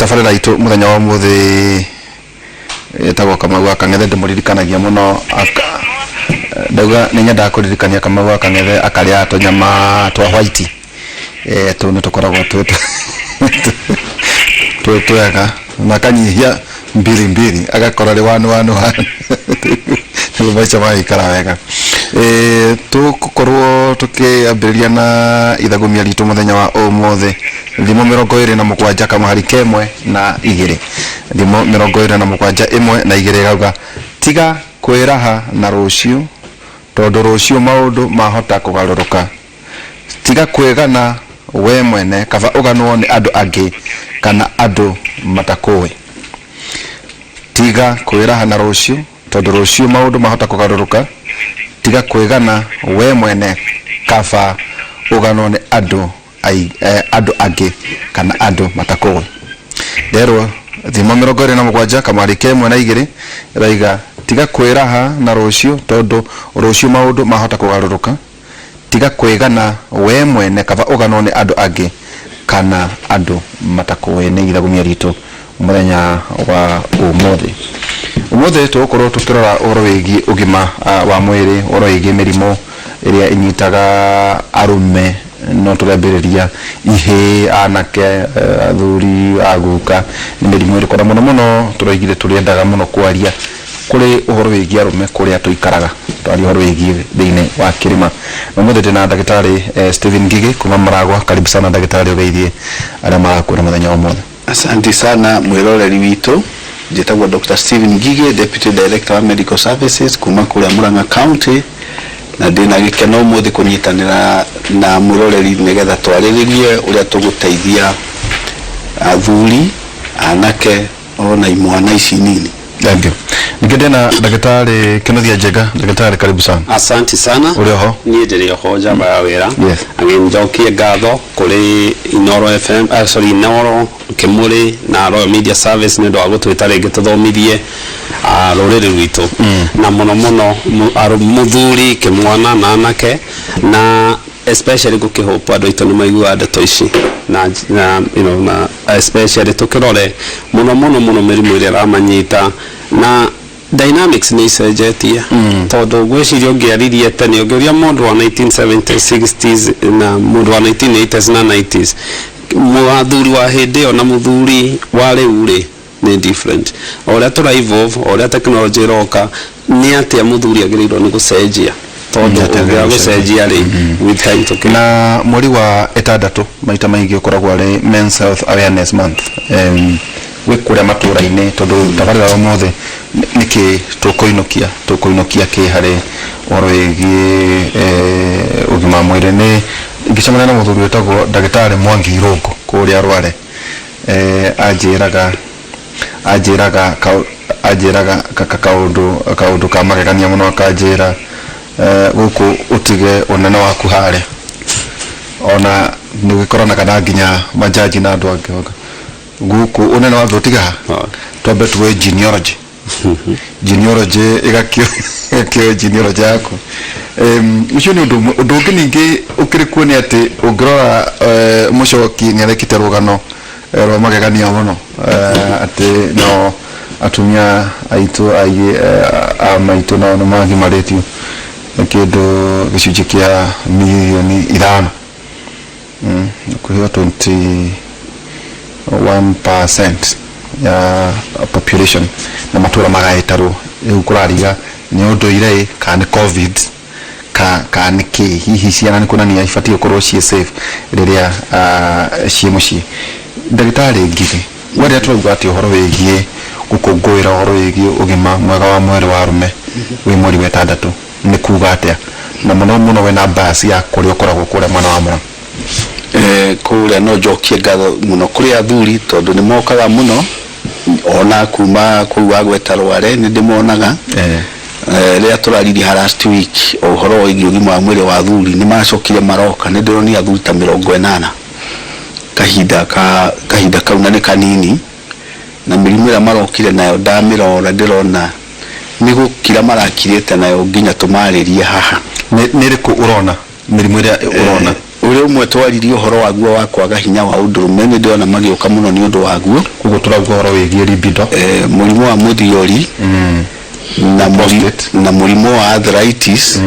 Tabarĩra itũ mũthenya wa ũmũthĩ ĩtagwo Kamau wa Kang'ethe. Ndĩmũririkanagia mũno, ndauga nĩ nyendaga kũririkania Kamau wa Kang'ethe akarĩa tũnyama twa white. Tũu nĩ tũkoragwo twĩ twega, na akanyihia mbiri mbiri, agakora rĩ one one one, nĩguo maica magĩikara wega. Tũgũkorwo tũkĩambĩrĩria na ithagumia ritũ mũthenya wa ũmũthĩ, thimũ 27 kamũhari kemwe na igĩrĩ, thimũ 27 ĩmwe na igĩrĩ, ĩrauga tiga kwĩraha na rũciũ, tondũ rũciũ maũndũ mahota kũgarũrũka. Tiga kwĩgana we mwene, kaba ũganwo nĩ andũ angĩ kana andũ matakũĩ. Tiga kwĩraha na rũciũ, tondũ rũciũ maũndũ mahota kũgarũrũka. Tiga kwĩgana we mwene, kaba ũganwo nĩ andũ andũ angĩ kana andũ matakũĩ. Nderwo thimo 27 kamwari kemwe na igĩrĩ ĩraiga tiga kwĩraha na rũciũ, tondũ rũciũ maũndũ mahota kũgarũrũka. Tiga kwĩgana we mwene, kaba ũganwo nĩ andũ angĩ kana andũ matakũĩ. Nĩ ithagumia ritũ mũthenya wa ũmũthĩ. Ũmũthĩ tũgũkorwo tũkĩrora ũhoro wĩgiĩ ũgima wa mwĩrĩ, ũhoro wĩgiĩ mĩrimũ ĩrĩa ĩnyitaga arũme, no tũrambĩrĩria ihĩĩ, anake, athuri, aguka, nĩ mĩrimũ ĩrĩkũ? Na mũno mũno tũroigire tũrĩendaga mũno kwaria kũrĩ ũhoro wĩgiĩ arũme kũrĩa tũikaraga, twaria ũhoro wĩgiĩ thĩinĩ wa kĩrĩma. Na ũmũthĩ ndĩna ndagĩtarĩ Stephen Ngigĩ kuma Maragwa. Karibu sana ndagĩtarĩ, ũgeithie arĩa marakuona mũthenya wa ũmũthĩ. Asante sana mwĩroreri witũ. Njĩtagwo Dr. Stephen Ngigĩ, Deputy Director wa Medical Services kuma kũrĩa Murang'a County, na ndĩna gĩkeno ũmũthĩ kũnyitanĩra na mwĩroreri nĩgetha twarĩrĩrie ũrĩa tũgũteithia athuri, anake ona imwana ici nini. Thank you. Ningĩ ndĩna ndagĩtarĩ Kĩnuthia Njenga. Ndagĩtarĩ, karibu sana. Asante sana. Ũrĩ oho? Niĩ ndĩrĩ oho, njamba ya wĩra. Njokie ngatho kũrĩ Inoro FM, sorry, Inoro Kĩmũrĩ na Royal Media Service nĩ ũndũ wa gũtwĩta rĩngĩ tũthomithie rũrĩrĩ rwitũ, na mũno mũno mũthuri, kĩmwana na anake, na especially ngũkĩhope andũ aitũ nĩ maiguaga ndeto ici na na especially tũkĩrore mũno mũno mũno mĩrimũ ĩrĩa ĩramanyita, na dynamics nĩ icenjetie, tondũ ngwĩciria ũngĩaririe tene, ũngĩũria mũndũ wa 1970s, 60s na mũndũ wa 1980s na 90s, mũthuri wa hĩndĩ ĩyo na mũthuri wa rĩu rĩ nĩ different. O ũrĩa tũra evolve, o ũrĩa technology ĩroka, nĩ atĩa mũthuri agĩrĩirwo nĩ gũcenjia, tondũ Nĩ atĩa ũngĩaga agĩrĩirwo gũcenjia rĩ, with time tũkĩ Na mweri wa ĩtandatũ maita maingĩ ũkoragwo arĩ Men's Health Awareness Month, gwĩ kũrĩa matũra-inĩ, tondũ tabarĩra wa ũmũthĩ nĩkĩ tũkũinũkia kĩ harĩ ũhoro wĩgiĩ ũgima wa mwĩrĩ? Nĩ ngĩcemania na mũthuri wĩtagwo ndagĩtarĩ Mwangi Irũngũ kũrĩa Rware, anjĩraga kaũndũ ka magegania mũno, akanjĩra gũkũ ũtige ũnene waku harĩa, ona nĩ ũgĩkoranaga na nginya majaji na andũ angĩ, gũkũ ũnene waku ũtige ha, twambe tuoe genealogy, genealogy ĩgakĩoe genealogy yaku. Ũcio nĩ ũndũ ũmwe. Ũndũ ũngĩ ningĩ ũkĩrĩ kuo nĩ atĩ ũngĩrora, mũcoki nĩ arekĩte rũgano rwa magegania mũno, atĩ no atumia aitũ aingĩ, a maitũ nao nĩ magimarĩtio nĩ kĩndũ gĩcunjĩ kĩa mirioni 5, hakuhĩ 21% ya population, na matũra magagĩtarwo. Rĩu kũrariga nĩ ũndũire ĩ kana nĩ COVID ka nĩ kĩ? Hihi ciana nĩ kuonania ibatiĩ gũkorwo ciĩ safe rĩrĩa ciĩ mũciĩ? Ndagĩtarĩ Ngigĩ, we rĩrĩa tũrauga atĩ ũhoro wĩgiĩ gũkũngũĩra ũhoro wĩgiĩ ũgima mwega wa mwĩrĩ wa arũme wĩ mweri wa ĩtandatũ, nĩ kuga atĩa? Na mũno mũno wĩna bias ya kũrĩa ũkoragwo kũrĩa mwena wa Mũrang'a. Kũrĩa no njokie ngatho mũno kũrĩ athuri, tondũ nĩ mokaga mũno ona kuma kũu wagweta Rware, nĩ ndĩmonaga. Rĩrĩa tũraririe last week ũhoro wĩgiĩ ũgima wa mwĩrĩ wa athuri, nĩ macokire maroka. Nĩ ndĩronire athuri ta 80 kahinda kau, na nĩ kanini, na mĩrimũ ĩrĩa marokire nayo ndamĩrora, ndĩrona nĩ gũkira marakirĩte nayo nginya tũmarĩrie haha. Nĩ ĩrĩkũ ũrona, mĩrimũ ĩrĩa ũrona? Ũrĩa ũmwe twaririe ũhoro waguo wa kwaga hinya wa ũndũrũme, nĩ ndĩrona magĩũka mũno nĩ ũndũ waguo. Koguo tũrauga ũhoro wĩgiĩ libido. Mũrimũ wa mũthiori na Prostate. Na mũrimũ wa arthritis,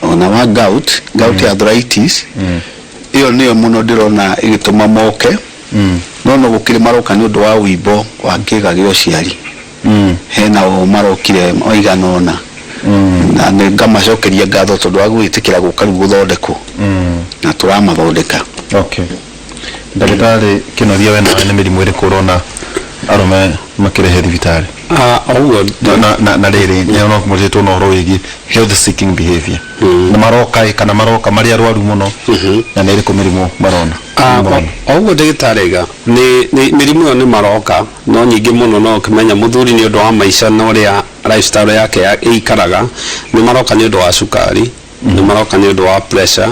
ona wa gout arthritis. Ĩyo nĩyo mũno ndĩrona ĩgĩtũma moke, no gũkĩrĩ maroka nĩ ũndũ wa ũimbo wa kĩga gĩa ũciari. Hena o marokire maigana ũna, na nĩ ngamacokeria ngatho tondũ wa gwĩtĩkĩra gũka rĩu gũthondekwo, na tũramathondeka. Okay, ndagĩtarĩ Kĩnoria, we nawe nĩ mĩrimũ ĩrĩkũ ũrona arũme makĩrehe thibitarĩ? Ah, ũguo. Na rĩrĩ nĩ no mũrĩtwo na ũhoro wĩgiĩ health seeking behavior, nĩ maroka ĩ kana maroka marĩ arwaru mũno, na nĩ ĩrĩkũ mĩrimũ marona? Ah, Marona? O ũguo ndagĩtarĩ iga nĩ mĩrimũ ĩyo nĩ maroka no nyingĩ mũno, no ũkĩmenya mũthuri nĩ ũndũ wa maica na ũrĩa lifestyle yake ĩikaraga. Nĩ maroka nĩ ũndũ wa cukari, nĩ maroka nĩ ũndũ wa pressure,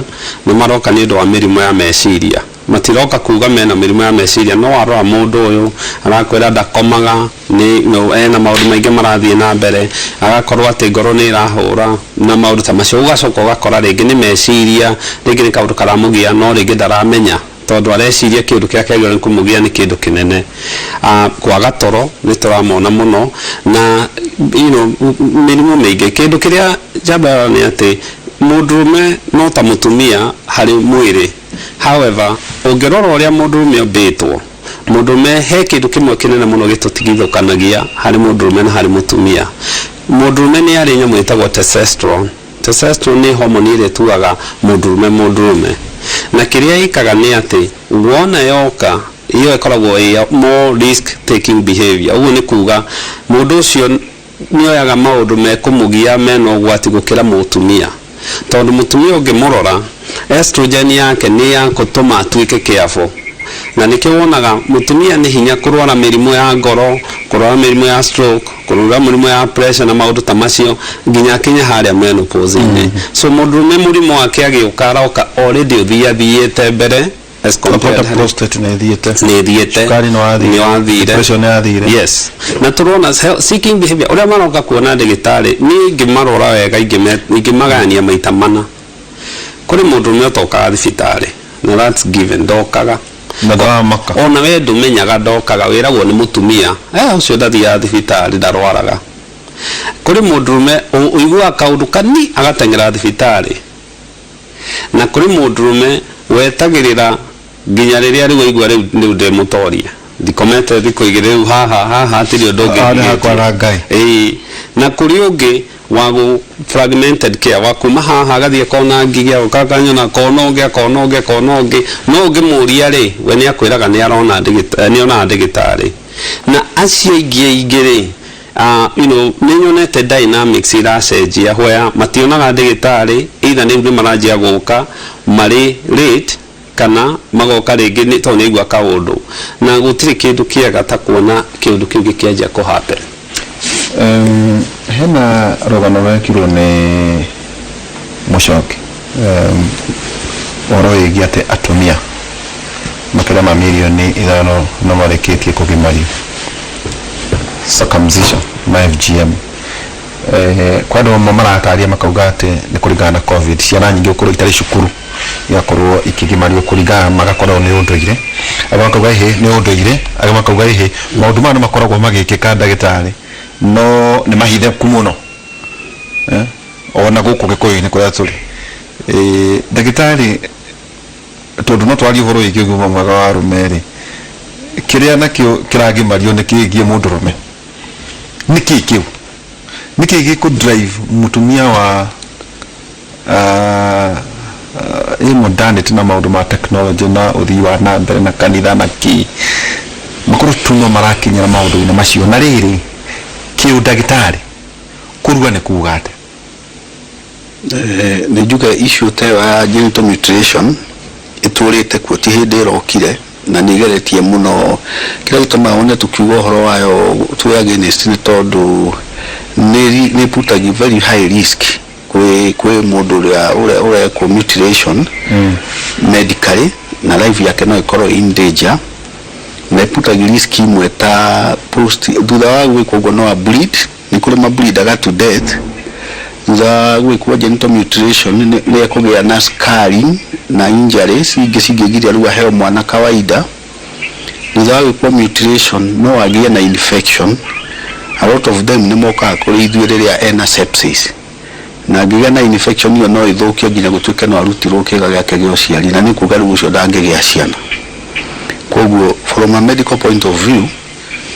nĩ maroka nĩ ũndũ wa mĩrimũ ya meciria. Matiroka kuga mena mĩrimũ ya meciria, no warora mũndũ ũyũ arakwĩra ndakomaga, nĩ no, ena maũndũ maingĩ marathiĩ na mbere, agakorwo atĩ ngoro nĩ ĩrahũra na maũndũ ta macio. Ũgacoka ũgakora rĩngĩ nĩ meciria, rĩngĩ nĩ kaũndũ karamũgia, no rĩngĩ ndaramenya tondũ areciria kĩũndũ kĩrĩa kĩagĩrĩirwo nĩ kũmũgia nĩ kĩndũ kĩnene. Kwaga toro nĩ tũramona mũno na mĩrimũ mĩingĩ. Kĩndũ kĩrĩa njambaga nĩ atĩ mũndũrũme no ta mũtumia harĩ mwĩrĩ. However, ũngĩrora ũrĩa mũndũrũme ombĩtwo, mũndũrũme he kĩndũ kĩmwe kĩnene mũno gĩtũtigithũkanagia harĩ mũndũrũme na harĩ mũtumia. Mũndũrũme nĩ arĩ nyamũ ĩtagwo testosterone. Testosterone nĩ homoni ĩrĩa ĩtuaga mũndũrũme mũndũrũme, na kĩrĩa ĩkaga nĩ atĩ wona yoka ĩyo ĩkoragwo ĩ more risk taking behavior. Ũguo nĩ kuga mũndũ ũcio nĩoyaga maũndũ mekũmũgia mena ũgwati gũkĩra mũtumia, tondũ mũtumia ũngĩmũrora estrogen yake nĩ ya gũtũma atuĩke careful, na nĩkĩo wonaga mũtumia nĩ hinya kũrwara mĩrimũ ya ngoro, kũrwara mĩrimũ ya stroke, kũrwara mĩrimũ ya pressure na maũndũ ta macio nginya akinye harĩa menopause-inĩ. So mũndũrũme mũrimũ wake agĩũka aroka already ũthiĩ athiĩte mbere as compared Ũkona prostate nĩ ĩthiĩte. Nĩ ĩthiĩte. Cukari nĩ wathire. Nĩ wathire. Depression nĩ yathire. Yes, na tũrona seeking behavior ũrĩa maroka kuona ndagĩtarĩ, niĩ ingĩmarora wega ingĩmagayania maita mana. Kũrĩ mũndũrũme ũtokaga thibitarĩ, na that's given, ndokaga. Na ndaramaka. Ona we ndũmenyaga ndokaga, wĩragwo nĩ mũtumia, ũcio ndathiaga thibitarĩ, ndarwaraga. Kũrĩ mũndũrũme ũiguaga kaũndũ kani agateng'era thibitarĩ, na kũrĩ mũndũrũme wetagĩrĩra nginya rĩrĩa rĩu aigua rĩu ndĩ mũtoria, ndikomete thikũ 2 rĩu, haha haha hatirĩ ũndũ ũngĩ. Haha nĩ hakwa na Ngai. Ĩĩ, na kũrĩ ũngĩ wa gũ fragmented care, wa kuma haha agathiĩ akona ngigĩ, agoka akanyona, akona ũngĩ, akona ũngĩ, akona ũngĩ, no ũngĩmũria rĩ, we nĩ akwĩraga nĩ arona nĩ onaga ndagĩtarĩ. Na acio aingĩ aingĩ rĩ, nĩ nyonete dynamics iracenjia where mationaga ndagĩtarĩ, either nĩ rĩu nĩ maranjia gũka marĩ late kana magoka rĩngĩ nĩ tondũ nĩ aigua kaũndũ, na gũtirĩ kĩndũ kĩega ta kuona kĩũndũ kĩu gĩkĩanjia kũ happen. Hena rũgano rwekirwo nĩ Mũcoki, ũhoro wĩgiĩ atĩ atumia makĩria ma mirioni 5 no marĩkĩtie kũgimario circumcision na FGM. Kwa andũ amwe marataria makauga atĩ nĩ kũringana na COVID, ciana nyingĩ gũkorwo itarĩ cukuru igakorwo ikĩgimario kũringana magakorwo nĩ ũndũire. Angĩ makauga ĩhĩ nĩ ũndũire, angĩ makauga ĩhĩ maũndũ maya nĩ makoragwo magĩkĩka, ndagĩtarĩ, no nĩ mahithĩku mũno, ona gũkũ Gĩkũyũ-inĩ kũrĩa tũrĩ. Ndagĩtarĩ, tondũ no twarie ũhoro wĩgiĩ ũgima mwega wa arũme rĩ, kĩrĩa nakĩo kĩragimario nĩ kĩgiĩ mũndũrũme, nĩ kĩĩ kĩu, nĩ kĩĩ gĩkũ drive mũtumia wa ĩ modernity na maũndũ ma technology na ũthii wa na mbere na kanitha na kĩ makorwo tu no marakinyĩra maũndũ-inĩ macio? Na rĩrĩ kĩũ, ndagĩtarĩ, kũrua nĩ kuga atĩa? Nĩ njuge issue ta ĩyo ya genital mutilation ĩtũrĩte kuo, ti hĩndĩ ĩrokire, na nĩ ĩgeretie mũno. Kĩrĩa gĩtũmaga wone tũkiuga ũhoro wayo twĩ against nĩ tondũ nĩ putagi very high risk kwĩ mũndũ ũrĩa ũrekwo mutilation medically, na life yake no ĩkorwo in danger, na ĩputagi risk imwe ta post, thutha wa gwĩkwo ũguo no a bleed, nĩ kũrĩ ma bleedaga to death thutha wa gwĩkwo genital mutilation. Nĩ ekũgĩa na scarring. na injuries ingĩ cingĩgiria rĩu aheo mwana kawaida. Thutha wa gwĩkwo mutilation no agĩe na infection. A lot of them nĩ mokaga kũrĩ ithuĩ rĩrĩa ena sepsis, na angĩgĩa na infection ĩyo no ĩthũkie nginya gũtuĩke no arutirwo kĩga gĩake gĩa ũciari, na nĩ kuga rĩu ũcio ndangĩgĩa ciana. Koguo from a medical point of view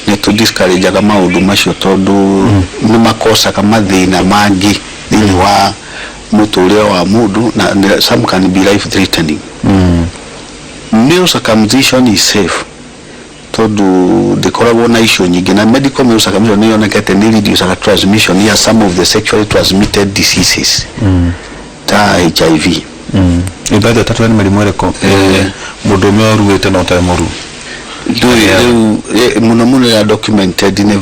nĩ tũ discourageaga maũndũ macio, tondũ nĩ makosaga mathĩna mangĩ thĩinĩ wa mũtũrĩre wa mũndũ, na some can be life threatening. Male circumcision is safe tondũ ndĩkoragwo na issue nyingĩ, na medical male circumcision nĩ yonekete nĩ reducaga transmission ya some of the sexually transmitted diseases ta HIV. Ithatũ ĩtatũ nĩ mĩrimũ ĩrĩkũ mũndũ ũmwe ũruĩte no ũtarĩ mũru? Rĩu mũno mũno ya documented nĩ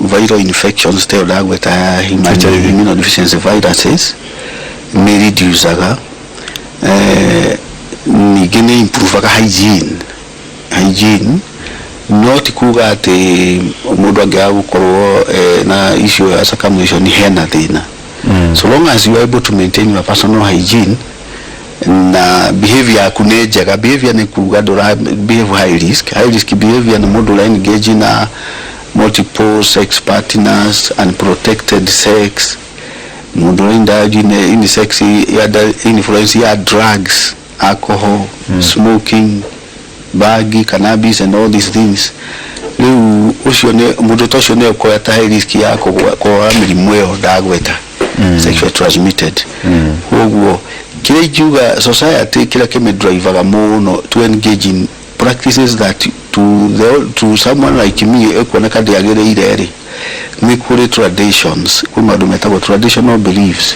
viral infections ta ĩyo ndagweta ya human HIV. immunodeficiency viruses nĩ reducaga, ningĩ nĩ improvaga hygiene, no ti kuga atĩ mũndũ angĩaga gũkorwo na issue ya circumcision hena thĩna. So long as you are able to maintain your personal hygiene na behavior yaku nĩ njega. Behavior nĩ kuga ndũra behave high risk. High risk behavior nĩ mũndũ ũra engage na multiple sex partners, unprotected sex, mũndũ ũra indulge in sex ya influence ya drugs, alcohol, smoking, bangi, cannabis and all these things. Rĩu ũcio nĩ mũndũ ta ũcio nĩ ũkoya ta high risk ya kũrwara mĩrimũ ĩyo ndagweta, sexually transmitted. Koguo kĩrĩa ingiuga, society kĩrĩa kĩmĩdrivaga mũno to engage in practices that to someone like me ĩkuoneka ndĩagĩrĩire rĩ, nĩ kũrĩ traditions, kwĩ maũndũ metagwo traditional beliefs,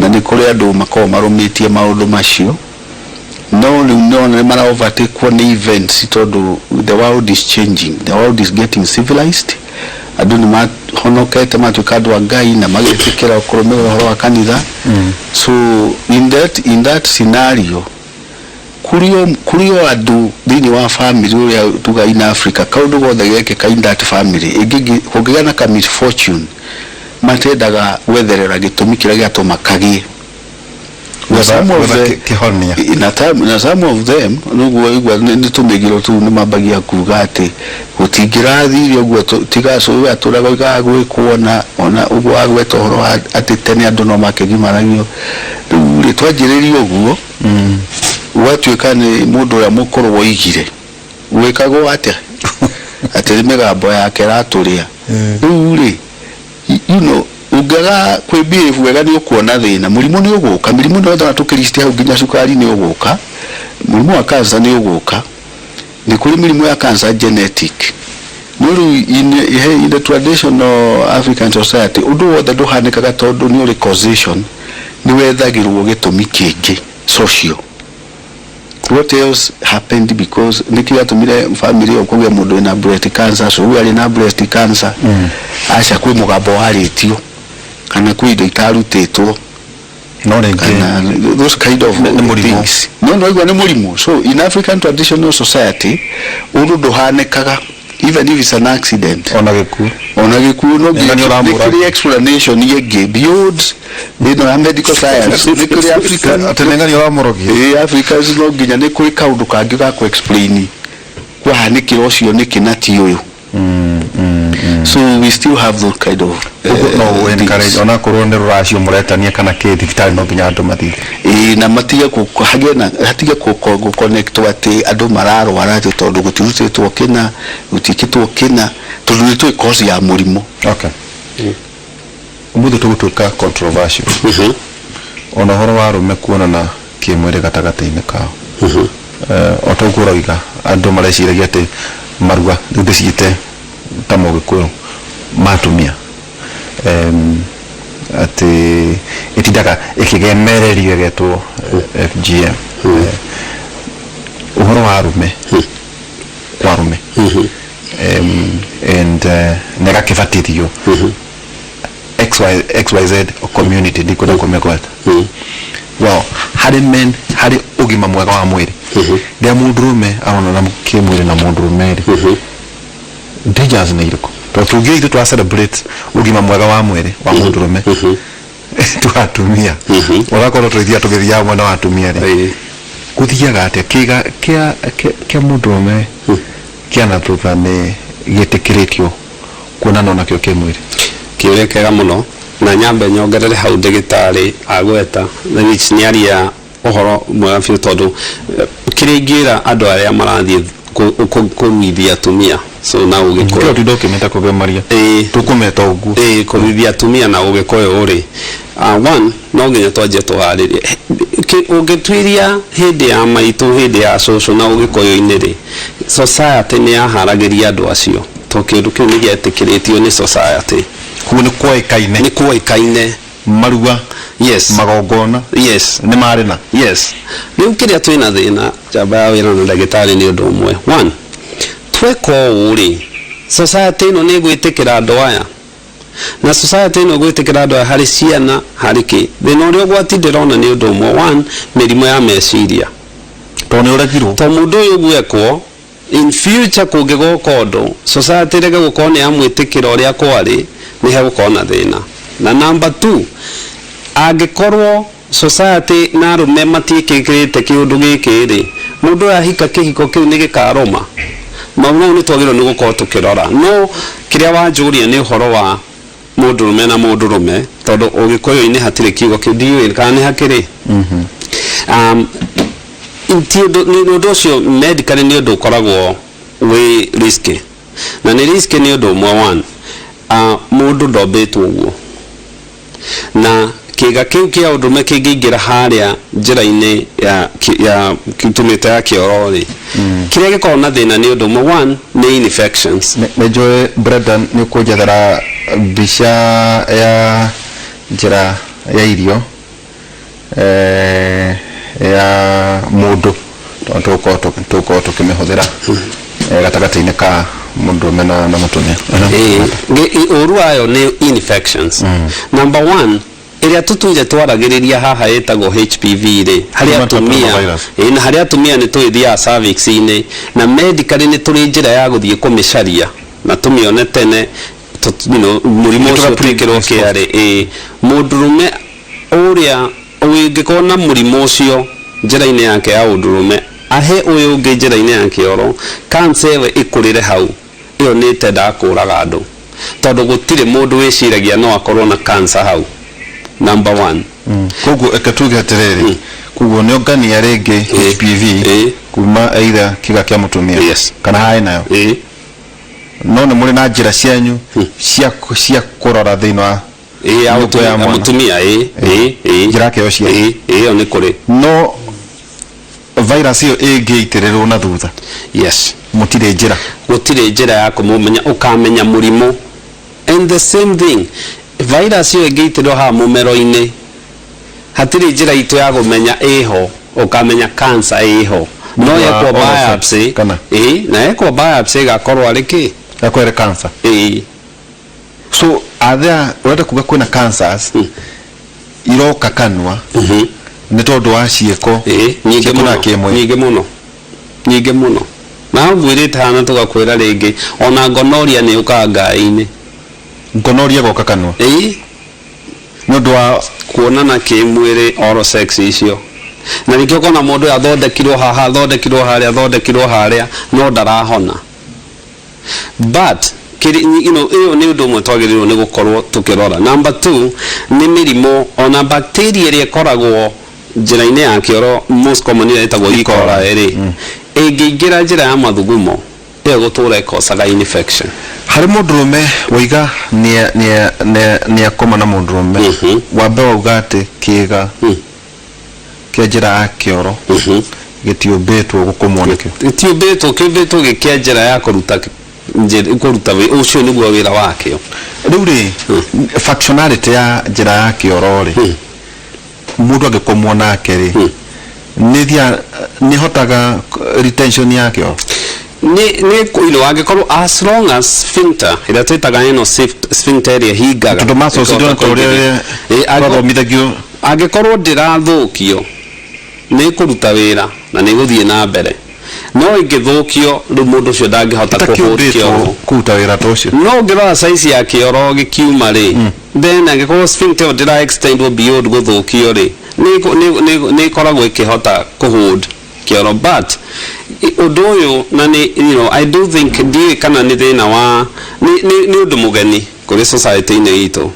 na nĩ kũrĩ andũ makoragwo marũmĩtie maũndũ macio, no rĩu nĩwona nĩ mara overtakewo nĩ events, tondũ the world is changing, the world is getting civilized. Andũ nĩ mahonokete, matuĩka andũ a Ngai na magetĩkĩra kũrũmĩrĩra ũhoro wa kanitha. So in that scenario kũrĩ o andũ thĩinĩ wa family, ũrĩa tuga in Africa, kaũndũ gothe gekĩka in that family, ĩngĩ kũngĩgĩa na ka misfortune, matendaga gwetherera gĩtũmi kĩrĩa gĩatũma kagĩe. Na some of Gwetha kĩhonia. Na some of them nĩguo igua nĩ tũmĩgiro tũu, nĩ mambagia kuga atĩ gũtingĩrathire ũguo tiga cũwe atũraga oigaga gwĩkwo, na ona ũguo wagweta ũhoro wa atĩ tene andũ no makĩgimaragio. Rĩu rĩ twanjĩrĩria ũguo, gwatuĩka nĩ mũndũ ũrĩa mũkũrũ woigire gwĩkagwo atĩa, atĩ nĩ mĩgambo yake ĩratũrĩa. Rĩu rĩ ũngĩaga kwĩ behave wega nĩ ũkuona thĩna, mũrimũ nĩ ũgũka. Mĩrimũ ĩno yothe tũkĩricti hau, nginya cukari nĩ ũgũka, mũrimũ wa cancer nĩ ũgũka, nĩ kũrĩ mĩrimũ ya cancer genetic. No rĩu in the traditional African society ũndũ wothe ndũhanĩkaga tondũ nĩ ũrĩ causation, nĩ wethagĩrwo gĩtũmi kĩngĩ social. What else happened? Because nĩkĩ gĩatũmire family ĩyo kũgĩa mũndũ wĩna breast cancer? So ũyũ arĩ na breast cancer, aca kwĩ mũgambo warĩtio kana kwĩ indo itarutĩtwo no rĩngĩ kana those kind of Nĩ mũrimũ. things. No igua nĩ mũrimũ. So in African traditional society ũndũ ndũhanĩkaga even if it's an accident. Ona gĩkuũ. Ona gĩkuũ no Nĩ nginya ũramũra. nĩ kũrĩ explanation ĩngĩ beyond ĩno ya medical science. Nĩ kũrĩ African atĩ nĩ ng'ani ũramũrogia. Ĩĩ, Africans no nginya nĩ kũrĩ kaũndũ kangĩ ga kũ explain kwahanĩkĩra ũcio nĩkĩ na ti ũyũ. So we still have those kind of Ũguo no ũ encourage things. Onakorwo nĩ rũracio mũretania kana kĩ, thibitarĩ no nginya andũ mathiĩ. Ĩĩ, na matige hagĩe na hatige gũ connect atĩ andũ mararwara atĩ tondũ gũtirutĩtwo kĩna, gũtiĩkĩtwo kĩna, tondũ nĩ tũĩ cause ya mũrimũ. Okay, ũmũthĩ tũgũtuĩka controversial ona ũhoro wa arũme kuonana kĩmwĩrĩ gatagatĩ-inĩ kao. O ta ũguo ũroiga, andũ mareciragia atĩ marua rĩu ndĩciĩte ta mũgĩkũyũ ma atumia, atĩ ĩtindaga ĩkĩgemererio ĩgetwo FGM. Ũhoro wa arũme kwa arũme and na ĩgakĩbatithio XY, XYZ community, ndikwenda kũmĩgweta. Well, harĩ men, harĩ ũgima mwega wa mwĩrĩ, rĩrĩa mũndũrũme aronana kĩmwĩrĩ na mũndũrũme rĩ, dangers nĩ irĩkũ? Tondũ tũngĩ ithuĩ twa celebrate ũgima mwega wa mwĩrĩ wa mũndũrũme. Twa atumia, ũrakorwo tũgĩthiaga tũgĩthiaga mwena wa atumia rĩ, gũthiaga atĩa kĩga kĩa mũndũrũme kĩa na thutha nĩ gĩtĩkĩrĩtio kuonana onakĩo kĩmwĩrĩ? Kĩũria kĩega mũno, na nyambe nyongerere hau ndagĩtarĩ agweta na which nĩ aria ũhoro mwega biũ, tondũ kĩrĩa ingĩra andũ arĩa marathiĩ kũruithia atumia, so na Ũgĩkũyũ. Kĩo tinda ũkĩmĩta kũgemaria. Tũkũmeta ũguo. Ĩĩ, kũruithia atumia na Ũgĩkũyũ rĩ, one, no nginya twanjie tũharĩrie. Ũngĩtuĩria hĩndĩ ya maitũ, hĩndĩ ya cũcũ na Ũgĩkũyũ-inĩ rĩ, society nĩ yaharagĩria andũ acio, to kĩũndũ kĩu nĩ gĩetĩkĩrĩtio nĩ society. Koguo nĩ kwoĩkaine. Nĩ kwoĩkaine. Marua, magongona nĩ marĩ na Yes. Rĩu kĩrĩa twĩna thĩna, njamba ya wĩra na ndagĩtarĩ, nĩ ũndũ ũmwe. One, tweka ũũ rĩ, society ĩno nĩ ĩgwĩtĩkĩra andũ aya, na society ĩno ĩgwĩtĩkĩra andũ aya harĩ ciana, harĩ kĩ? Thĩna ũrĩa ũgwati ndĩrona nĩ ũndũ ũmwe. One, mĩrimũ ya meciria. Tondũ nĩ ũregirwo. To mũndũ ũyũ gwekwo, in future kũngĩgoka ũndũ, society ĩrege gũkorwo nĩ yamwĩtĩkĩra ũrĩa kwarĩ, nĩ hegũkorwo na thĩna. Na number two, angĩkorwo society na arũme matiĩkĩrĩte kĩũndũ gĩkĩ rĩ, mũndũ ũyũ ahika, kĩhiko kĩu nĩ gĩkarũma. Mau mau nĩ twagĩrĩirwo nĩ gũkorwo tũkĩrora. No kĩrĩa wanjũria nĩ ũhoro wa mũndũrũme na mũndũrũme, tondũ Ũgĩkũyũ-inĩ hatirĩ kiugo kĩu, ndiũĩ kana nĩ hakĩrĩ. Ti ũndũ, nĩ ũndũ ũcio medically nĩ ũndũ ũkoragwo wĩ risky, na nĩ risky nĩ ũndũ ũmwe. One, mũndũ ndombĩtwo ũguo, na kĩga kĩu kĩa ũndũme kĩngĩingĩra harĩa njĩra-inĩ ya tũmĩte ya kĩoro rĩ, kĩrĩa gĩkoragwo na thĩna nĩ ũndũ ũmwe. One, nĩ infections. Nĩ njũĩ Brendan nĩ ũkũnjethera mbica ya njĩra ya irio ya mũndũ, tondũ tũgũkorwo tũkĩmĩhũthĩra gatagatĩ-inĩ ka mũndũrũme na mũtumia. Ĩĩ, ũru wayo nĩ infections. Number one, ĩrĩa tũtũire twaragĩrĩria haha ĩtagwo HPV rĩ, harĩ Human atumia. papillomavirus. Ĩĩ, na harĩ atumia nĩ tũgĩthiaga cervix-inĩ, na medically nĩ tũrĩ njĩra ya gũthiĩ kũmĩcaria na tũmĩone tene, mũrimũ ũcio Nĩ twĩkĩrwo kĩarĩ. Ĩĩ, mũndũrũme ũrĩa ũngĩkorwo na mũrimũ ũcio njĩra-inĩ yake ya ũndũrũme, ahe ũyũ ũngĩ njĩra-inĩ ya kĩoro, cancer ĩyo ĩkũrĩre hau, ĩyo nĩ ĩtendaga kũraga andũ, tondũ gũtirĩ mũndũ wĩciragia no akorwo na cancer hau, number one. Koguo eke tuge atĩrĩrĩ, koguo nĩ ongania rĩngĩ HPV kuma either kĩga kĩa mũtumia kana harĩ nayo, no nĩ mũrĩ na njĩra cianyu cia kũrora thĩinĩ wa Ĩĩ, ya nyũkwa ya mũtumia, mwana. Mũtumia, ĩĩ. Njĩra yake yo cia Ĩĩ, ĩyo nĩ kũrĩ. No virus ĩyo ĩngĩitĩrĩrwo na thutha, mũtirĩ njĩra? Gũtirĩ njĩra ya kũmũmenya, ũkamenya mũrimũ. And the same thing, virus ĩyo ĩngĩitĩrĩrwo haha mũmero-inĩ, hatirĩ njĩra itũ ya kũmenya ĩho, ũkamenya cancer ĩho, no Wa yekwo oral sex, biopsy. Kana? Ĩĩ, na yekwo biopsy ĩgakorwo arĩ kĩ? Yakwere cancer. Ĩĩ. So are there, ũrenda kuga kwĩna cancers iroka kanua nĩ tondũ wa ciĩko Ĩĩ, nyingĩ ciĩko na mũno. kĩmwĩrĩ? Nyingĩ mũno, nyingĩ mũno. Na ngwĩrĩte hana tũgakwĩra rĩngĩ, ona gonorrhea nĩ yũkaga ngai-inĩ. Gonorrhea goka kanua? Ĩĩ. Nĩ ũndũ wa kuonana kĩmwĩrĩ, oral sex icio. Na ningĩ ũkona mũndũ ũyũ athondekirwo haha, athondekirwo harĩa, athondekirwo harĩa, no ndarahona. But ĩyo nĩ ũndũ ũmwe twagĩrĩirwo nĩ gũkorwo tũkĩrora. Number two, nĩ mĩrimũ, ona bacteria ĩrĩa ĩkoragwo njĩra-inĩ ya kĩoro, most common ĩrĩa ĩtagwo E. coli rĩ, ĩngĩingĩra njĩra ya mathugumo, ĩyo ĩgũtũra ĩkocaga infection. Harĩ mũndũrũme waiga nĩ akoma na mũndũrũme, wambe wauga atĩ kĩga kĩa njĩra ya kĩoro gĩtiũmbĩtwo gũkomwo nakĩo. Gĩtiũmbĩtwo, kĩũmbĩtwo gĩkĩa njĩra ya kũruta kũruta ũcio nĩguo wĩra wakĩo. Rĩu rĩ, functionality ya njĩra ya kĩoro rĩ, mũndũ angĩkomwo nake rĩ, nĩ thia nĩ hotaga retention ya kĩoro? Nĩ angĩkorwo as long as sphincter ĩrĩa twĩtaga ĩno sphincter ĩrĩa ĩhingaga Tondũ muscles ĩkahota ndĩrona ta ũrĩa kũingĩria. Ĩĩ, twathomithagio. Angĩkorwo ndĩrathũkio, nĩ ĩkũruta wĩra na nĩ ĩgũthiĩ na mbere. No ĩngĩthũkio rĩu mũndũ ũcio ndangĩhota kũhold Ĩtakĩũmbĩtwo kĩoro. Kũruta wĩra ta ũcio. No ũngĩrora size ya kĩoro gĩkiuma rĩ, then angĩkorwo sphincter ĩyo ndĩra extend beyond gũthũkio rĩ, nĩ ĩkoragwo ĩkĩhota kũhold kĩoro. But ũndũ ũyũ na nĩ I do think, ndiũĩ kana nĩ thĩna wa nĩ ũndũ mũgeni kũrĩ society-inĩ itũ.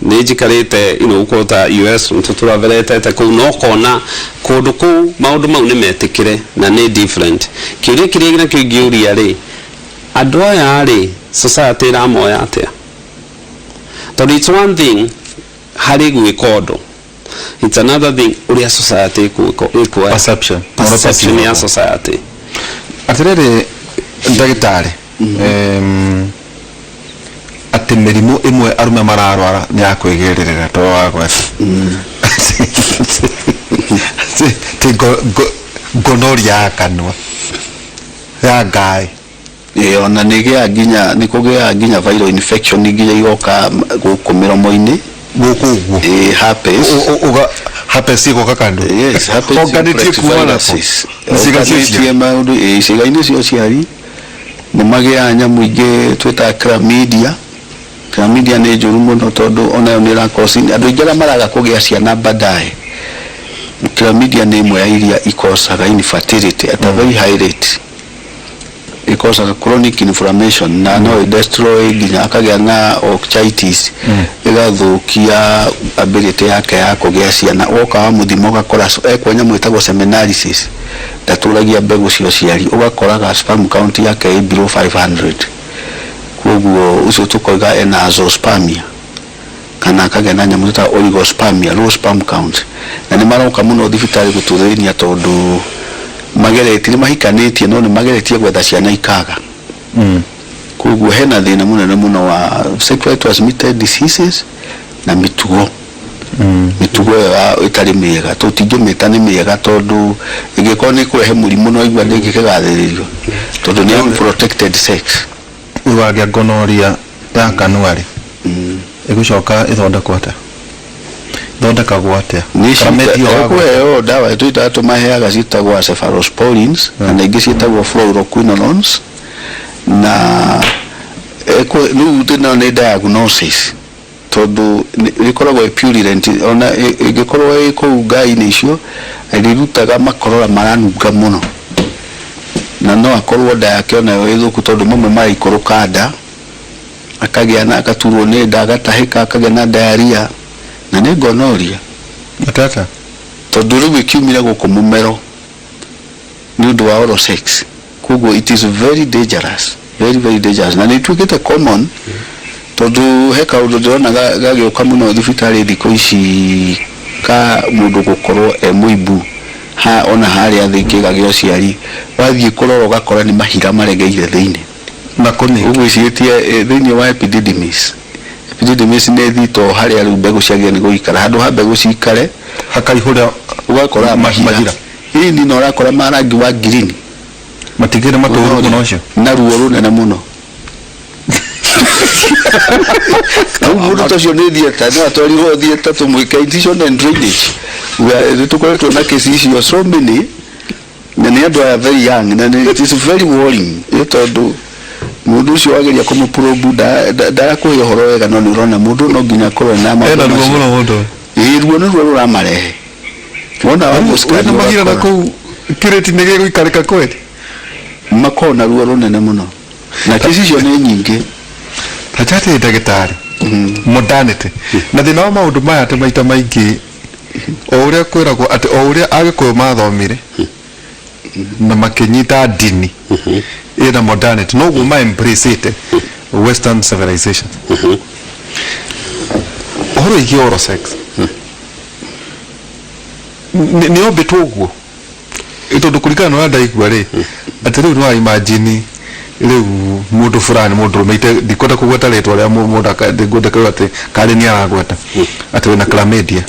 Nĩ njikarĩte gũkorwo ta US, tũtũraberetete kũu na ũkona kũndũ kũu maũndũ mau nĩ metĩkĩre na nĩ different. Kĩũria kĩrĩa nakĩo ingĩũria rĩ, andũ aya rĩ, society ĩramoya atĩa? Tondũ it's one thing harĩ gwĩka ũndũ, it's another thing ũrĩa society ĩkuoya. Perception. Perception ya society. Atĩrĩrĩ ndagĩtarĩ, atĩ mĩrimũ ĩmwe arũme mararwara nĩ ya kwĩgĩrĩrĩra to wagweta ti gonorrhea ya kanua ya ngaĩ. Ĩĩ, ona nĩ gĩa nginya nĩ kũgĩaga nginya viral infection nginya igoka gũkũ mĩromo-inĩ. Gũkũ ũguo? Ĩĩ, herpes. Uga herpes igoka kanua? Yes, herpes. Onganĩtie Simplex kuma nako viruses. ciĩga cia Onganĩtie maũndũ, ĩĩ, ciĩga-inĩ cia ũciari nĩ magĩaga nyamũ ingĩ twĩtaga chlamydia. Chlamydia nĩ njũru mũno tondũ onayo nĩ ĩra-cause andũ aingĩ arĩa maraga kũgĩa ciana baadaye. Chlamydia nĩ ĩmwe ya iria ikosaga infertility at a very high rate. Ikosaga chronic inflammation na no ĩ-destroy nginya akagĩa na orchitis, ĩgathũkia ability yake ya kũgĩa ciana. Woka wa mũthima ũgakora ekwo nyamũ ĩtagwo semenalysis, ndatũragia mbegũ cia ũciari, ũgakoraga sperm count yake ĩ below 500. Koguo ũcio tũkoiga ena azoospermia kana akagĩa na nyamũ ĩtagwo oligospermia, low sperm count. Na nĩ maroka mũno thibitarĩ gũtũthĩnia tondũ mageretie, nĩ mahikanĩtie, no nĩ mageretie gwetha ciana ikaga. Koguo hena thĩna mũnene mũno wa sexually transmitted diseases na mĩtugo ĩyo ĩtarĩ mĩega. Tũtingĩmĩta nĩ mĩega tondũ ĩngĩkorwo nĩ kũrehe mũrimũ no igua ndĩngĩkĩgathĩrĩrio tondũ nĩ unprotected sex. Rĩu wagĩa gonorrhea ya kanua rĩ, ĩgũcoka ĩthondekwo atĩa? Ĩthondekagwo atĩa? Nĩ Chlamydia wagweta. Ekũheo ndawa twĩtaga, tũmaheaga ciĩtagwo cephalosporins na ingĩ ciĩtagwo fluoroquinolones. Na rĩu thĩna nĩ diagnosis tondũ rĩkoragwo ĩ purulent, ona ĩngĩkorwo ĩ kũu ngai-inĩ icio rĩrutaga makorora maranunga mũno, na no akorwo nda yake onayo ĩ thũku tondũ mamwe maraikũrũka nda, akagĩa na agaturwo nĩ nda, agatahĩka, akagĩa na diarrhea, na nĩ gonorrhea. Atata. Tondũ rĩu ĩkiumire gũkũ mũmero nĩ ũndũ wa oral sex. Koguo it is very dangerous, very very dangerous, na nĩ ituĩkĩte common tondũ he kaũndũ ndĩrona gagĩũka mũno thibitarĩ thikũ ici ka mũndũ gũkorwo e mũimbu ha ona harĩa thĩ kĩĩga gĩa ũciari. Wathiĩ kũrora ũgakora nĩ mahira maregeire thĩinĩ. Na kũni. Ũgwĩcirĩtie thĩinĩ wa epididymis. Epididymis nĩ thito harĩa rĩu mbegũ ciagĩrĩire nĩ gũikara. Handũ ha mbegũ cikare hakaihũra ũgakora mahira. Mahira. Ĩni, na ũrakora ma rangi wa green. Matingĩrĩ matũru mũno ũcio. Na ruo rũnene mũno. Rĩu mũndũ ta ũcio nĩ theatre, no atwarirwo theatre tũmwĩke incision and drainage. Nĩ tũkoretwo na kesi icio so many, na nĩ andũ aya very young, na it is very worrying nĩ tondũ mũndũ ũcio wageria kũmũprobe ndarakũhe ũhoro wega, no nĩ ũrona mũndũ no nginya akorwo na maũndũ Ena ruo macio. Mũno mũndũ ũyũ. Ĩĩ, ruo nĩruo rũramarehe. Wona wamũscan Wĩna mahira na ũgakora kũu kĩrĩti nĩ gĩgũikarĩka kweli. Makoragwo na ruo rũnene mũno na kesi icio nĩ nyingĩ. Tachatĩ ndagĩtarĩ, modernity na thĩna wa maũndũ maya atĩ maita maingĩ o ũrĩa kwĩragwo atĩ o ũrĩa Agĩkũyũ mathomire na makĩnyita ndini ĩna modernity, noguo ma embrace western civilization. Ũhoro wĩgiĩ oral sex nĩ ombĩtwo ũguo. Ĩ tondũ kũringana na ũrĩa ndaigua rĩ, atĩ rĩu nĩ wa imagine rĩu mũndũ fulani, mũndũ rũme, ndikwenda kũgweta rĩtwa rĩa mũndũ, ndingwenda kuuga atĩ karĩ nĩ aragweta atĩ wĩna chlamydia,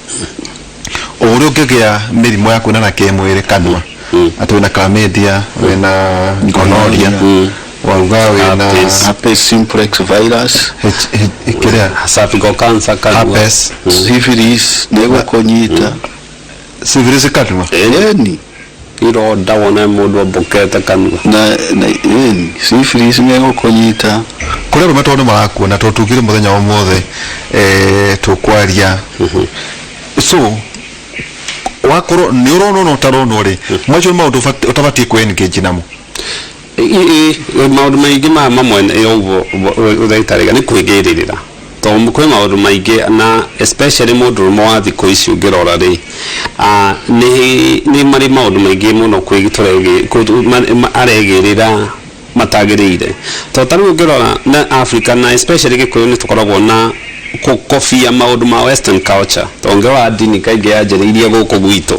o ũrĩa ũngĩgĩa mĩrimũ ya kuonana kĩmwĩrĩ kanua, atĩ wĩna chlamydia, wĩna gonorrhea, wauga wĩna Herpes. Herpes simplex virus. Kĩrĩa Cervical cancer kanua. Herpes. Syphilis nĩ gũkũnyita. Syphilis kanua. Ĩni. Ironda wone mũndũ ombokete kanua. Na ĩni syphilis nĩ ĩgũkũnyita. Kũrĩ arũme tondũ nĩ marakuona, tondũ tugire mũthenya wa ũmũthĩ tũkwaria, so wakorwo nĩ ũronwo na ũtaronwo rĩ, macio nĩ maũndũ ũtabatiĩ kwĩ engage namo. Maũndũ maingĩ ma mamwe nĩ ũguo ndagĩtarĩ nĩ kwĩgĩrĩrĩra, tondũ kwĩ maũndũ maingĩ, na especially mũndũrũme wa thikũ ici ũngĩrora rĩ, nĩ marĩ maũndũ maingĩ mũno aregĩrĩra matagĩrĩire, tondũ ta rĩu ũngĩrora na Africa na especially Gĩkũyũ, nĩ tũkoragwo na kũkobia maũndũ ma Western culture, tondũ ũngĩrora ndini kaingĩ yanjĩrĩirie gũkũ gwitũ.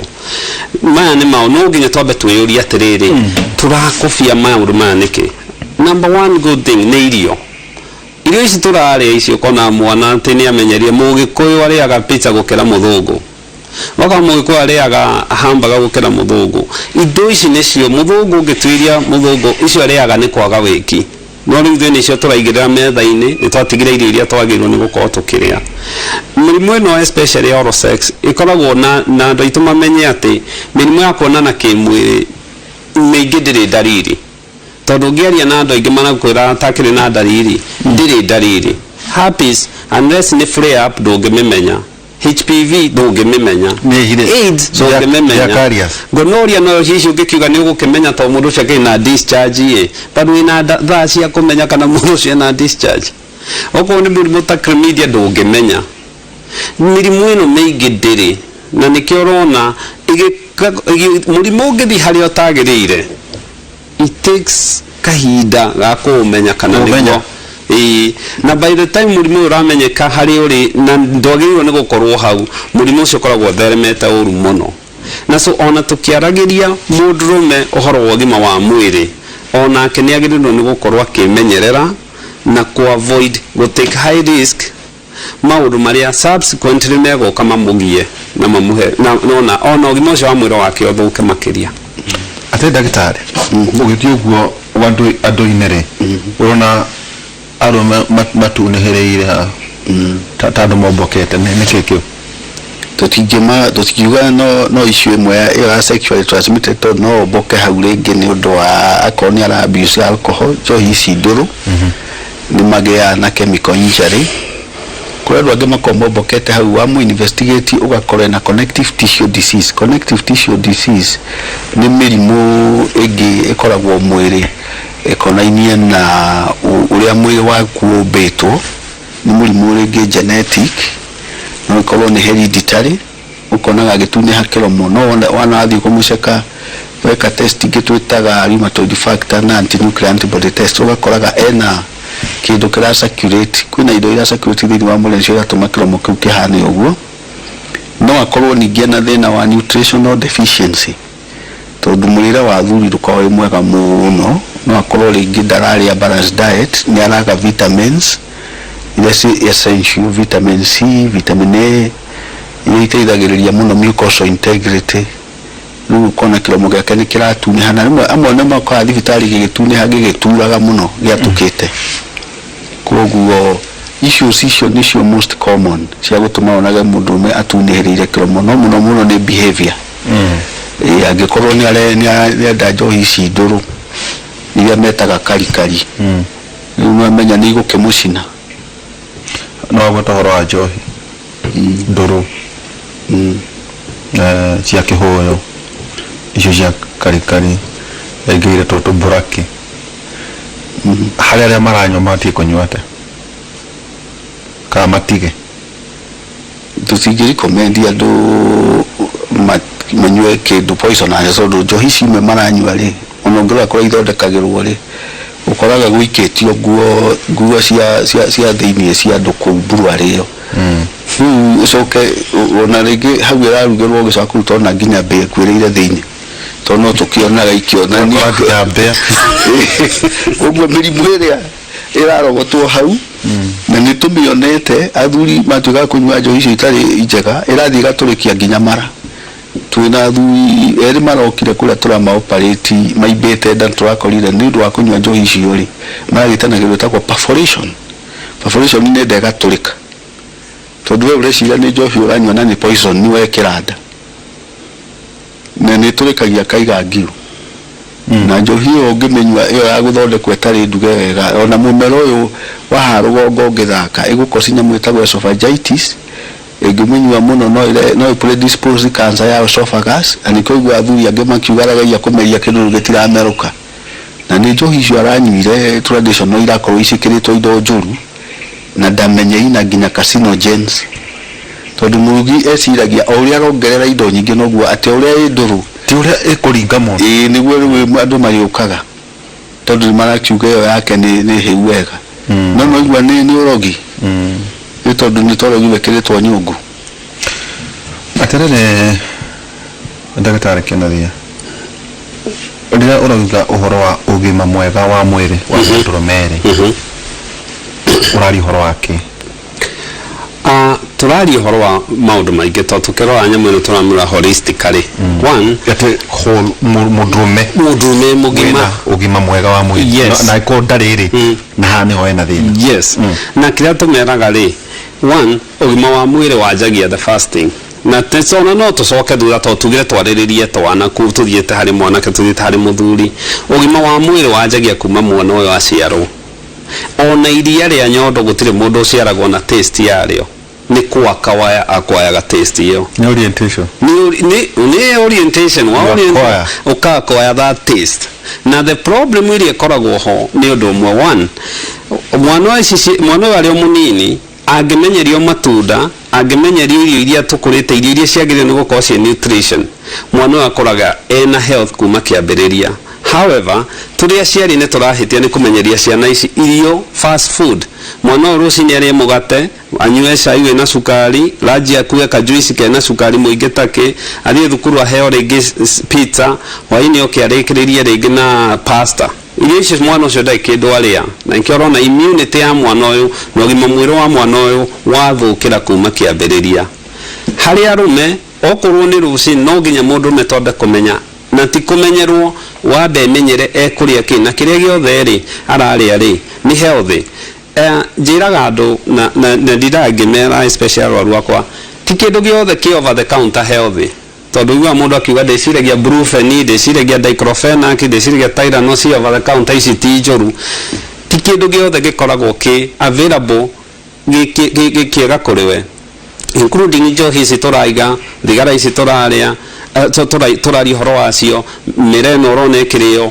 Maya nĩ maũ no nginya twambe twĩyũrie atĩrĩrĩ, tũrakobia maũndũ maya nĩkĩ? Number one good thing nĩ irio. Irio ici tũrarĩa ici, ũkona mwana atĩ nĩ amenyerie. Mũgĩkũyũ arĩaga pizza gũkĩra mũthũngũ, waka mũgĩkũyũ arĩaga hamburger gũkĩra mũthũngũ. Indo ici nĩcio mũthũngũ, ũngĩtuiria mũthũngũ icio arĩaga nĩ kwaga wĩki, no rĩu ithuĩ nĩcio tũraigĩrĩra metha-inĩ. Nĩ twatigire irio iria twagĩrĩirwo nĩ gũkorwo tũkĩrĩa. Mĩrimũ ĩno, especially oral sex, ĩkoragwo na andũ aitũ mamenye atĩ mĩrimũ ya kuonana kĩmwĩrĩ mĩingĩ ndĩrĩ ndariri, tondũ ũngĩaria na andũ aingĩ marakwĩra atakĩrĩ na ndariri. Ndĩrĩ ndariri. Herpes, unless nĩ flare up, ndũngĩmĩmenya. HPV ndũngĩmĩmenya. AIDS ndũngĩmĩmenya. Ya carriers. Gonorrhea no hihi ũngĩkiuga nĩ ũgũkĩmenya, tondũ mũndũ ũcio akĩrĩ na discharge ĩ, but wĩna thaa cia kũmenya kana mũndũ ũcio ena discharge? Okorwo nĩ mũrimũ ta chlamydia, ndũngĩmenya. Mĩrimũ ĩno mĩingĩ ndĩrĩ, na nĩkĩo ũrona mũrimũ ũngĩthiĩ harĩa ũtagĩrĩire, it takes kahinda ga kũũmenya kana Kũũmenya. Nĩguo ĩĩ, na by the time mũrimũ ũyũ ũramenyeka harĩa ũrĩ na ndwagĩrĩirwo nĩ gũkorwo hau, mũrimũ ũcio ũkoragwo ũtheremete ũru mũno. Na so ona tũkĩaragĩria mũndũrũme ũhoro wa ũgima wa mwĩrĩ, onake nĩ agĩrĩirwo nĩ gũkorwo akĩmenyerera na kũ avoid gũ take high risk maũndũ marĩa subsequently megũka mamũgie na mamũhe na ona ũgima ũcio wa mwĩrĩ wake ũthũke makĩria. Atĩ ndagĩtarĩ, ũgĩthiĩ ũguo andũ-inĩ rĩ, ũrona arũme matunĩhĩrĩire haha ta andũ mombokete, nĩ nĩkĩ kĩu? Tũtingĩma, tũtingiuga no issue ĩmwe ĩyo ya sexually transmitted, tondũ no ũmboke hau rĩngĩ nĩ ũndũ wa akorwo nĩ ara abuse alcohol, njohi ici ndũrũ, nĩ magĩaga na chemical injury. Kũrĩ andũ angĩ makoragwo mombokete hau, wamũ investigate ũgakora ena connective tissue disease. Connective tissue disease nĩ mĩrimũ ĩngĩ ĩkoragwo mwĩrĩ ĩkonainie na ũrĩa mwĩrĩ waku ũmbĩtwo. Nĩ mũrimũ rĩngĩ genetic, no ĩkorwo nĩ hereditary. Ũkonaga agĩtunĩha kĩromo, no wana wathiĩ kũmũceka, weka test ingĩ twĩtaga rheumatoid factor na anti-nuclear antibody test, ũgakoraga ena kĩndũ kĩra circulate, kwĩna indo ira circulate thĩinĩ wa mwĩrĩ, nĩcio iratũma kĩromo kĩu kĩhane ũguo. No akorwo ningĩ ena thĩna wa nutritional deficiency, tondũ mũrĩre wa athuri ndũkoragwo wĩ mwega mũno. No akorwo rĩngĩ ndararĩa balanced diet, nĩ araga vitamins iria ci essential, vitamin C, vitamin A, iria iteithagĩrĩria mũno mucosal integrity. Rĩu ũkona kĩromo gĩake nĩ kĩratunĩha, na rĩmwe amwe nĩ makoraga thibitarĩ gĩgĩtunĩha, gĩgĩturaga mũno, gĩatũkĩte. Koguo issues icio nĩcio most common cia gũtũma onage mũndũrũme atunĩhĩrĩire kĩromo, no mũno mũno nĩ behavior. Ĩĩ, angĩkorwo nĩ enda njohi ici ndũrũ iria metaga karikari, rĩu nĩwamenya nĩ igũkĩmũcina. No wagweta ũhoro wa njohi ndũrũ cia kĩhũyũ, icio cia karikari ĩngĩire tũtũ mburaki, harĩ arĩa maranyua matige kũnyua atĩa kana matige? Tũtingĩ recommend andũ manyue kĩndũ poisonous, tondũ njohi ici imwe maranyua rĩ, ona ũngĩrora kũrĩa ithondekagĩrwo rĩ, ũkoraga gũikĩtio nguo cia thĩiniĩ cia andũ kũu brewery ĩyo. Rĩu ũcoke ona rĩngĩ hau ĩrarugĩrwo, ũgĩcoka kũruta ona nginya mbĩa ĩkuĩrĩire thĩiniĩ, tondũ no tũkĩonaga ikĩonania. Ũgakora nginya mbĩa. Ũguo mĩrimũ ĩrĩa ĩrarogotwo hau, na nĩ tũmĩonete athuri matuĩka kũnyua njohi icio itarĩ njega, ĩrathiĩ ĩgatũrĩkia nginya mara. Twĩna athuri erĩ marokire kũrĩa tũrama operate maimbĩte nda, tũrakorire nĩ ũndũ wa kũnyua njohi icio rĩ, maragĩte na kĩndũ gĩtagwo perforation. Perforation nĩ nda ĩgatũrĩka, tondũ we ũreciria nĩ njohi ũranyua na nĩ poison nĩ wekĩra nda. Na nĩ ĩtũrĩkagia kaiga ngiru. Na njohi ĩyo ũngĩmĩnyua ĩyo ya gũthondekwo ĩtarĩ nduge wega, ona mũmera ũyũ wa haha rũgongo ũngĩthaka, ĩgũkoci nyamũ ĩtagwo esophagitis, ĩngĩmĩnyua mũno no ĩre no ĩ predispose cancer ya esophagus, na nĩkĩo ũiguaga athuri angĩ makiuga arageria kũmeria kĩndũ rĩu gĩtiramerũka. Na nĩ njohi icio aranyuire traditional irakorwo ciĩkĩrĩtwo indo njũru, na ndamenye ina nginya carcinogens. Tondũ mũrugi eciragia o ũrĩa arongerera indo nyingĩ noguo atĩ o ũrĩa ĩ ndũrũ. Ti ũrĩa ĩkũringa mũndũ. Ĩĩ nĩguo rĩu andũ marĩũkaga tondũ nĩ marakiuga ĩyo yake nĩ nĩ hĩu wega. No nĩwaigua nĩ nĩ ũrogi? Nĩ tondũ nĩ ta ũrogi wĩkĩrĩtwo nyũngũ. Atĩrĩrĩ ndagĩtarĩ Kĩnuthia, rĩrĩa ũrauga ũhoro wa ũgima mwega wa mwĩrĩ wa mũndũrũme-rĩ, ũraria ũhoro wa kĩ? Ah, tũraria ũhoro wa maũndũ maingĩ tondũ tũkĩrora nyamũ ĩno tũramĩrora holistically. One, Atĩ whole mũndũrũme mũndũrũme mũgima wĩna ũgima mwega wa mwĩrĩ. Yes. Na angĩkorwo ndarĩ rĩ, na haha nĩho hena thĩna. Yes. Na kĩrĩa tũmeraga rĩ, one, ũgima wa mwĩrĩ wanjagia the first thing. Na ona no tũcoke thutha tondũ tugire twarĩrĩrie twana kuu tũthiĩte harĩ mwanake tũthiĩte harĩ mũthuri. Ũgima wa mwĩrĩ wanjagia kuma mwana ũyũ aciarwo. Ona iria rĩa nyondo gũtirĩ mũndũ ũciaragwo na taste yarĩo. Nĩ kwaka waya akwayaga taste ĩyo. Nĩ orientation. Nĩ nĩ orientation wa You orient acquire. ũka acquire that taste. Na the problem ĩrĩa ĩkoragwo ho nĩ ũndũ ũmwe. One, mwana ici mwana ũyũ arĩ o mũnini angĩmenyerio matunda, angĩmenyerio irio iria tũkũrĩte, irio iria ciagĩrĩire nĩ gũkorwo ciĩ nutrition, mwana ũyũ akũraga ena health kuma kĩambĩrĩria. However, tũrĩ aciari nĩ tũrahĩtia nĩ kũmenyeria ciana ici irio fast food. Mwana ũyũ rũcinĩ arĩe mũgate, anyue cai wĩna cukari, ranji akue kajuici kena cukari mũingĩ takĩ, athiĩ thukuru aheo rĩngĩ pizza, hwainĩ oke arĩkĩrĩrie rĩngĩ na pasta. Irio icio mwana ũcio ndarĩ kĩndũ arĩa, na nĩkĩo ũrona immunity ya mwana ũyũ na ũgima mwĩrĩ wa mwana ũyũ wathũkĩra kuma kĩambĩrĩria. Harĩ arũme, okorwo nĩ rũcinĩ no nginya mũndũrũme twambe kũmenya, na ti kũmenyerwo, wambe emenyere ekũrĩa kĩ, na kĩrĩa gĩothe rĩ ararĩa rĩ nĩ healthy. Njĩraga andũ na na na ndindaga ngĩmera especially arwaru akwa, ti kĩndũ gĩothe kĩ over the counter healthy. Tondũ ũiguaga mũndũ akiuga ndĩciragia Brufen, ndĩciragia diclofenac, ndĩciragia Tylenol ci over the counter ici ti njũru. Ti kĩndũ gĩothe gĩkoragwo kĩ available gĩ kĩega kũrĩ we. Including njohi ici tũraiga, thigara ici tũrarĩa, tũraria ũhoro wacio, mĩrĩa ĩno ũrona ĩkĩrĩo,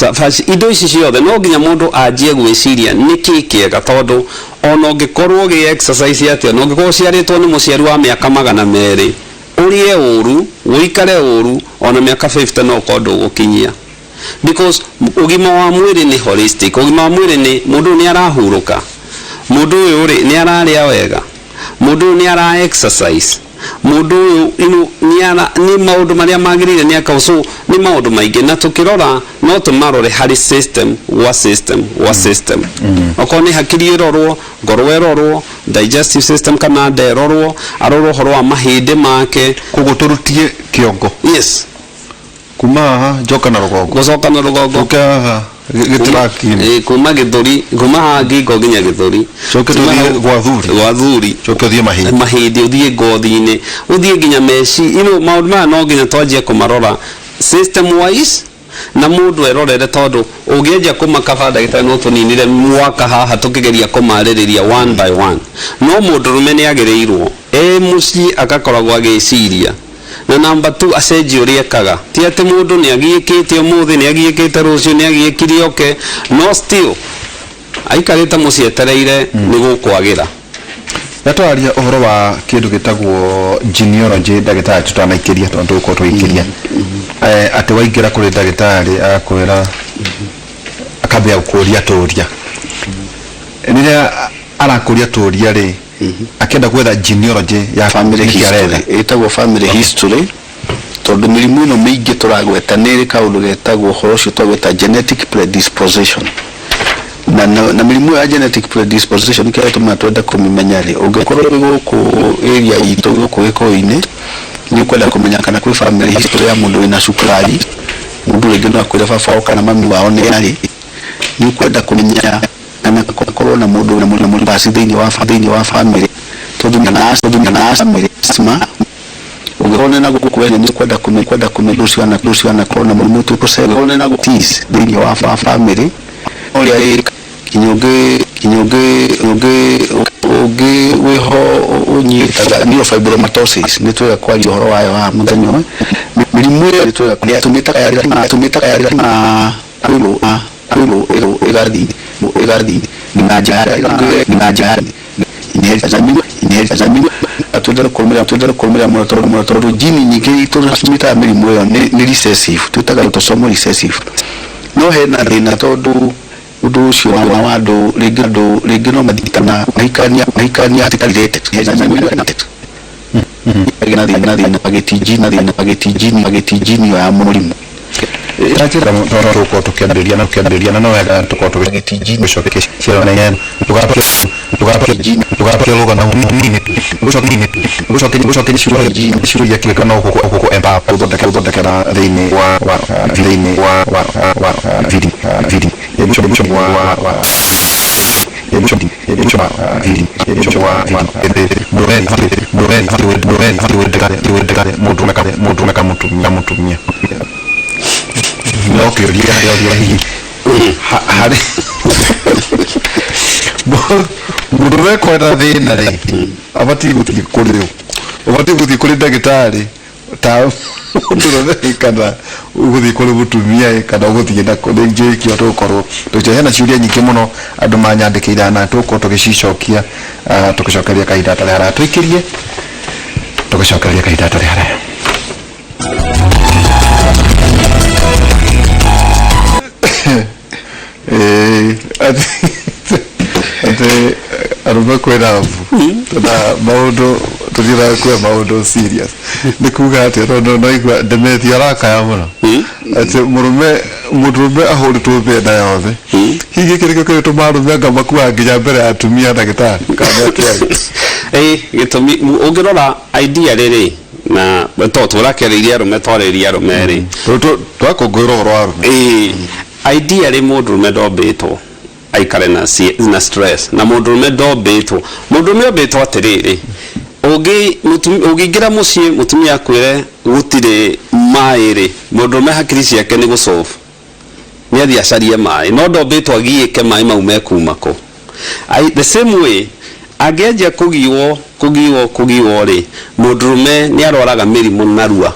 cabaci, indo ici ciothe no nginya mũndũ anjie gwĩciria nĩkĩ kĩega tondũ ona ũngĩkorwo ũgĩ exercise atĩa, ona ũngĩkorwo ũciarĩtwo nĩ mũciari wa mĩaka magana merĩ, ũrĩe ũru, ũikare ũru, ona mĩaka 50 no ũkorwo ndũgũkinyia. Because ũgima wa mwĩrĩ nĩ holistic. Ũgima wa mwĩrĩ nĩ mũndũ ũyũ nĩ arahurũka, mũndũ ũyũ rĩ nĩ ararĩa wega, mũndũ ũyũ nĩ ara exercise, mũndũ ũyũ you know, nĩ ara nĩ maũndũ marĩa magĩrĩire nĩ aka so nĩ maũndũ maingĩ na tũkĩrora no tũmarore harĩ system gwa system gwa system. Okorwo nĩ hakiri ĩrorwo, ngoro ĩrorwo, digestive system kana nda ĩrorwo, arorwo ũhoro wa mahĩndĩ make. Koguo tũrutie kĩongo. Yes. Kuma haha njoka na rũgongo. Gũcoka na rũgongo. Tũke haha gĩtirakinĩ. Kuma gĩthũri, kuma haha ngingo nginya gĩthũri. Coke tũthiĩ gwa thuri. Gwa thuri. Coke ũthiĩ mahĩndĩ. Mahĩndĩ, ũthiĩ ngothi-inĩ, ũthiĩ nginya meci. You know, maũndũ maya no nginya twanjie kũmarora system wise na mũndũ erorere tondũ ũngĩanjia kũmakaba ndagĩtarĩ no tũninire mwaka haha tũkĩgeria kũmarĩrĩria one by one. No mũndũrũme nĩ agĩrĩirwo e mũciĩ agakoragwo agĩciria. Na number 2 acenjie ũrĩa ekaga. Ti atĩ mũndũ nĩ agiĩkĩte ũmũthĩ, nĩ agiĩkĩte rũciũ, nĩ agiĩkire oke, no still aikarĩte mũciĩ etereire nĩ gũkwagĩra. Na twararia ũhoro wa kĩndũ gĩtagwo genealogy ndagĩtarĩ tũtanaikĩria tondũ tũgũkorwo tũgĩikĩria. Atĩ waingĩra kũrĩ ndagĩtarĩ agakwĩra akambia gũkũria tũria. Rĩrĩa arakũria tũria rĩ, akĩenda gwetha genealogy ya family nĩkĩ aretha. History ĩtagwo family history tondũ mĩrimũ ĩno mĩingĩ tũragweta nĩ ĩrĩ kaũndũ getagwo ũhoro ũcio twagweta genetic predisposition. Na, na, na mĩrimũ ya genetic predisposition kĩrĩa gĩtũmaga twende kũmĩmenya rĩ, ũngĩkorwo wĩ gũkũ area itũ gũkũ Gĩkũyũ-inĩ nĩ ũkwenda kũmenya kana kwĩ family history ya mũndũ wĩna cukari, mũndũ rĩngĩ no akwĩre baba wao kana mami wao nĩ arĩ, nĩ ũkwenda kũmenya kana korwo na mũndũ wĩna mũrimũ basi thĩinĩ wa family tondũ na asthma, Ũngĩkorwo na gũkũ wene nĩ kwenda kũmenya kwenda kũmenya rũciana rũciana korwo na mũrimũ tũkũcera korwo na tis thĩinĩ wa wa family ũrĩa ĩ kinya ũngĩ kinya ũngĩ ũngĩ ũngĩ wĩho ũnyitaga neurofibromatosis nĩ twega kwaria ũhoro wayo haha mũthenya ũyũ. Mĩrimũ ĩyo nĩ twega tũmĩtaga ya tũmĩtaga ya na kwĩrwo ĩgathiĩ ĩgathiĩ na njĩra na njĩra inheritance twendere kũrũmĩrĩra twendere kũrũmĩrĩra mũno tondũ mũno tondũ jini nyingĩ tũmĩtaga mĩrimũ ĩyo nĩ nĩ recessive, twĩtaga autosomal recessive. No hena thĩna tondũ ũndũ ũcio wa andũ rĩngĩ andũ rĩngĩ no mathikana mahikania mahikania related na thĩna thĩna agĩti jini thĩna agĩti jini agĩti jini ya mũrimũ. Njĩra tũgũkorwo tũkĩambĩrĩria na tũkĩambĩrĩria na no wega tũkorwo tũgĩti jini gũcokia ciana na tũgacokia tũgacokia jini tũgacokia rũgano nini gũcokia nini gũcokia gũcokia ciũria ciũria kĩrĩko no gũkũ empower gũthondeka gũthondekera thĩinĩ wa wa thĩinĩ wa wa wa vidi vidi gũcokia gũcokia wa wa mũndũrũme no kĩũria harĩa hihi harĩ mũndũrũme kwenda thĩna rĩ, abatiĩ gũthiĩ kũrĩ ũ? Ũbatiĩ gũthiĩ kũrĩ ndagĩtarĩ ta mũndũrũme kana ũgũthiĩ kũrĩ mũtumia ĩ, kana ũgũthiĩ na kũ? Nĩ njũĩ kĩo tũgũkorwo tũgĩcokia. Hena ciũria nyingĩ mũno andũ manyandĩkĩire na tũgũkorwo tũgĩcicokia tũgĩcokeria kahinda hatarĩ haraya. Tũikĩrie tũgĩcokeria kahinda hatarĩ haraya. Atĩ atĩ arũme kwĩna mbu na maũndũ tũthiĩraga kuoya maũndũ serious nĩ kuga atĩa? Tondũ no igua Demetrio arakaya mũno atĩ mũrũme mũndũrũme ahũrĩtwo mĩena yothe. Hihi gĩkĩ nĩkĩo kĩrĩtũma arũme anga makuaga nginya mbere ya atumia ndagĩtarĩ kana nĩ atĩa? Ĩ gĩtũmi ũngĩrora idea rĩrĩ na to tũrakĩarĩirie arũme twarĩria arũme rĩ. Twakũngũĩra ũhoro wa arũme. Ĩ idea rĩ, mũndũrũme ndombĩtwo aikare na, na stress, na mũndũrũme ndombĩtwo, mũndũrũme ombĩtwo atĩrĩrĩ, ũngĩ ũngĩingĩra mũciĩ mũtumia akwĩre gũtirĩ maĩ rĩ, mũndũrũme hakiri ciake nĩ gũsolve, nĩ athiĩ acarie maĩ, no ndombĩtwo agiĩke maĩ mau mekuma kũ. The same way angĩanjia kũgiwo kũgiwo kũgiwo rĩ, mũndũrũme nĩ arwaraga mĩrimũ narua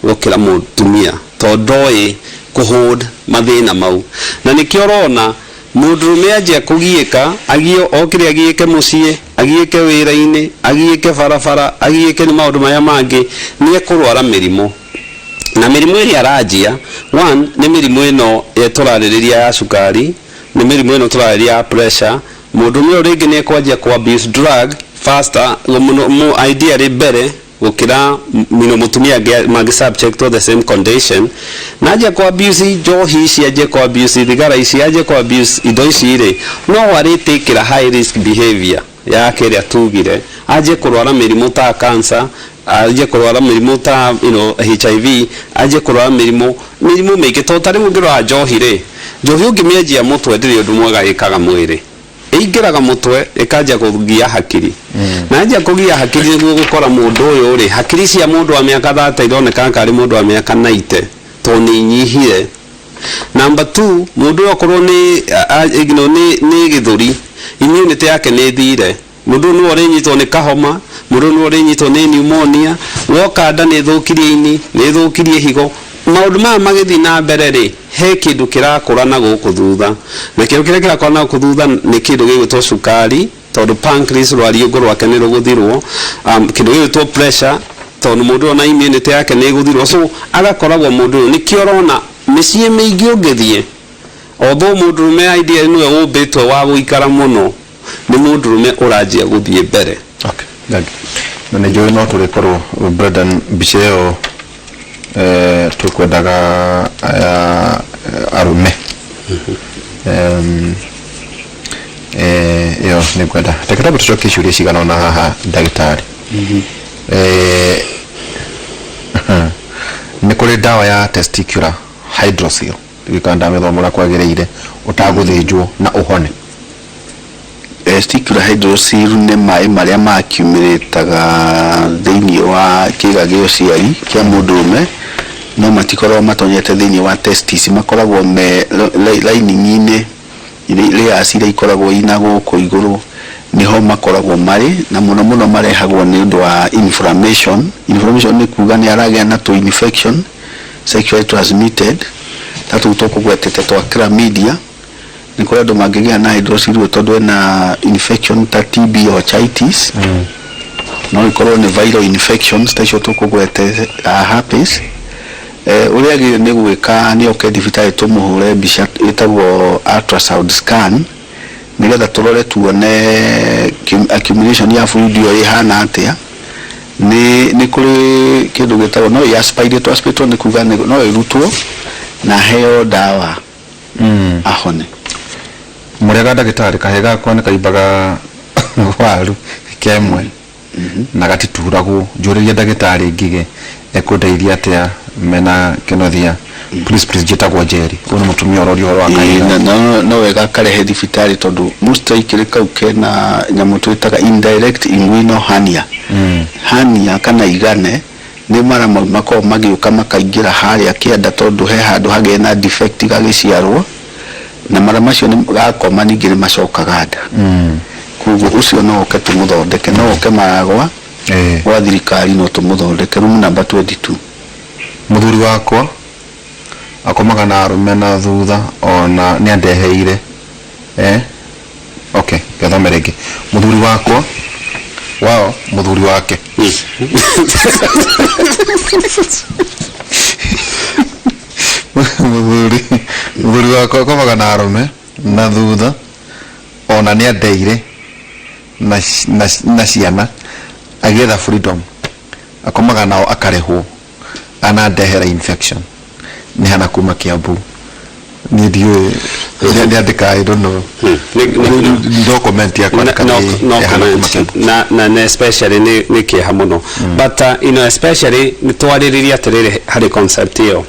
gũkĩra mũtumia tondũ ndoĩ kũhold mathĩna mau. Na nĩkĩo ũrona mũndũrũme anjia kũgiĩka, agio okĩre agiĩke mũciĩ, agiĩke wĩra-inĩ, agiĩke barabara, agiĩke nĩ maũndũ marĩa mangĩ, nĩ ekũrwara mĩrimũ. Na mĩrimũ ĩrĩa aranjia, one nĩ mĩrimũ ĩno tũrarĩrĩria ya cukari, nĩ mĩrimũ ĩno tũrarĩrĩria ya pressure. Mũndũrũme ũyũ rĩngĩ nĩ ekwanjia kũ abuse drug faster mũno ideally mbere gũkĩra mino mũtumia mangĩ subject to the same condition. Na anjia kũ abuse njohi ici, anjie kũ abuse thigara ici, anjie kũ abuse indo ici rĩ, no arĩtĩkĩra high risk behavior yake ĩrĩa tugire, anjie kũrwara mĩrimũ ta cancer, anjie kũrwara mĩrimũ ta HIV, anjie kũrwara mĩrimũ mĩrimũ mĩingĩ. Tondũ ta rĩu ũngĩrora njohi rĩ, njohi ũngĩmĩanjia mũtwe ndĩrĩ ũndũ mwega ĩkaga mwĩrĩ. Ĩingĩraga mũtwe ĩkanjia kũgia hakiri, na yanjia kũgia hakiri nĩguo gũkora mũndũ ũyũ rĩ, hakiri cia mũndũ wa mĩaka 30 ironeka karĩ mũndũ wa mĩaka 90 tondũ nĩ inyihire. Number two, mũndũ ũyũ okorwo nĩ nĩ nĩ gĩthũri, immunity yake nĩ ĩthire. Mũndũ ũyũ nĩwe ũrĩnyitwo nĩ kahoma, mũndũ ũyũ nĩwe ũrĩnyitwo nĩ pneumonia. Woka nda nĩ ĩthũkirie ini, nĩ ĩthũkirie higo. Maũndũ maya magĩthiĩ na mbere rĩ, he kĩndũ kĩrakũra na gũkũ thutha, na kĩndũ kĩrĩa kĩrakũra na gũkũ thutha nĩ kĩndũ gĩgwĩtwo cukari, tondũ pancreas rwariũngũ rwake nĩ rũgũthirwo, kĩndũ gĩgwĩtwo pressure, tondũ mũndũ ũyũ na immunity yake nĩ ĩgũthirwo. So agakoragwo mũndũ ũyũ nĩkĩo ũrona mĩciĩ mĩingĩ ũngĩthiĩ, although mũndũrũme idea nĩwe ũmbĩtwo wa gũikara mũno, nĩ mũndũrũme ũranjia gũthiĩ mbere. Okay, thank you. Na nĩ njũĩ no tũrĩkorwo Brendan mbica ĩyo tũkwendaga aya arũme ĩyo nĩ ngwenda reke twambe tũcokie ciũria cigana ũna haha ndagĩtarĩ. Nĩ kũrĩ ndawa ya testicular hydrocele, ndiũĩ kana ndamĩthoma ũrĩa kwagĩrĩire, ũtagũthĩnjwo na ũhone? Testicular hydrocele nĩ maĩ marĩa maaccumulataga thĩinĩ wa kĩga gĩa ũciari kĩa mũndũrũme, no matikoragwo matonyete thĩinĩ wa testis, makoragwo me lining-inĩ, layers iria ikoragwo ina gũkũ igũrũ, nĩho makoragwo marĩ, na mũno mũno marehagwo nĩ ũndũ wa inflammation. Inflammation nĩ kuga nĩ aragĩa na tũ infection sexually transmitted ta tũu tũkũgwetete twa chlamydia. Nĩ kũrĩ andũ mangĩgĩa na hydrocele tondũ ena infection ta TB, orchitis, no ikorwo nĩ viral infections ta icio tũkũgwete, herpes. Ũrĩa agĩrĩire nĩ gwĩka nĩ oke thibitarĩ tũmũhũre mbica ĩtagwo ultrasound scan, nĩgetha tũrore tuone accumulation ya fluid ĩyo ĩhana atĩa. Nĩ kũrĩ kĩndũ gĩtagwo no ĩ aspirate. Aspirate nĩ kuga no ĩrutwo na heo ndawa ahone. Mũrĩega ndagĩtarĩ, kahĩĩ gakwa nĩ kaimbaga waru kemwe na gatituragwo. Njũrĩrie ndagĩtarĩ Ngige ekũndeithia atĩa mena kĩnothia, please, please. Njĩtagwo Njeri. Ũyũ nĩ mũtumia ũroria ũhoro wa Ĩĩ, kahĩĩ. na no wega akarehe thibitarĩ tondũ most likely kau kena nyamũ twĩtaga indirect inguinal hernia. Hernia kana igane nĩ mara mau makoragwo magĩũka makaingĩra harĩa kĩanda, tondũ he handũ hagĩe na defect gagĩciarwo, na mara macio nĩ gakoma ningĩ nĩ macokaga nda. Koguo ũcio no oke tũmũthondeke, no oke Maragwa gwa thirikari, no tũmũthondeke, room number 22. Mũthuri wakwa akomaga na arũme na thutha, ona nĩ andeheire okay, gĩthome rĩngĩ. Mũthuri wakwa wao, mũthuri wake, mũthuri wakwa akomaga na arũme na thutha, ona nĩ andeire na ciana agĩetha freedom, akomaga nao akarĩhwo, anandehera infection. Nĩ hana kuma Kiambu. Niĩ ndiũĩ nĩ andĩka, I don't know. No comment ya kwandĩka. No, nĩ no ĩhana kuma comment. Kiambu. Na especially nĩ kĩeha mũno, but especially nĩ twarĩrĩria atĩrĩrĩ, harĩ concept ĩyo,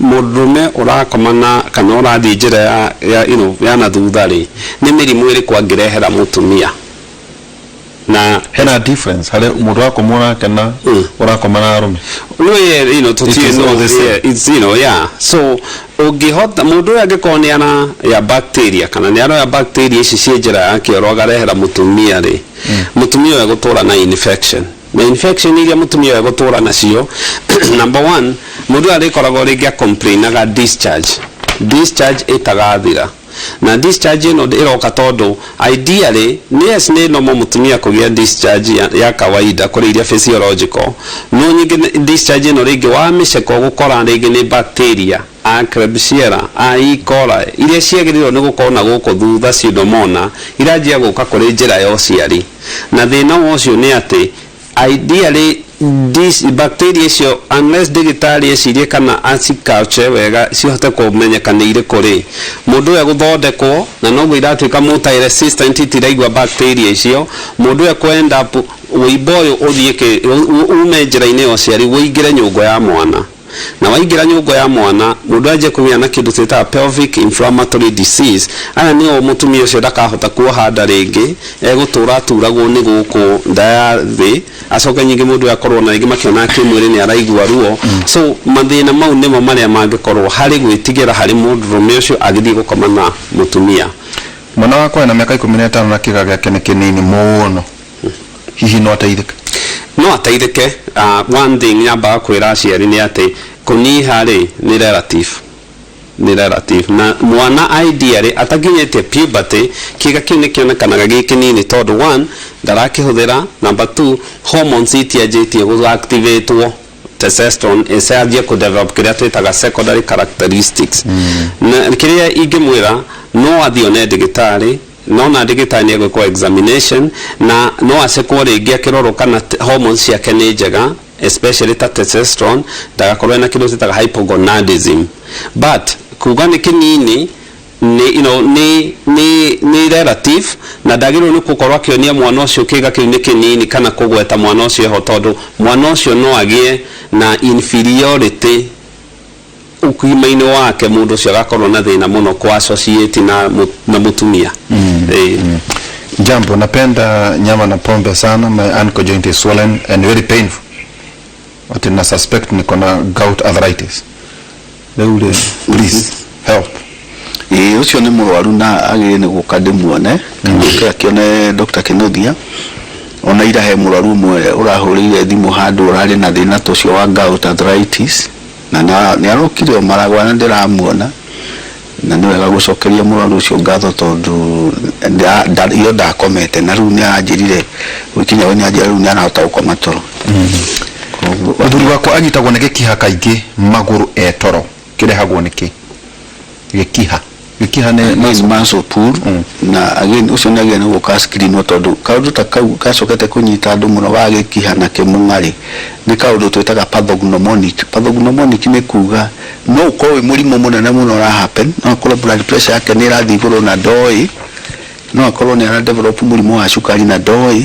mũndũrũme ũrakoma na kana ũrathiĩ njĩra ya ya na thutha rĩ, nĩ mĩrimũ ĩrĩkũ angĩrehera mũtumia na Hena difference harĩ mũndũ ũrakomwo nake na ũrakoma na arũme? No, yeah, It is no, all the same. Yeah, it's yeah, so ũngĩhota mũndũ ũyũ angĩkorwo nĩ ara ya bacteria kana nĩ aroya bacteria ici ciĩ njĩra ya kĩoro akarehera mũtumia rĩ, mũtumia ũyũ egũtũra na infection, na infection iria mũtumia ũyũ egũtũra nacio, number one, mũndũ ũyũ arĩkoragwo rĩngĩ acomplainaga discharge, discharge ĩtagathira, na discharge ĩno ĩroka tondũ ideally nĩ, yes, nĩ normal mũtumia kũgĩa discharge ya kawaida kũrĩ iria physiological, no nyingĩ discharge ĩno rĩngĩ wa mĩceko gũkora rĩngĩ nĩ bacteria a Klebsiella, a E. coli, iria ciagĩrĩirwo nĩ gũkorwo na gũkũ thutha pseudomonas, iranjia gũka kũrĩ njĩra ya ũciari. Na thĩna wa ũcio nĩ atĩ ideally this bacteria icio, unless ndagĩtarĩ ecirie kana aciculture wega cihote kũmenyeka nĩ irĩkũ rĩ, mũndũ ũyũ egũthondekwo na noguo iratuĩka multi resistant, itiraigua bacteria icio. Mũndũ ũyũ ekũ end up wĩimbo ũyũ ũthiĩ ume njĩra-inĩ ya ũciari ũingĩre nyũngũ ya mwana, na waingĩra nyũngũ ya mwana, mũndũ anjie kũgĩa na kĩndũ twĩtaga pelvic inflammatory disease. Aya nĩo mũtumia ũcio ndakahota kuoha nda rĩngĩ, egũtũra aturagwo nĩ gũkũ nda ya thĩ. Acoke nyingĩ mũndũ ũyũ akorwo na rĩngĩ makĩona kĩmwĩrĩ nĩ araigua ruo. So mathĩna mau nĩmo marĩa mangĩkorwo harĩ gwĩtigĩra harĩ mũndũrũme ũcio agĩthiĩ gũkoma na mũtumia. Mwana wakwa ena mĩaka 15 na kĩga gĩake nĩ kĩnini mũno, hihi no ateithĩke? No ateithĩke. One thing nyambaga kwĩra aciari nĩ atĩ kũnyiha rĩ nĩ relative, nĩ relative, na mwana ideally atakinyĩtie puberty, kĩga kĩu nĩ kĩonekanaga gĩ kĩnini tondũ one, ndarakĩhũthĩra, number two, hormones itianjĩtie gũactivatwo, testosterone ĩcanjie kũ develop kĩrĩa twĩtaga secondary characteristics. Na kĩrĩa ingĩmwĩra, no athiĩ one ndagĩtarĩ, no na ndagĩtarĩ nĩ egwĩkwo examination na no acekwo rĩngĩ akĩrorwo kana hormones ciake nĩ njega, especially ta testosterone, ndagakorwo ena kĩndũ twĩtaga hypogonadism. But kuga nĩ kĩnini nĩ nĩ relative, na ndagĩrĩirwo nĩ gũkorwo akĩonia mwana ũcio kĩga kĩu nĩ kĩnini kana kũgweta mwana ũcio ho, tondũ mwana ũcio no agĩe na inferiority ũgima-inĩ wake, mũndũ ũcio agakorwo na thĩna mũno kũ associate na mũtumia. Ĩĩ. Jambo, napenda nyama na pombe sana. My ankle joint is swollen and very painful. Ati na suspect niko na gout arthritis. Rĩu rĩ, please help. Ĩĩ, ũcio nĩ mũrwaru na agĩrĩire nĩ gũka ndĩmuone kana oke akĩone Dr. Kinuthia. Ona ira he mũrwaru ũmwe ũrahũrĩire thimũ handũ ũrarĩ na thĩna ta ũcio wa gout arthritis, na nĩ arokire o maragwa na ndĩramuona, na nĩ wega gũcokeria mũrwaru ũcio ngatho tondũ iyo ndakomete, na rĩu nĩ aranjĩrire gũkinya we nĩ anjĩra rĩu nĩ arahota gũkoma toro. Koguo- Mũthuri wakwa anyitagwo nĩ gĩkiha kaingĩ magũrũ e toro. Kĩrehagwo nĩ kĩ? Gĩkiha. Gĩkiha nĩ nĩ muscle pull. Na again, ũcio nĩ agĩrĩire nĩ gũka screenwo tondũ kaũndũ ta kau gacokete kũnyita andũ mũno ga gĩkiha na kĩmũng'arĩ nĩ kaũndũ twĩtaga pathognomonic. Pathognomonic nĩ kuga no ũkorwo wĩ mũrimũ mũnene mũno ũra happen. No akorwo blood pressure yake nĩ ĩrathiĩ igũrũ na ndoĩ, no akorwo nĩ ara develop mũrimũ wa cukari na ndoĩ,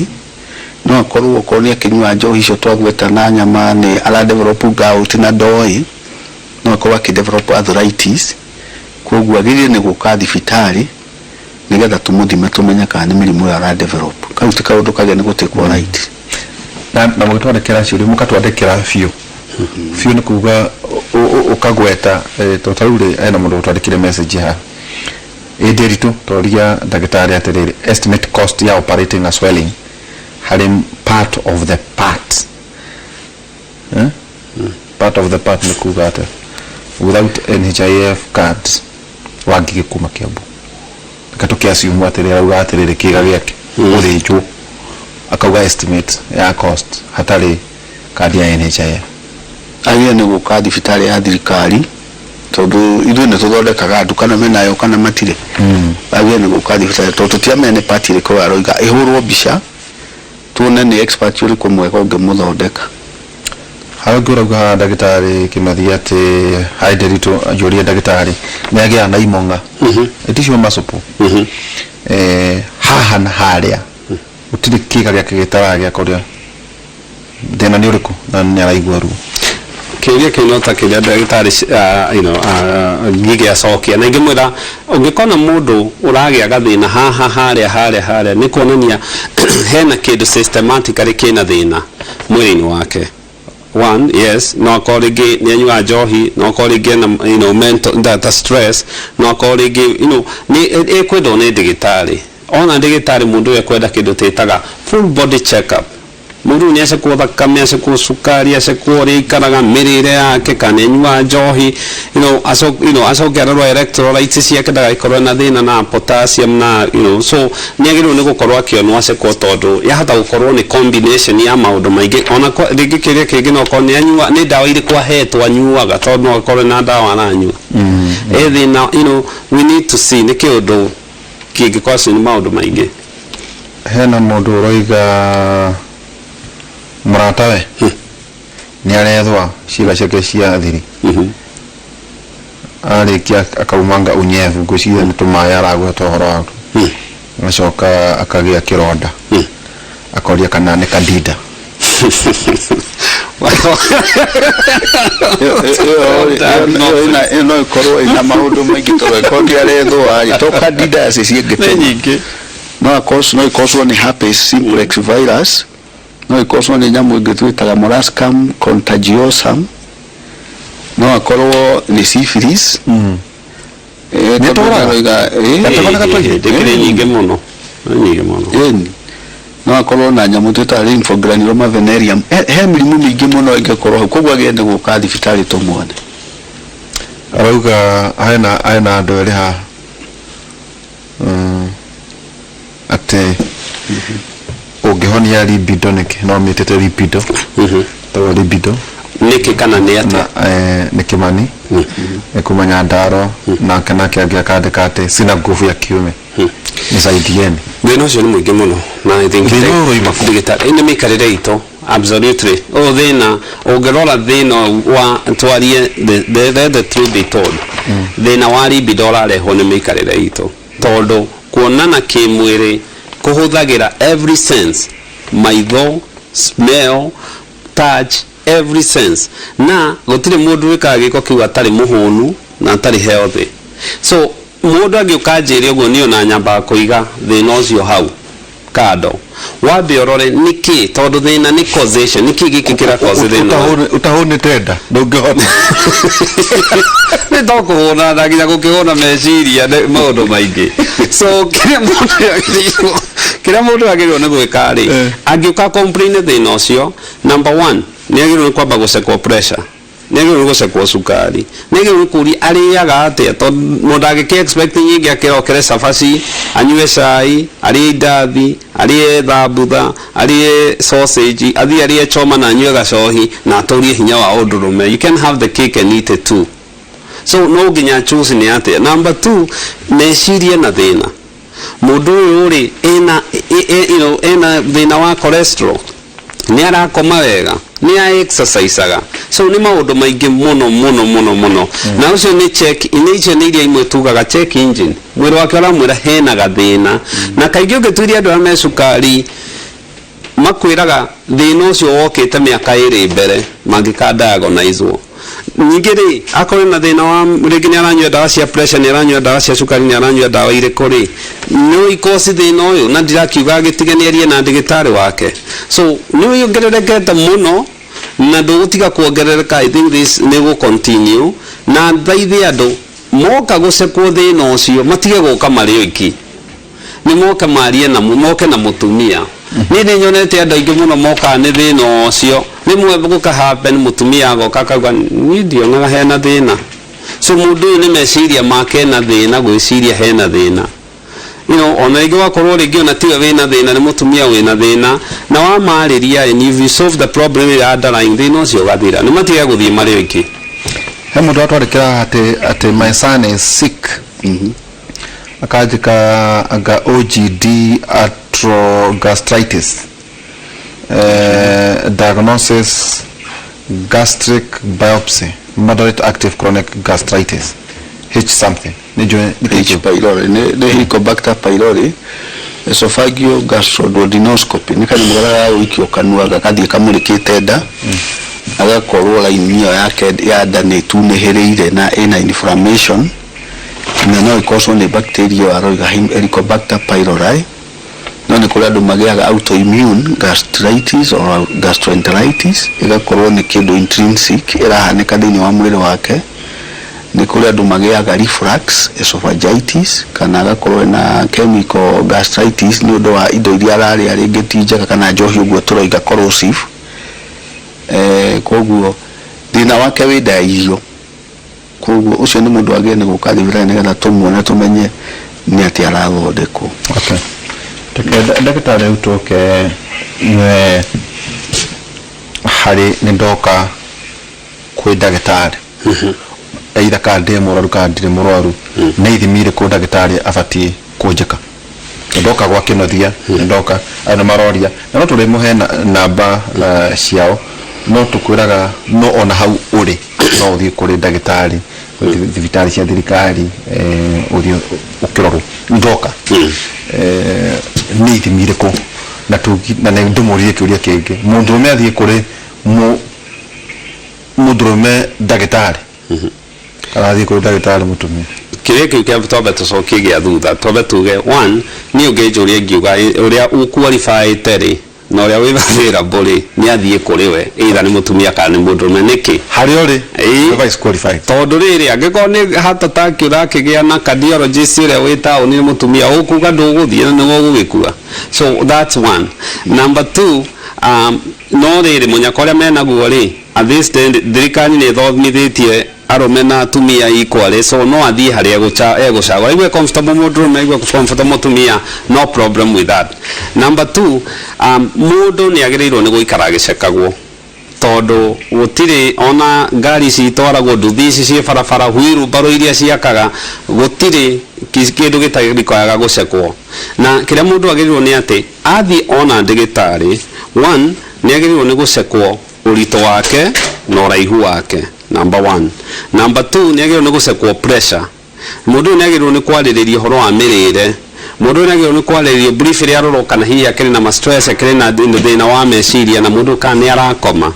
no akorwo okorwo nĩ akĩnyua njohi icio twagweta na nyama nĩ ara develop gout na ndoĩ, no akorwo akĩ develop arthritis. Koguo agĩrĩire nĩ gũka thibitarĩ nĩgetha tũmũthime tũmenye kana nĩ mĩrimũ ĩyo ara develop. Kau ti kaũndũ kagĩa nĩ gũtĩkwo right. Na mũgĩtwandĩkĩra ciũria, mũkatwandĩkĩra biũ biũ, nĩ kuga ũkagweta to ta rĩu rĩ, hena mũndũ ũtwandĩkire message haha ĩ Ndĩritũ, toria ndagĩtarĩ atĩrĩrĩ, estimate cost ya operating a swelling harĩ part of the part, eh? Part of the part nĩ kuga atĩa? Without NHIF cards, Wangigĩ kuma Kiambu. Reke tũkĩassume atĩrĩrĩ, arauga atĩrĩrĩ, kĩga gĩake gũthĩnjwo, akauga estimate ya cost hatarĩ kandi ya NHIF. Agĩrĩire nĩ gũka thibitarĩ ya thirikari tondũ ithuĩ nĩ tũthondekaga andũ kana menayo kana matirĩ. Agĩrĩire nĩ gũka thibitarĩ tondũ tũtiamenya nĩ part ĩrĩkũ aroiga. Ĩhũrwo mbica tuone nĩ expert ũrĩkũ mwega ũngĩmũthondeka. Harĩa ũngĩ ũrauga, ndagĩtarĩ Kĩmathi, atĩ hi Nderitu, njũrie ndagĩtarĩ, nĩ agĩaga na imong'a ĩticio macupu haha na harĩa, gũtirĩ kĩga gĩake gĩtaragĩa kũrĩa. Thĩna nĩ ũrĩkũ? Na nĩ araigua ruo. Kĩũria kĩu no ta kĩrĩa ndagĩtarĩ Ngigĩ acokia, na ingĩmwĩra ũngĩkona mũndũ ũragĩa gathĩna haha, harĩa, harĩa, harĩa, nĩ kuonania hena kĩndũ systematically kĩna thĩna mwĩrĩ-inĩ wake. One, yes, no akorwo rĩngĩ nĩ anyuaga njohi, no akorwo rĩngĩ ena mental ta stress, no akorwo rĩngĩ nĩ ĩkwendwo nĩ ndagĩtarĩ. Ona ndagĩtarĩ mũndũ ũyũ ekwenda kĩndũ twĩtaga full body check up. Mũndũ ũyũ nĩ acekwo thakame, acekwo cukari, acekwo ũrĩa aikaraga, mĩrĩre yake, kana nĩ anyuaga njohi, acoke arorwo electrolytes ciake ndagagĩkorwo na thĩna na potassium na so nĩ agĩrĩirwo nĩ gũkorwo akĩonwo acekwo tondũ yahota gũkorwo nĩ combination ya maũndũ maingĩ. Ona rĩngĩ kĩrĩa kĩngĩ no akorwo nĩ anyua, nĩ ndawa irĩkũ ahetwo anyuaga, tondũ no akorwo na ndawa aranyua ĩ thĩna. We need to see nĩ kĩũndũ kĩngĩkorwo nĩ maũndũ maingĩ. Hena mũndũ ũroiga mũratawe nĩ arethwa ciĩga ciake cia thiri, arĩkia akaumanga unyevu, ngwĩciria nĩ tũmaĩ aragweta ũhoro waku, agacoka akagĩa kĩronda, akoria kana nĩ candida. Ĩyo no ĩkorwo ĩna maũndũ maingĩ tondũ ĩkorwo nĩ arethwo rĩ, to candidiasis nĩ ĩngĩtũma nyingĩ. No akorwo no ĩkorwo nĩ herpes simplex virus, no ĩkorwo nĩ nyamũ ĩngĩ twĩtaga molluscum contagiosum, no akorwo nĩ syphilis. Nĩ tondũ ĩtũraga? nĩaroiga, Gatema na gatũire? Ndĩkĩrĩ nyingĩ mũno, nĩ nyingĩ mũno. Ĩni no akorwo na nyamũ twĩtaga lymphogranuloma venereum. He mĩrimũ mĩingĩ mũno ĩngĩkorwo hau, koguo agĩrĩire nĩ gũka thibitarĩ tũmuone. Arauga hena andũ erĩ haha, atĩ ũngĩhonia libido nĩkĩ? No mĩtĩte libido tagwo libido. Nĩkĩ kana nĩ atĩa? Na nĩ Kĩmani nĩ kuma Nyandarua, nake angĩ akandĩka atĩ sina nguvu ya kiume, nisaidieni. Thĩna ũcio nĩ mũingĩ mũno na I think Thĩna ũyũ ũroima kũ? Ndagĩtarĩ, nĩ mĩikarĩre itũ, absolutely. Ũyũ thĩna ũngĩrora thĩna wa twarie, the truth be told, thĩna wa libido ũrarehwo nĩ mĩikarĩre itũ tondũ kuonana kĩmwĩrĩ kũhũthagĩra every sense: maitho, smell, touch, every sense, na gũtirĩ mũndũ wĩkaga gĩko kĩu atarĩ mũhũnu na atarĩ healthy. So mũndũ angĩũka anjĩre ũguo, niĩ ona nyambaga kũiga thĩna ũcio hau. Kando wambe ũrore nĩkĩ, tondũ thĩna nĩ causation, nĩkĩ gĩkĩ kĩra cause thĩna ũyũ? Utahũnĩte nda ndũngĩhota. Nĩ to kũhũna nda, nginya gũkĩhũna meciria nĩ maũndũ maingĩ. So kĩrĩa mũndũ agĩrĩirwo nĩ gwĩka rĩ, angĩũka complain thĩna ũcio, number one, nĩ agĩrĩirwo nĩ kwamba gũcekwo pressure, nĩ agĩrĩirwo nĩ gũcekwo cukari, nĩ agĩrĩirwo nĩ kũũria arĩaga atĩa, tondũ mũndũ angĩkĩ expect nyingĩ akĩrokere cabaci, anyue cai, arĩe indathi, arĩe thambutha, arĩe sausage, athiĩ arĩe choma na anyue gacohi na atũrie hinya wa ũndũrũme. You can have the cake and eat it too. So no nginya choose nĩ atĩa. Number two, meciria na thĩna mũndũ ũyũ rĩ, ena ena thĩna wa cholesterol, nĩ arakoma wega, nĩ a exerciseaga? So nĩ maũndũ maingĩ mũno mũno mũno mũno. Na ũcio nĩ check, nĩ icio nĩ iria imwe tugaga check engine, mwĩrĩ wake ũramwĩra hena gathĩna. Na kaingĩ ũngĩtuiria andũ arĩa me cukari, makwĩraga thĩna ũcio wokĩte mĩaka 2 mbere mangĩka diagnosed. Ningĩ rĩ, akorwo na thĩna wa rĩngĩ nĩ aranyua ndawa cia pressure, nĩ aranyua ndawa cia cukari, nĩ aranyua ndawa irĩkũ rĩ, no ikosi thĩna ũyũ, na ndirakiuga agĩtige, nĩ arie na ndagĩtarĩ wake. So nĩ wongererekete mũno na ndũgũtiga kuongerereka. I think this nĩ gũ continue, na thaithe andũ moka gũcekwo thĩna ũcio matige gũka marĩ oiki, nĩ moke marie na moke na mũtumia. Niĩ nĩ nyonete andũ aingĩ mũno mokaga nĩ thĩna ũcio. Rĩmwe gũka happen mũtumia agoka akauga, "Niĩ ndionaga hena thĩna." So mũndũ ũyũ nĩ meciria make ena thĩna, gwĩciria hena thĩna. Ona rĩngĩ wakorwo rĩngĩ ona tiwe wĩna thĩna, nĩ mũtumia wĩna thĩna, na wamarĩria and if you solve the problem ĩrĩa underlying, thĩna ũcio ũgathira. Nĩ matige gũthiĩ marĩ oiki. He mũndũ watwandĩkĩra atĩ "My son is sick", akanjĩka anga OGD arthrogastritis, diagnosis gastric biopsy, moderate active chronic gastritis, H something, nĩ njũĩ nĩ H pylori, nĩ Helicobacter pylori. Esophageal gastroduodenoscopy nĩ kanyamũ karĩa gagũikio kanua gagathiĩ kamũrĩkĩte nda, agakorwo line ĩyo yake ya nda nĩ ĩtunĩhĩrĩire na ĩna inflammation, na no ĩkorwo nĩ bacteria aroiga Helicobacter pylori. No nĩ kũrĩ andũ magĩaga autoimmune gastritis or gastroenteritis, ĩgakorwo nĩ kĩndũ intrinsic ĩrahanĩka thĩinĩ wa mwĩrĩ wake. Nĩ kũrĩ andũ magĩaga reflux esophagitis, kana agakorwo na chemical gastritis nĩ ũndũ wa indo iria ararĩa rĩngĩ ti njega, kana njohi ũguo tũroiga corrosive. Koguo thĩna wake wĩ nda ya irio. Koguo ũcio nĩ mũndũ wagĩrĩire nĩ gũka thibitarĩ nĩgetha tũmuone, tũmenye nĩ atĩa arathondekwo. Okay. Reke ndagĩtarĩ rĩu tũke harĩ nĩ ndoka kwĩ ndagĩtarĩ, either kana ndĩ mũrwaru kana ndirĩ mũrwaru, nĩ ithimi irĩkũ ndagĩtarĩ abatiĩ kũnjĩka? Nĩ ndoka gwa Kĩnothia, nĩ ndoka, andũ maroria na no tũrĩmũhe namba ciao, no tũkwĩraga no ona hau ũrĩ no ũthiĩ kũrĩ ndagĩtarĩ thibitarĩ cia thirikari, ũthiĩ ũkĩrorwo. Ndoka, nĩ ithimi irĩkũ? Na nĩ ndĩmũrie kĩũria kĩngĩ, mũndũrũme athiĩ kũrĩ mũndũrũme ndagĩtarĩ kana athiĩ kũrĩ ndagĩtarĩ mũtumia? Kĩrĩa kĩu kĩa twambe tũcokie gĩa thutha, twambe tuge one, niĩ ũngĩnjũria ngiuga ũrĩa ũqualifyĩte rĩ na ũrĩa wĩ available rĩ, nĩ athiĩ kũrĩ we, either nĩ mũtumia kana nĩ mũndũrũme. Nĩkĩ? Harĩa ũrĩ. Ĩĩ. Whoever is qualified. Tondũ rĩrĩ, angĩkorwo nĩ heart attack ũrakĩgĩa na cardiologist ũrĩa wĩ taũni nĩ mũtumia, ũkuga ndũgũthiĩ na nĩwe ũgũgĩkua. So that's one. Number two, no rĩrĩ mũnyaka ũrĩa menaguo rĩ, at this end thirikari nĩ ĩthomithĩtie arũme na atumia equally, so no athiĩ harĩa egũcagũra, aigue comfortable mũndũrũme, aigue comfortable mũtumia, no problem with that. Number two, mũndũ nĩ agĩrĩirwo nĩ gũikara agĩcekagwo, tondũ gũtirĩ ona ngari ici itwaragwo, nduthi ici ciĩ barabara, wheelbarrow iria ciakaga, gũtirĩ kĩndũ gĩtarĩkoyaga gũcekwo. Na kĩrĩa mũndũ agĩrĩirwo nĩ atĩ athiĩ ona ndĩgĩtarĩ, one, nĩ agĩrĩirwo nĩ gũcekwo ũritũ wake na ũraihu wake, number one. Number two, nĩ agĩrĩirwo nĩ gũcekwo pressure. Mũndũ ũyũ nĩ agĩrĩirwo nĩ kwarĩrĩria ũhoro wa mĩrĩre. Mũndũ ũyũ nĩ agĩrĩirwo nĩ kwarĩrĩrio briefly, arorwo kana hihi akĩrĩ na ma stress, akĩrĩ na thĩna wa meciria, na mũndũ kana nĩ arakoma.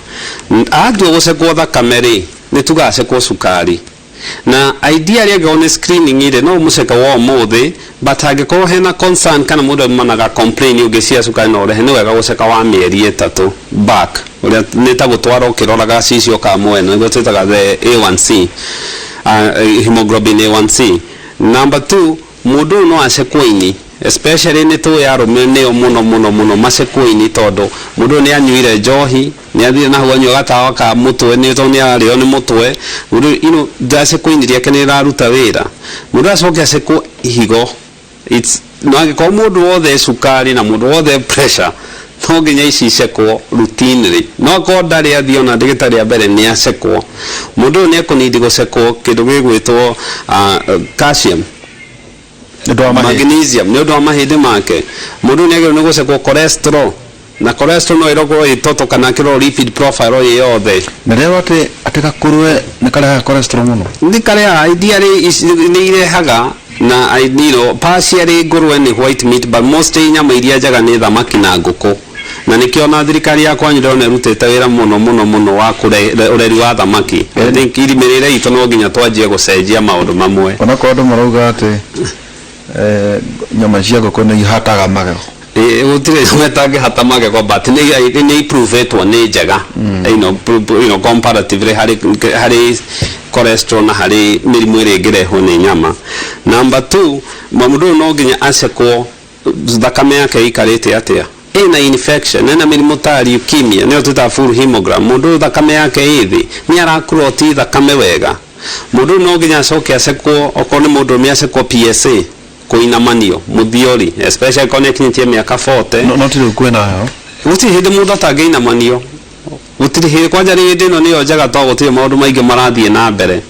Atua gũcekwo thakame rĩ, nĩ tugaga cekwo cukari. Na ideally angĩkorwo nĩ screening rĩ, no ũmũceke wa ũmũthĩ, but angĩkorwo hena concern kana mũndũ aumanaga complain ũngĩ cia cukari no ũrehe, nĩ wega gũceka wa mĩeri 3 back, ũrĩa nĩ ta gũtwara ũkĩroraga gacicio ka mwena, nĩguo twĩtaga the A1C, hemoglobin A1C. Number 2, mũndũ ũyũ no acekwo ini, especially nĩ tũĩ arũme nĩo mũno mũno mũno macekwo ini, tondũ mũndũ ũyũ nĩ anyuire njohi, nĩ athire na hau anyua gatawa ka mũtwe, nĩ tondũ nĩ ararĩo nĩ mũtwe. Mũndũ ũyũ, ndacekwo ini rĩake nĩ rĩraruta wĩra. Mũndũ acoke acekwo higo. It's no angĩkorwo mũndũ wothe cukari na mũndũ wothe pressure, no nginya ici icekwo routinely. No akorwo ndarĩ athiĩ ona ndagĩtarĩ ya mbere nĩ acekwo. Mũndũ ũyũ nĩ ekũnindi gũcekwo kĩndũ gĩgwĩtwo calcium, Nĩ ũndũ wa mahĩndĩ. Magnesium, nĩ ũndũ wa mahĩndĩ make. Mũndũ nĩ agĩrĩirwo nĩ gũcekwo cholesterol, na cholesterol no ĩrogwo ĩ total kana kĩrorwo lipid profile ĩ yothe. Na rĩrĩa atĩ gakũrwe nĩ karehaga cholesterol mũno. Nĩ karehaga, ideally nĩ irehaga na partially ngũrwe nĩ white meat, but mostly nyama iria njega nĩ thamaki na ngũkũ. Na nĩkĩo na thirikari ya kwanyu ndĩrona ĩrutĩte wĩra mũno mũno mũno wa ũreri wa thamaki. I think mĩrĩre itũ no nginya twanjie gũcenjia maũndũ mamwe. Onakorwo andũ marauga atĩ nyama cia ngũkũ nĩ ihataga magego. Gũtirĩ nyama ĩtangĩhata magego, but nĩ improvetwo nĩ njega. Comparatively harĩ cholesterol na harĩ mĩrimũ ĩrĩa ĩngĩrehwo nĩ nyama. Number 2, mũndũ ũyũ no nginya acekwo thakame yake ĩikarĩte atĩa. Ĩna infection, ĩna mĩrimũ ta leukemia, nĩyo twĩtaga full hemogram. Mũndũ ũyũ thakame yake ĩ thĩ, nĩ arakuroti thakame wega. Mũndũ ũyũ no nginya acoke acekwo, okorwo nĩ mũndũ ũrũme acekwo PSA, kũinamanio mũthiori, especially korwo nĩ akinyĩtie mĩaka 40. No, no ti rĩu kwĩna heho. Gũtirĩ hĩndĩ mũndũ atangĩinamanio. Gũtirĩ hĩndĩ, kwanja hĩndĩ ĩno nĩyo njega tondũ gũtirĩ maũndũ maingĩ marathiĩ na mbere.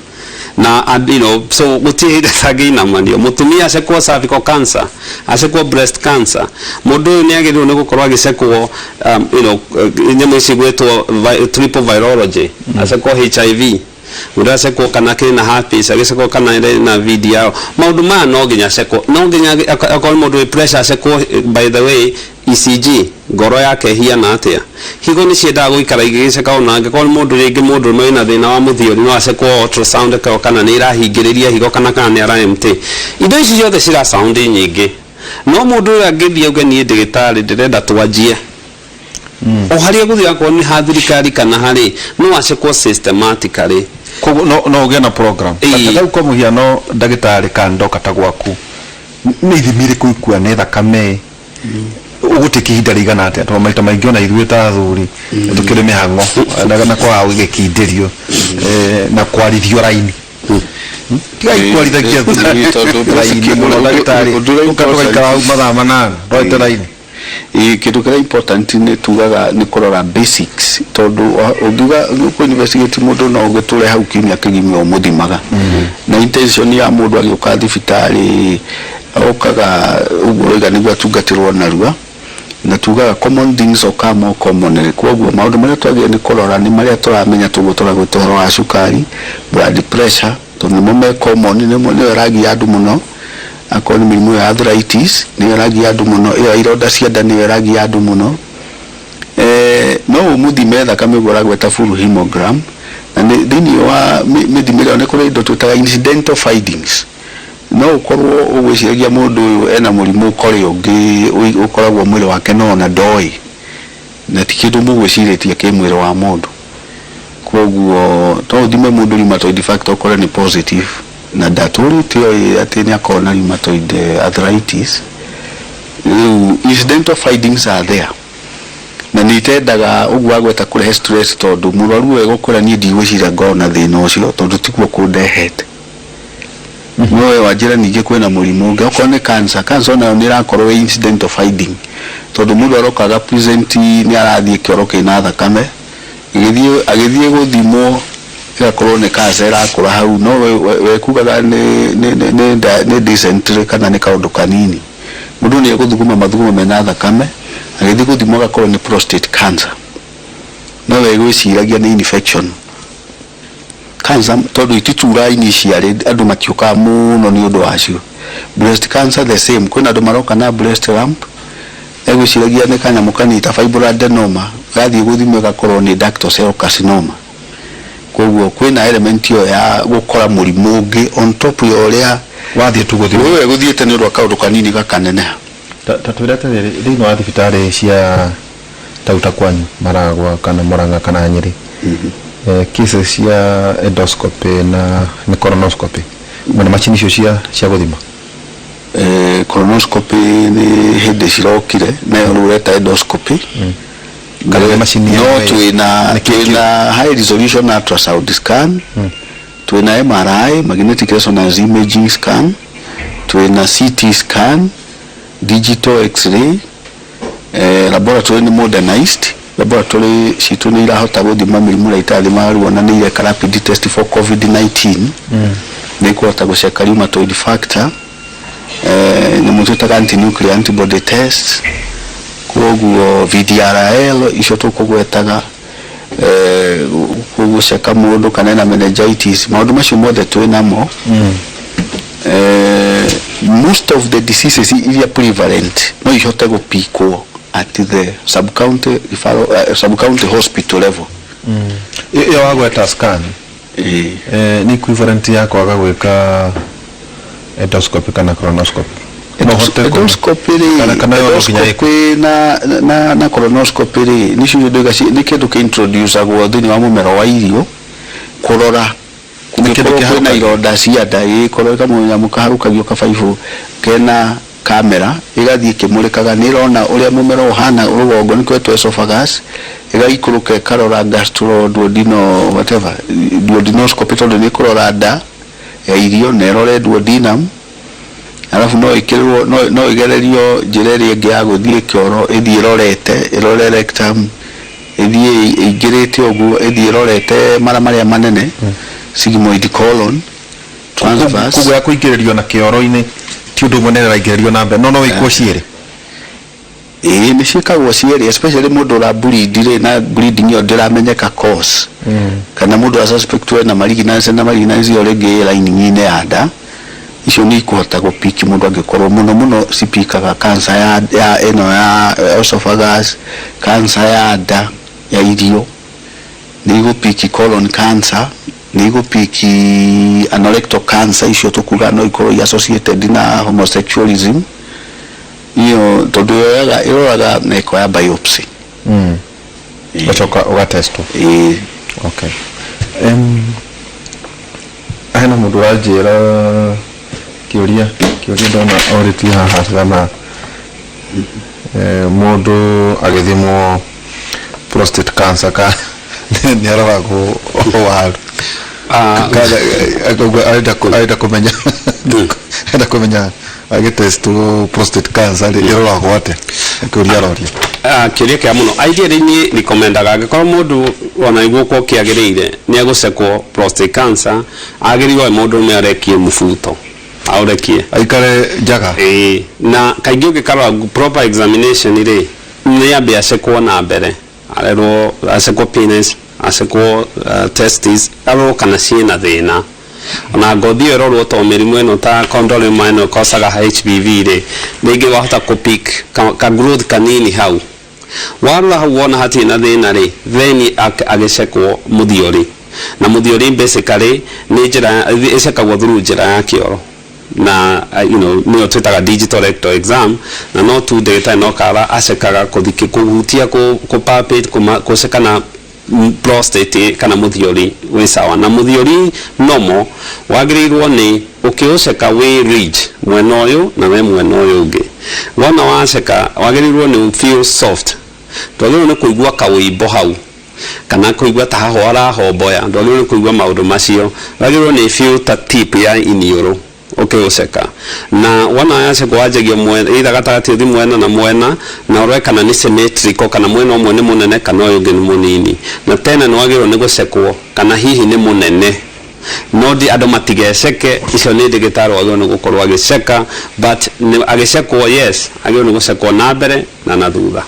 Na, and, so gũtirĩ hĩndĩ atangĩinamanio. Mũtumia acekwo cervical cancer, acekwo breast cancer. Mũndũ ũyũ nĩ agĩrĩirwo nĩ gũkorwo agĩcekwo, nyamũ ici gwĩtwo triple virology, acekwo HIV. Mũndũ acekwo kana kĩna herpes, agĩcekwo kana ĩna VDR. Maũndũ maya no nginya acekwo. No nginya akorwo mũndũ wĩ pressure acekwo, by the way, ECG, ngoro yake ĩhiana atĩa. Higo nĩ ciendaga gũikara igĩgĩceka, ona angĩkorwo nĩ mũndũ rĩngĩ mũndũ ũmwe wĩna thĩna wa mũthiori no acekwo ultrasound ĩkorwo kana nĩ ĩrahingĩrĩria higo kana nĩ ara MT. Indo ici ciothe cira sound nyingĩ. No mũndũ ũyũ angĩthiĩ auge niĩ ndagĩtarĩ ndĩrenda twanjie. O harĩa gũthiĩ akorwo nĩ ha thirikari kana harĩ, no acekwo systematically. Koguo no ũgĩe na program. Ta rĩu kwa mũhiano ndagĩtarĩ kana ndoka ta gwaku, nĩ ithimi irĩkũ ikua, nĩ thakame, ũgũtĩka ihinda rĩigana atĩa? Tondũ maita maingĩ ona ithuĩ ta athuri tũkĩrĩ mĩhang'o na kwaga gũgĩkindĩrio, na kwarithio raini. Tigai kwarithagia raini mũno ndagĩtarĩ, ũka tũgaikara hau mathaa 8 ndwaite raini. Kĩndũ kĩrĩa important nĩ tugaga nĩ kũrora basics, tondũ ũngiuga kũ investigate mũndũ no ũgĩtũre hau kiumia kĩgima ũmũthimaga. Na intention ya mũndũ agĩũka thibitarĩ okaga ũguo ũroiga nĩguo atungatĩrwo narua, na tugaga common things occur more commonly. Koguo maũndũ marĩa twagĩrĩirwo nĩ kũrora nĩ marĩa tũramenya tũguo tũragwĩta ũhoro wa cukari, blood pressure, tondũ nĩmo me common, nĩmo nĩyo ĩragia andũ mũno. Akorwo nĩ mĩrimũ ya arthritis nĩyo ĩragia andũ mũno, ĩyo ya ironda cia nda nĩyo ĩragia andũ mũno. No ũmũthime thakame ũguo ũragweta full hemogram, na thĩinĩ wa mĩthimĩre ĩyo nĩ kũrĩ indo twĩtaga incidental findings. No ũkorwo ũgwĩciragia mũndũ ũyũ ena mũrimũ ũkorĩ ũngĩ ũkoragwo mwĩrĩ wake no ona ndoĩ, na ti kĩndũ mũgwĩcirĩtie kĩ mwĩrĩ wa mũndũ. Koguo to ũthime mũndũ rheumatoid factor ũkore nĩ positive, na ndatũrĩte oĩ atĩ nĩ akoragwo na rheumatoid arthritis. Rĩu incidental findings are there, na nĩ itendaga ũguo agweta kũrehe stress, tondũ mũrwaru ũyũ egũkwĩra niĩ ndigwĩciria ngorwo na thĩna ũcio tondũ tiguo kũndehete. No we wanjĩra ningĩ kwĩna mũrimũ ũngĩ, okorwo nĩ cancer, cancer onayo nĩ ĩrakorwo ĩ incidental finding, tondũ mũndũ aroka aga present nĩ arathiĩ kĩoro kĩna thakame, agĩthiĩ gũthimwo ĩgakorwo nĩ cancer ĩrakũra hau, no we kugaga nĩ dysentery kana nĩ kaũndũ kanini. Mũndũ nĩ egũthuguma mathugumo mena thakame, agĩthiĩ gũthimwo agakorwo nĩ prostate cancer, no we gwĩciragia nĩ infection. Cancer tondũ ititura ini ciarĩ andũ matiũkaga mũno nĩ ũndũ wacio. Breast cancer the same, kwĩna andũ maroka na breast lump, egwĩciragia nĩ kanyamũ kanini ta fibroadenoma, gathiĩ gũthimwo ĩgakorwo nĩ ductal cell carcinoma. Koguo kwĩna element ĩyo ya gũkora mũrimũ ũngĩ on top ya ũrĩa wathiĩ tu gũthimwo. Wewe gũthiĩte nĩ ũndũ wa kaũndũ kanini gakaneneha. Ta twĩre atĩrĩrĩ, thĩinĩ wa thibitarĩ cia tauta kwanyu Maragwa kana Murang'a kana Nyĩrĩ, cases cia endoscopy na nĩ colonoscopy, mwĩna macini icio cia gũthima? Colonoscopy nĩ hĩndĩ cirokire, nayo rĩu ũreta endoscopy. Kana nĩ macini no ĩyo twĩna nĩ kĩ- twĩna high resolution ultrasound scan, twĩna MRI, magnetic resonance imaging scan, twĩna CT scan, digital x-ray. Laboratory nĩ modernized laboratory citũ, nĩ irahota gũthima mĩrimũ ĩrĩa itarathimaga rĩu, ona nĩ ireka rapid test for COVID-19, nĩ ikũhota gũceka rheumatoid factor, nyamũ twĩtaga anti-nuclear antibody test, koguo VDRL icio tũkũgwetaga, gũceka mũndũ kana ena meningitis, maũndũ macio mothe twĩ namo. Most of the diseases iria prevalent no ihote gũpikwo at the sub county referral, sub county hospital level. Ĩyo wagweta scan, nĩ equivalent ya kwaga gwĩka endoscopy kana colonoscopy? No ũhote Endoscopy rĩ, kana yo no nginya ĩkwo? Endoscopy na colonoscopy rĩ, nĩcio ndoiga nĩ kĩndũ kĩ-introducagwo thĩinĩ wa mũmero wa irio kũrora Nĩ kĩndũ kũngĩkorwo kwĩna kĩharũkagio? Ironda cia nda, ĩkorwo kamũnyamũ kaharũkagio kabaibũ kena kamera, ĩgathiĩ ĩkĩmũrĩkaga, nĩ ĩrona ũrĩa mũmero ũhana rũgongo, nĩkĩo ĩtwo esophagus, ĩgaikũrũka ĩkarora gastro duodeno whatever, duodenoscopy, tondũ nĩ ĩkũrora nda ya irio na ĩrore duodenum. Alafu no ĩkĩrwo, no ĩgererio njĩra ĩrĩa ĩngĩ ya gũthiĩ kĩoro, ĩthiĩ ĩrorete, ĩrore rectum, ĩthiĩ ĩingĩrĩte ũguo, ĩthiĩ ĩrorete mara marĩa manene, sigmoid colon, transverse. Koguo ya kũingĩrĩrio na kĩoro-inĩ ti ũndũ ũmwe na ĩrĩa ĩraingĩrĩrio na mbere, no ĩkwo cierĩ? Ĩĩ, nĩ ciĩkagwo cierĩ, especially mũndũ ũra bleed rĩ, na bleeding ĩyo ndĩramenyeka cause, kana mũndũ a suspect ena malignancy, na malignancy ĩyo rĩngĩ ĩ lining-inĩ ya nda. Icio nĩ ikũhota gũpiki mũndũ angĩkorwo, mũno mũno cipikaga cancer ya ĩno ya esophagus, cancer ya nda ya irio, nĩ igũpiki colon cancer, nĩ igũpiki anorectal cancer, icio tũkuga no ikorwo i associated na homosexualism iyo, tondũ yoyaga, ĩroraga na ĩkoya biopsy. Ũgacoka ũgatestwo? Ĩĩ. Okay. Hena mũndũ ũranjĩra kĩũria ndona orĩtie haha kana mũndũ agĩthimwo prostate cancer ka nĩ aroragwo waru? Kana arenda kũmenya agĩtestwo prostate cancer rĩ, ĩroragwo atĩa? Kĩũria aroria. Kĩũria kĩa mũno. Ideally niĩ recomendaga angĩkorwo mũndũ ona nĩguo kwa kĩagĩrĩire nĩ egũcekwo prostate cancer, agĩrĩirwo we mũndũ ũmwe arekie mũbuto, aũrekie. Aikare njaga. Ĩĩ, na kaingĩ ũngĩkarora proper examination rĩ, nĩ ambe acekwo na mbere, arerwo acekwo penis, acekwo testis, arorwo kana ciĩna thĩna, ona ngothi ĩyo ĩrorwo, to mĩrimũ ĩno ta condyloma ĩno ĩkosaga HPV rĩ, rĩngĩ wahota kũ pick ka growth kanini hau. Warora hau wona hatirĩ na thĩna rĩ, then agĩcekwo mũthiori, na mũthiori basically nĩ njĩra ĩcekagwo through njĩra ya kĩoro, na nĩyo twĩtaga digital rectal exam, na no tu ndagĩtarĩ no kara acekaga kũthikĩ kũhutia kũ palpate kũceka na prostate kana mũthiori wĩ sawa. Na mũthiori nomo wagĩrĩirwo nĩ ũkĩũceka wĩ ridge mwena ũyũ na we mwena ũyũ ũngĩ. Wona waceka wagĩrĩirwo nĩ feel soft, ndwagĩrĩirwo nĩ kũigua kawĩimbo hau kana kũigua ta haho arahomboya, ndwagĩrĩirwo nĩ kũigua maũndũ macio, wagĩrĩirwo nĩ feel ta tip ya iniũrũ ũkĩũceka. Na wona yacekwo wanjagia mwena, either gatagatĩ ũthi mwena na mwena, na ũrore kana nĩ symmetrical, kana mwena ũmwe nĩ mũnene kana ũyũ ũngĩ nĩ mũnini. Na tena nĩ wagĩrĩirwo nĩ gũcekwo kana hihi nĩ mũnene, no ndi andũ matigeceke, icio nĩ ndagĩtarĩ wagĩrĩirwo nĩ gũkorwo agĩceka, but agĩcekwo, yes, agĩrĩirwo nĩ gũcekwo na mbere na thutha.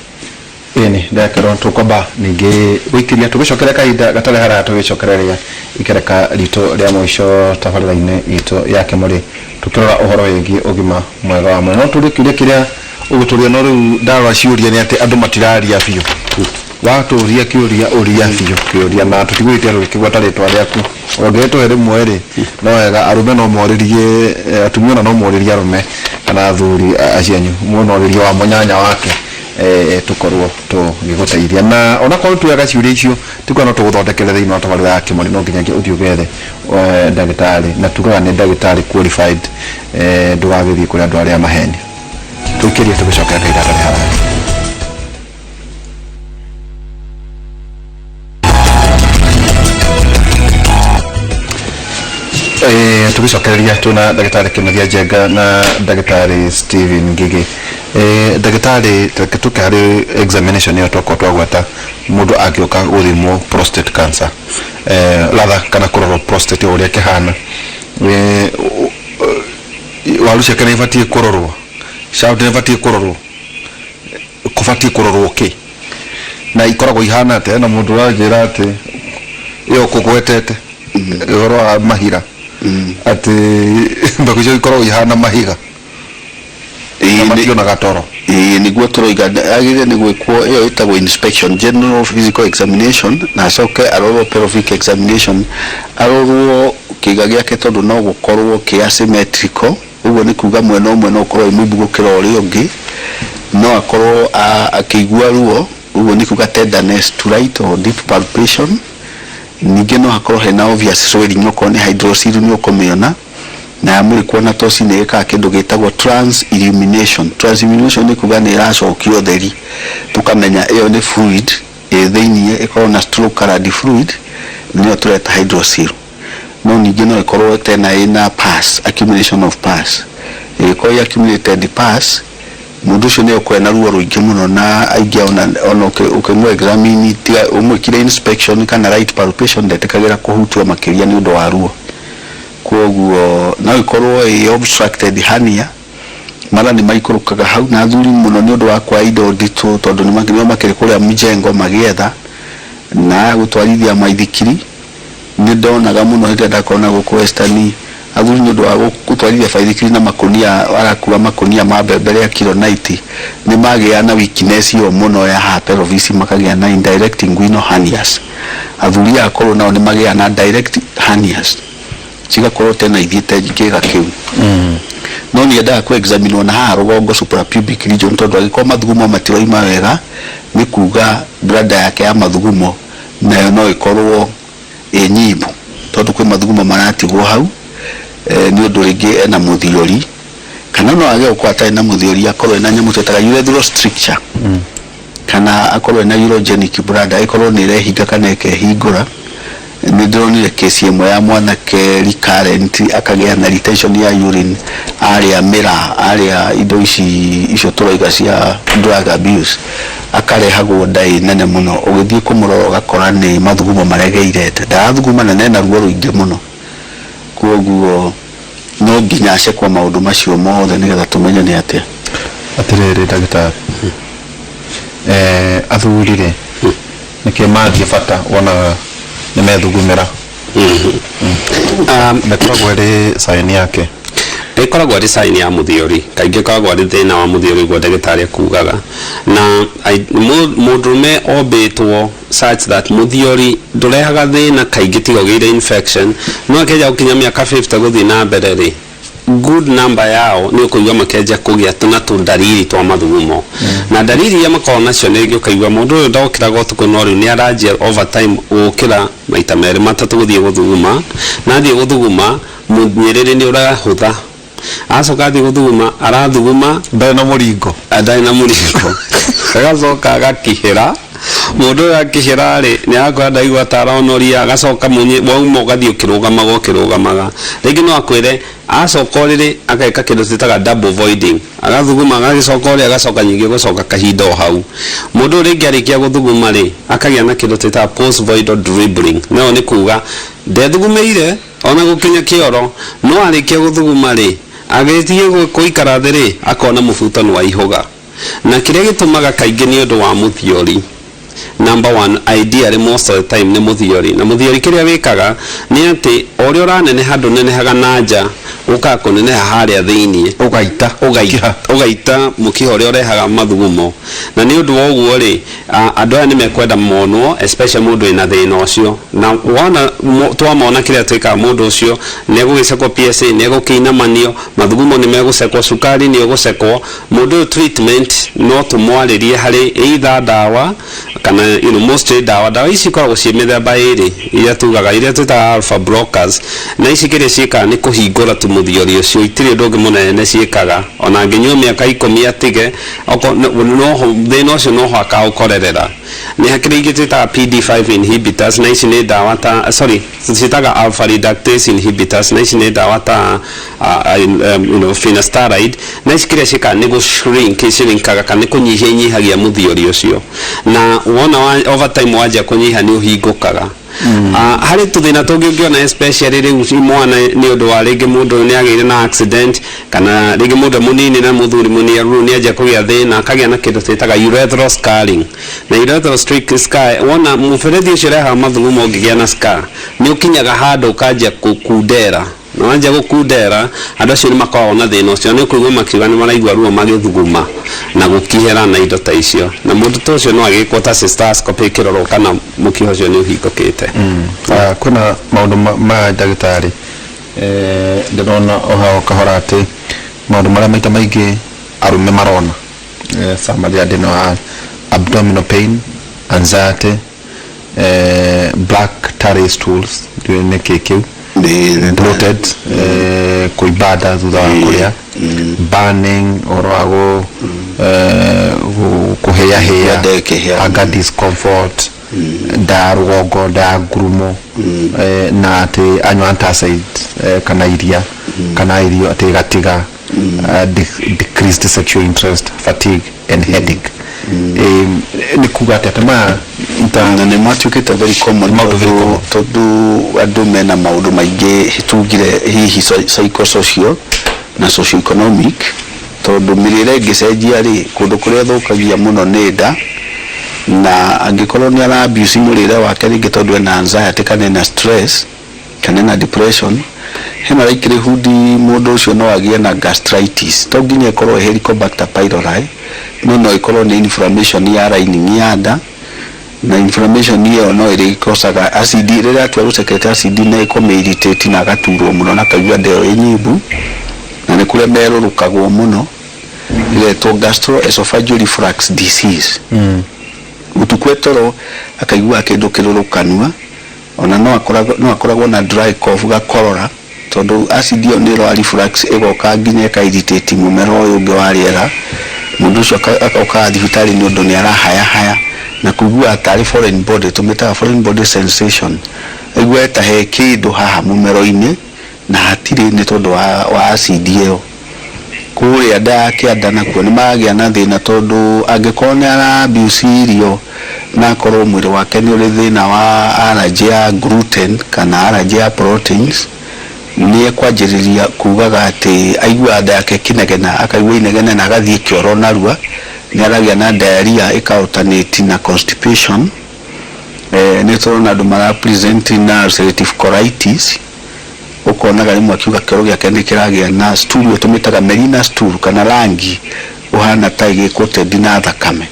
Ĩni ndakerwo tũkwamba ningĩ gũikĩria tũgĩcokera kahinda gatarĩ haraya, tũgĩcokereria ikereka ritũ rĩa mũico tabarĩra-inĩ itũ ya Kĩmũrĩ, tũkĩrora ũhoro wĩgiĩ ũgima mwega wa mwĩrĩ. No tũrie kĩũria kĩrĩa ũgũtũria, no rĩu ndarora ciũria nĩ atĩ andũ matiraria biũ. Watũria kĩũria, ũria biũ kĩũria, na tũtigũgĩtia tũgĩkĩgweta rĩtwa rĩaku. Ũngĩtũhe rĩmwe rĩ, no wega arũme no morĩrie, atumia ona no morĩrie arũme kana athuri acianyu, mũndũ no orĩrie wa mũnyanya wake, tũkorwo tũgĩgũteithia. Na onakorwo tuoyaga ciũria icio, tikuga no tũgũthondekere thĩinĩ wa tabarĩra ya Kĩmoni, no nginyagia ũthiĩ ũgethe ndagĩtarĩ, na tugaga nĩ ndagĩtarĩ qualified, ndũgagĩthiĩ kũrĩ andũ arĩa maheni. Tũikĩrie tũgĩcokera kahinda gatarĩ haraya. Tũgĩcokereria twĩna ndagĩtarĩ Kĩnuthia Njenga na ndagĩtarĩ Stephen Ngigi. Ndagĩtarĩ, reke tũke harĩ examination ĩyo twakorwo twagweta, mũndũ angĩũka gũthimwo prostate cancer, rather kana kũrorwo prostate ũrĩa ĩkĩhana, waru ciake nĩ ibatiĩ kũrorwo, shaft nĩ ibatiĩ kũrorwo, kũbatiĩ kũrorwo kĩ, na ikoragwo ihana atĩa? Na mũndũ ũranjĩra atĩ ĩyo ũkũgwetete ũhoro wa mahira, atĩ mbegũ icio ikoragwo ihana mahiga na mationaga toro. Ĩĩ, nĩguo tũroiga agĩrĩire nĩ gwĩkwo ĩyo ĩtagwo inspection, general physical examination, na acoke arorwo pelvic examination, arorwo kĩĩga gĩake, tondũ no gũkorwo kĩ asymmetrical. Ũguo nĩ kuga mwena ũmwe no ũkorwo wĩ mũimbu gũkĩra ũrĩa ũngĩ. No akorwo akĩigua ruo, ũguo nĩ kuga tenderness to right or deep palpation. Ningĩ no hakorwo hena obvious swelling, okorwo nĩ hydrocele nĩ ũkũmĩona, na yamũrĩkwo na toci nĩ ĩkaga kĩndũ gĩtagwo trans illumination. Trans illumination nĩ kuga nĩ ĩracokia ũtheri, tũkamenya ĩyo nĩ fluid ĩ thĩiniĩ, ĩkorwo na straw colored fluid, nĩyo tũreta hydrocele. No ningĩ no ĩkorwo tena ĩna pus, accumulation of pus. Ĩngĩkorwo ĩ accumulated pus, mũndũ ũcio nĩ egũkorwo ena ruo rũingĩ mũno, na aingĩ ona ũkĩmũ examine, tiga ũmwĩkire inspection kana right palpation, ndetĩkagĩra kũhutio makĩria nĩ ũndũ wa ruo. Koguo no ĩkorwo ĩ obstructed hernia, mara nĩ maikũrũkaga hau, na athuri mũno nĩ ũndũ wa kwa indo nditũ, tondũ nĩo makĩrĩ kũrĩa mjengo magĩetha na gũtwarithia maithikiri. Nĩ ndonaga mũno hĩndĩ ĩrĩa ndakorwo na gũkũ Western, athuri nĩ ũndũ wa gũtwarithia baithikiri na makũnia, arakua makũnia ma mbembe rĩa kiro 90, nĩ magĩa na weakness ĩyo mũno ya haha pelvis, makagĩa na indirect inguinal hernias. Athuri aya akorwo nao nĩ magĩa na direct hernias, cigakorwo tena ithiĩte kĩga kĩu. No nĩ endaga kũ examinwo na haha rũgongo, suprapubic region, tondũ angĩkorwo mathugumo matiroima wega, nĩ kuga bladder yake ya mathugumo nayo no ĩkorwo ĩ nyimbu, tondũ kwĩ mathugumo maratigwo hau, nĩ ũndũ rĩngĩ ena mũthiori, kana no age gũkorwo atarĩ na mũthiori, akorwo ena nyamũ twĩtaga urethral stricture, kana akorwo ena urogenic bladder, ĩkorwo nĩ ĩrehinga kana ĩkehingũra. Nĩ ndĩronire kesi ĩmwe ya mwanake recurrent, akagĩa na retention ya urine arĩa mĩraa, arĩa indo ici icio tũroiga cia drug abuse, akarehagwo nda ĩ nene mũno. Ũgĩthiĩ kũmũrora ũgakora nĩ mathugumo maregeire nda, ndarathuguma na nena ruo rũingĩ mũno. Koguo no nginya acekwo maũndũ macio mothe nĩgetha tũmenye nĩ atĩa. Atĩrĩrĩ ndagĩtarĩ, athuri rĩ, nĩkĩ mathiĩ bata wonaga nĩ methugumĩra? Ĩkoragwo ĩrĩ sign yake? Ĩkoragwo arĩ sign ya mũthiori. Kaingĩ ĩkoragwo arĩ thĩna wa mũthiori, ũguo ndagĩtarĩ akugaga. Na mũndũrũme ombĩtwo such that mũthiori ndũrehaga thĩna kaingĩ tiga ũgĩire infection. No akĩanjia gũkinya mĩaka 50 gũthiĩ na mbere rĩ, good number yao nĩ ũkũigua makĩanjia kũgĩa na tũndariri twa mathugumo. Na ndariri iria makoragwo nacio nĩ rĩngĩ ũkaigua mũndũ ũyũ ndokĩraga ũtukũ, no rĩu nĩ aranjia over time gũkĩra maita merĩ matatũ gũthiĩ gũthuguma, na athiĩ gũthuguma mũnyĩrĩrĩ nĩ ũrahũtha. Acoka athiĩ gũthuguma, arathuguma ndarĩ na mũringo. Ndarĩ na mũringo, agacoka agakihĩra. Mũndũ ũyũ akihĩra rĩ, nĩ arakora ndaigua ta aronoria, agacoka wauma ũgathiĩ ũkĩrũgamaga ũkĩrũgamaga. Rĩngĩ no akwĩre acoka ũrĩrĩ ageka kĩndũ twĩtaga double voiding, agathuguma, agagĩcoka ũrĩa, agacoka ningĩ gũcoka kahinda o hau. Mũndũ ũyũ rĩngĩ arĩkia gũthuguma rĩ, akagĩa na kĩndũ twĩtaga post voidal dribbling, nayo nĩ kuga ndethugumĩire ona gũkinya kĩoro, no arĩkia gũthuguma rĩ, agĩthiĩ gũikara thĩ rĩ, akona mũbuto nĩ waihũga. Na kĩrĩa gĩtũmaga kaingĩ nĩ ũndũ wa mũthiori. Number one, ideally most of the time nĩ mũthiori. Na mũthiori kĩrĩa wĩkaga nĩ atĩ o ũrĩa ũraneneha, ndũnenehaga na nja. Ũkaga kũneneha harĩa thĩiniĩ. Ũgaita. Ũgaita, ũgaita mũkiha ũrĩa ũrehaga mathugumo. Na nĩ ũndũ wa ũguo rĩ, andũ aya nĩ mekwenda monwo, especially mũndũ wĩna thĩna ũcio. Na wona twamona, kĩrĩa twĩkaga, mũndũ ũcio nĩ egũgĩcekwo PSA, nĩ egũkĩinamanio, mathugumo nĩ megũcekwo, cukari nĩ ũgũcekwo. Mũndũ ũyũ treatment no tũmwarĩrie harĩ either ndawa kana mostly ndawa. Ndawa ici ikoragwo ciĩ mĩthemba ĩrĩ, iria tugaga, iria twĩtaga alpha blockers, na ici kĩrĩa ciĩkaga nĩ kũhingũra tu mũthiori ũcio. Itirĩ ũndũ ũngĩ mũnene ciĩkaga. Ona angĩnyua mĩaka 10 atige, noho thĩna ũcio noho akaũkorerera. Nĩ hakĩrĩ ingĩ twĩtaga PD5 inhibitors, na ici nĩ ndawa ta, sorry, ciĩtaga alpha reductase inhibitors, na ici nĩ ndawa ta finasteride, na ici kĩrĩa ciĩkaga nĩ gũ shrink shrinkaga, kana nĩ kũnyihia inyihagia mũthiori ũcio, na wona over time wanjia kũnyiha, nĩ ũhingũkaga. Harĩ tũthĩna tũngĩ ũngĩona, especially rĩu mwana, nĩ ũndũ wa rĩngĩ mũndũ nĩ agĩire na accident, kana rĩngĩ mũndũ mũnini na mũthuri mũniaru nĩ anjia kũgĩa thĩna, akagĩa na kĩndũ twĩtaga urethral scarring. Na urethral scar, wona mũberethi ũcio ũrehaga mathugumo ũngĩgĩa na scar, nĩ ũkinyaga handũ ũkanjia kũkundera. Na wanjia gũkundera, andũ acio nĩ makoragwo na thĩna ũcio, nĩ ũkũigua makiuga nĩ maraigua ruo magĩthuguma na gũkihera na indo ta icio. Na mũndũ ta ũcio no agĩkwo ta cystoscopy, ĩkĩrorwo kana mũkiha ũcio nĩ ũhingũkĩte. Kwĩna maũndũ ma ndagĩtarĩ, ndĩrona o kahora atĩ maũndũ marĩa maita maingĩ arũme marona, summary ya ndĩno wa abdominal pain, anxiety, black tarry stools, ndiũĩ nĩ kĩ kĩu, bloated, kũimba nda thutha wa kũrĩa, burning, ũhoro wa kũhĩahĩa, Nda ĩkĩhĩa. Hunger, discomfort, nda ya rũgongo, nda ya ngurumo, na atĩ anyua antacid, kana iria kana irio atĩ ĩgatiga, decreased sexual interest, fatigue and headache. Nĩ kuga atĩ atĩ maya na nĩ matuĩkĩte very common. Maũndũ very tondũ common. Tondũ andũ mena maũndũ maingĩ tugire hihi psychosocial na socioeconomic, tondũ mĩrĩre ĩngĩcenjia rĩ, kũndũ kũrĩa ĩthũkagia mũno nĩ nda. Na angĩkorwo nĩ ara abuse mũrĩre wake rĩngĩ tondũ ena anxiety kana ena stress kana ena depression, hena likelihood mũndũ ũcio no agĩe na gastritis. To nginya ĩkorwo ĩ Helicobacter pylori, no ĩkorwo nĩ inflammation ya lining ya nda, na inflammation ĩyo no ĩrĩkosaga acid rĩrĩa atua gũcekete acid na ĩkũmĩ irritate na agaturwo mũno na kaigua nda ĩyo ĩ nyimbu, na nĩ kũrĩa merũrũkagwo mũno, ĩgetwo gastroesophageal reflux disease. Ũtukũ etoro akaigua kĩndũ kĩrũrũ kanua. Ona no akoragwo na dry cough, gakorora, tondũ acid ĩyo nĩ ĩroa reflux ĩgoka nginya ĩka irritate mũmero ũyũ ũngĩ wa rĩera. Mũndũ ũcio agokaga thibitarĩ nĩ ũndũ nĩ arahayahaya na kũigua tarĩ foreign body, tũmĩtaga foreign body sensation, aigua ta he kĩndũ haha mũmero-inĩ na hatirĩ, nĩ tondũ wa acid ĩyo kũrĩa nda ya kĩanda. Nakuo nĩ maragĩa na thĩna tondũ angĩkorwo nĩ ara abuse irio na akorwo mwĩrĩ wake nĩ ũrĩ thĩna wa allergy ya gluten kana allergy ya proteins, nĩ ekwanjĩrĩria kugaga atĩ aigua nda yake ĩkĩnegena, akaigua inegene na agathiĩ kĩoro narua. Nĩ aragĩa na diarrhea ĩka alternate na constipation. Nĩ tũrona andũ mara present na ulcerative colitis, ũkonaga rĩmwe akiuga kĩoro gĩake nĩ kĩragĩa na stool tũmĩtaga melena stool, kana rangi ũhana ta ĩgĩkũtendi na thakame.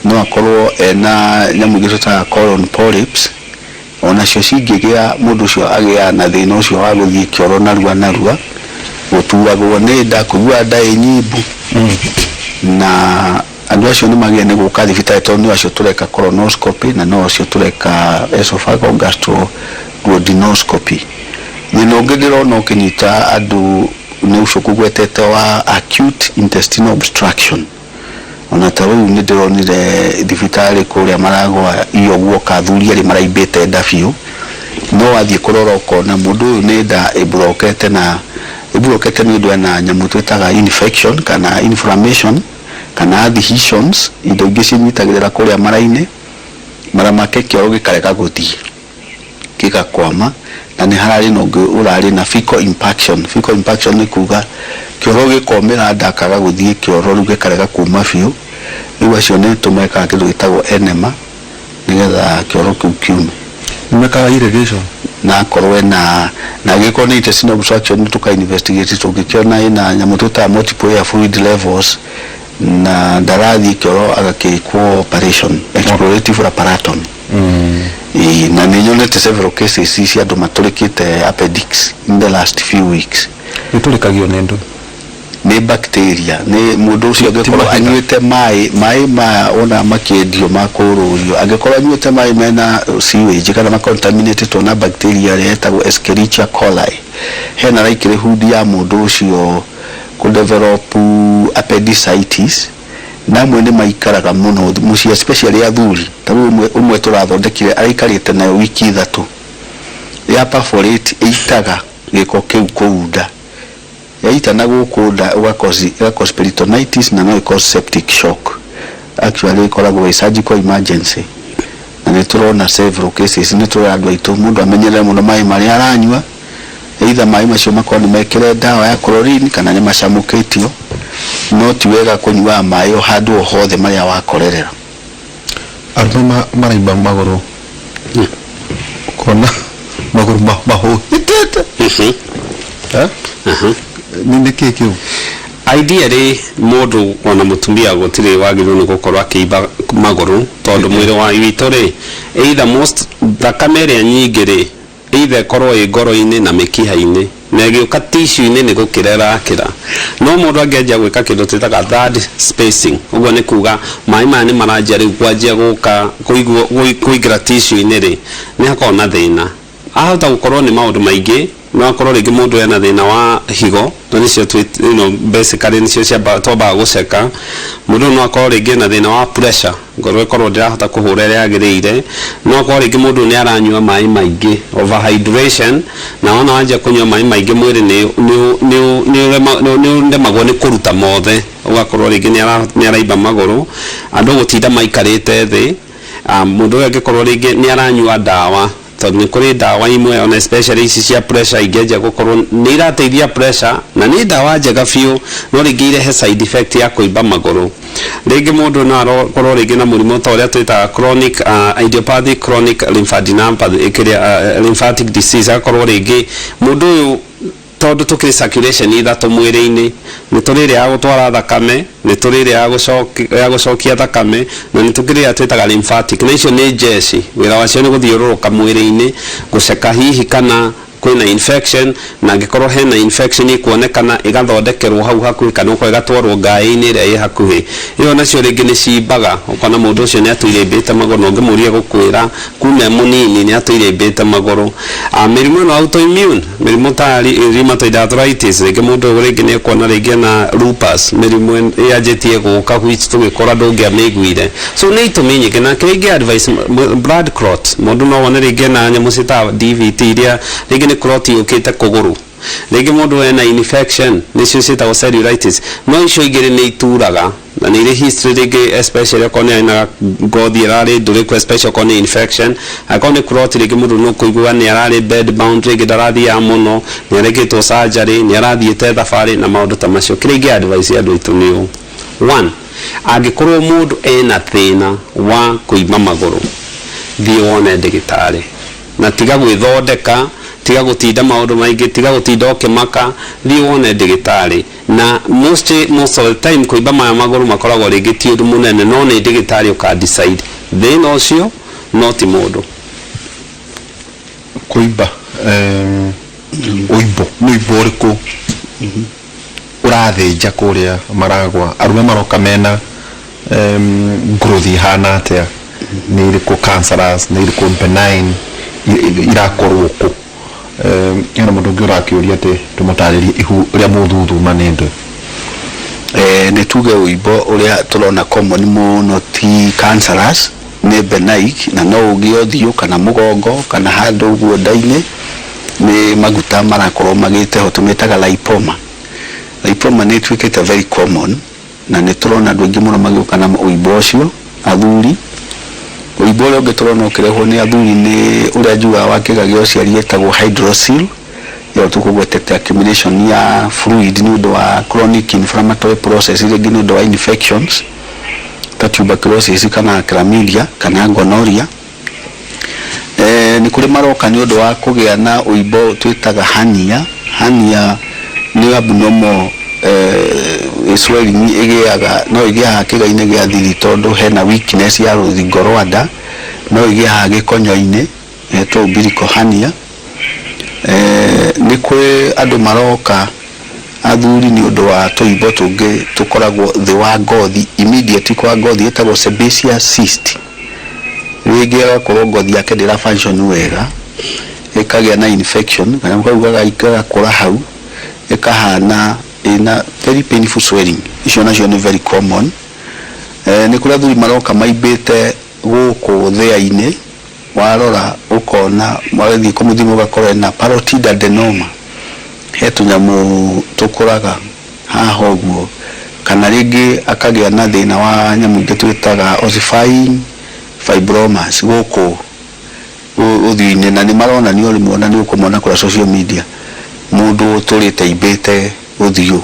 No akorwo ena nyamũ ingĩ tũtaga colon polyps, onacio cingĩgĩa, mũndũ ũcio agĩaga na thĩna ũcio wa gũthiĩ kĩoro narua narua, gũturagwo nĩ nda, kũigua nda ĩ nyimbu. Na andũ acio nĩ magĩrĩire nĩ gũka thibitarĩ, tondũ nĩ acio tũreka colonoscopy na no acio tũreka esophageal gastroduodenoscopy. Thĩna ũngĩ ndĩrona ũkĩnyita andũ nĩ ũcio kũgwetete wa acute intestinal obstruction. Ona ta rĩu nĩ ndĩronire thibitarĩ kũrĩa maragwa iyo guoka athuri erĩ maraimbĩte nda biũ, no wathiĩ kũrora ũkona mũndũ ũyũ nĩ nda ĩmburokete, na ĩmburokete nĩ ũndũ ena nyamũ twĩtaga infection kana inflammation kana adhesions, indo ingĩ cinyitagĩrĩra kũrĩa mara-inĩ, mara make kĩoro gĩkarega gũthiĩ, gĩgakwama. Na nĩ hararĩ na ũngĩ ũrarĩ na fecal impaction. Fecal impaction nĩ kuga kĩoro gĩkomĩra nda, akaga gũthiĩ kĩoro, rĩu gĩkarega kuma biũ. Rĩu acio nĩ tũmekaga kĩndũ gĩtagwo enema nĩgetha kĩoro kĩu kiume. Nĩ mekaga irrigation? Na akorwo ena, na angĩkorwo nĩ intestinal obstruction, tũka investigate, tũngĩkĩona ĩna nyamũ twĩtaga multiple air fluid levels na ndarathiĩ kĩoro, agakĩkwo operation, explorative laparotomy. Ĩĩ, na nĩ nyonete several cases cia andũ matũrĩkĩte appendix in the last few weeks. Gĩtũrĩkagio nĩ ndũ? Nĩ bacteria, nĩ mũndũ ũcio angĩkorwo mahiga. Anyuĩte maĩ maya ona makĩendio makũrũrio, angĩkorwo anyuĩte maĩ mena sewage kana macontaminated na bacteria ĩrĩa ĩtagwo Escherichia coli, hena likelihood ya mũndũ ũcio kũdevelop appendicitis. Na amwe nĩ maikaraga mũno mũciĩ, especially athuri. Ta rĩu ũmwe tũrathondekire araikarĩte nayo wiki 3, ya perforate, ĩitaga gĩko kĩu kũu nda, yaita na gũkũ nda, ũgacause peritonitis na no ĩcause septic shock. Actually ĩkoragwo ĩ surgical emergency, na nĩ tũrona several cases. Nĩ tũrera andũ aitũ mũndũ amenyerere mũno maĩ marĩa aranyua, either maĩ macio makorwo nĩ mekĩre ndawa ya chlorine kana nĩ macamũkĩtio, no ti wega kũnyuaga maĩ o handũ o hothe marĩa wakorerera. Arũme maraimba magũrũ, ũkona magũrũ mahũhĩtĩte. Eh? Nĩ kĩ kĩu? Ideally mũndũ ona mũtumia gũtirĩ wagĩrĩirwo nĩ gũkorwo akĩimba magũrũ, tondũ mwĩrĩ wa witũ rĩ, either most thakame ĩrĩa nyingĩ rĩ, either ĩkorwo ĩ ngoro-inĩ na mĩkiha-inĩ, na ĩgĩũka tissue-inĩ nĩ gũkĩra ĩrakĩra. No mũndũ angĩanjia gwĩka kĩndũ twĩtaga third spacing, ũguo nĩ kuga maĩ maya nĩ maranjia rĩu kwanjia gũka kũingĩra tissue-inĩ rĩ, nĩ hakoragwo na thĩna. Ahota gũkorwo nĩ maũndũ maingĩ. No akorwo rĩngĩ mũndũ ena thĩna wa higo, na nĩcio basically nĩcio twambaga gũceka. Mũndũ no akorwo rĩngĩ ena thĩna wa pressure, ngoro ĩkorwo ndĩrahota kũhũra ĩrĩa yagĩrĩire. No akorwo rĩngĩ mũndũ nĩ aranyua maĩ maingĩ, overhydration, na wona wanjia kũnyua maĩ maingĩ, mwĩrĩ nĩ ũremagwo nĩ kũruta mothe, ũgakorwo rĩngĩ nĩ araimba magũrũ. Andũ gũtinda maikarĩte thĩ, mũndũ ũyũ angĩkorwo rĩngĩ nĩ aranyua ndawa, tondũ nĩ kũrĩ ndawa imwe ona especially ici cia pressure, ingĩanjia gũkorwo nĩ irateithia pressure na nĩ ndawa njega biũ, no rĩngĩ irehe side effect ya kũimba magũrũ. Rĩngĩ mũndũ no akorwo rĩngĩ na mũrimũ ta ũrĩa twĩtaga chronic idiopathic chronic lymphadenopathy, kĩrĩa lymphatic disease, agakorwo rĩngĩ mũndũ ũyũ, tondũ tũkĩrĩ circulation ithatũ mwĩrĩ-inĩ, nĩ tũrĩ ĩrĩa ya gũtwara thakame, nĩ tũrĩ ĩrĩa ya gũcokia thakame, na nĩ tũkĩrĩ ĩrĩa twĩtaga lymphatic, na icio nĩ njeci. Wĩra wacio nĩ gũthiũrũrũka mwĩrĩ-inĩ gũceka hihi kana kwĩna infection, na angĩkorwo hena infection ĩkuonekana, ĩgathondekerwo hau hakuhĩ kana ũkorwo ĩgatwarwo ngaĩ-inĩ ĩrĩa ĩ hakuhĩ. Ĩyo nacio rĩngĩ nĩ cimbaga, ũkona mũndũ ũcio nĩ atũire aimbĩte magũrũ, na ũngĩmũria gũkwĩra kuma e mũnini nĩ atũire aimbĩte magũrũ. Mĩrimũ ĩno autoimmune, mĩrimũ ta rheumatoid arthritis, rĩngĩ mũndũ ũyũ rĩngĩ nĩ ekuona rĩngĩ na lupus, mĩrimũ yanjĩtie gũka which tũgĩkũra ndũngĩamĩiguire. So nĩ itũmi nyingĩ, na kĩrĩa ingĩ advice, blood clot, mũndũ no wone rĩngĩ na nyamũ ciĩtaga DVT, iria rĩngĩ nĩ clot yũkĩte kũgũrũ. Rĩngĩ mũndũ ena infection, nĩcio ciĩtagwo cellulitis. No icio igĩrĩ nĩ ituraga na nĩ irĩ history rĩngĩ, especially okorwo nĩ ena ngothi ĩrarĩ ndũrĩku, especially okorwo nĩ infection. Angĩkorwo nĩ clot, rĩngĩ mũndũ nĩ ũkũigua nĩ ararĩ bed bound, rĩngĩ ndarathiaga mũno, nĩ arekĩtwo surgery, nĩ arathiĩte thabarĩ na maũndũ ta macio. Kĩrĩa ingĩ advice andũ aitũ nĩ ũũ: one, angĩkorwo mũndũ ena thĩna wa kũimba magũrũ, thiĩ wone ndagĩtarĩ na tiga gwĩthondeka, tiga gũtinda maũndũ maingĩ, tiga gũtinda ũkĩmaka, thiĩ wone ndagĩtarĩ. Na most of the time kũimba maya magũrũ makoragwo rĩngĩ ti ũndũ mũnene, no nĩ ndagĩtarĩ ũka decide thĩna ũcio, no ti mũndũ. Kũimba, ũimbo nĩ ũimbo ũrĩkũ ũrathĩnja kũrĩa maragwa? Arũme maroka mena growth ihana atĩa? Nĩ irĩkũ cancerous, nĩ irĩkũ benign, irakorwo kũ? Hena mũndũ ũngĩ ũrakĩũria atĩ tũmũtarĩrie ihu rĩa mũthuthuma nĩ ndũ. Nĩ tuge ũimbo ũrĩa tũrona common mũno ti cancerous, nĩ benign, na no ũgĩe ũthiũ kana mũgongo kana handũ ũguo nda-inĩ, nĩ maguta marakorwo magĩte ho, tũmĩtaga lipoma. Lipoma nĩ ĩtuĩkĩte very common, na nĩ tũrona andũ aingĩ mũno magĩũka na ũimbo ũcio, athuri. Ũimbo ũrĩa ũngĩ tũrona ũkĩrehwo nĩ athuri nĩ ũrĩa njugaga wa kĩga gĩa ũciari, ĩtagwo hydrocele. Ĩyo tũkũgwetete accumulation ya fluid nĩ ũndũ wa chronic inflammatory process, rĩngĩ nĩ ũndũ wa infections ta tuberculosis kana chlamydia kana gonorrhea. Nĩ kũrĩ maroka nĩ ũndũ wa kũgĩa na ũimbo twĩtaga hernia. Hernia nĩ abnormal swelling ĩgĩaga, no ĩgĩe haha kĩga-inĩ gĩa thiri tondũ hena weakness ya rũthingo rwa nda, no ĩgĩe haha gĩkonyo-inĩ ĩgetwo umbilical hernia. Nĩ kũrĩ andũ maroka athuri nĩ ũndũ wa tũimbo tũngĩ tũkoragwo thĩ wa ngothi, immediate kwa ngothi, ĩtagwo sebaceous cyst. Rĩngĩ agakorwo ngothi yake ndĩra function wega, ĩkagĩa na infection, kanyamũ kau gagakũra hau, ĩkahana ĩna very painful swelling. Icio nacio nĩ very common. Nĩ kũrĩ athuri maroka maimbĩte gũkũ thĩa-inĩ, warora ũkona wathiĩ kũmũthima ũgakora ena parotid adenoma, he tũnyamũ tũkũraga haha ũguo, kana rĩngĩ akagĩa na thĩna wa nyamũ ingĩ twĩtaga ossifying fibromas gũkũ ũthiũ-inĩ, na nĩ maronanio rĩmwe na nĩ ũkũmona kũrĩa social media, mũndũ ũtũrĩte aimbĩte ũthiũ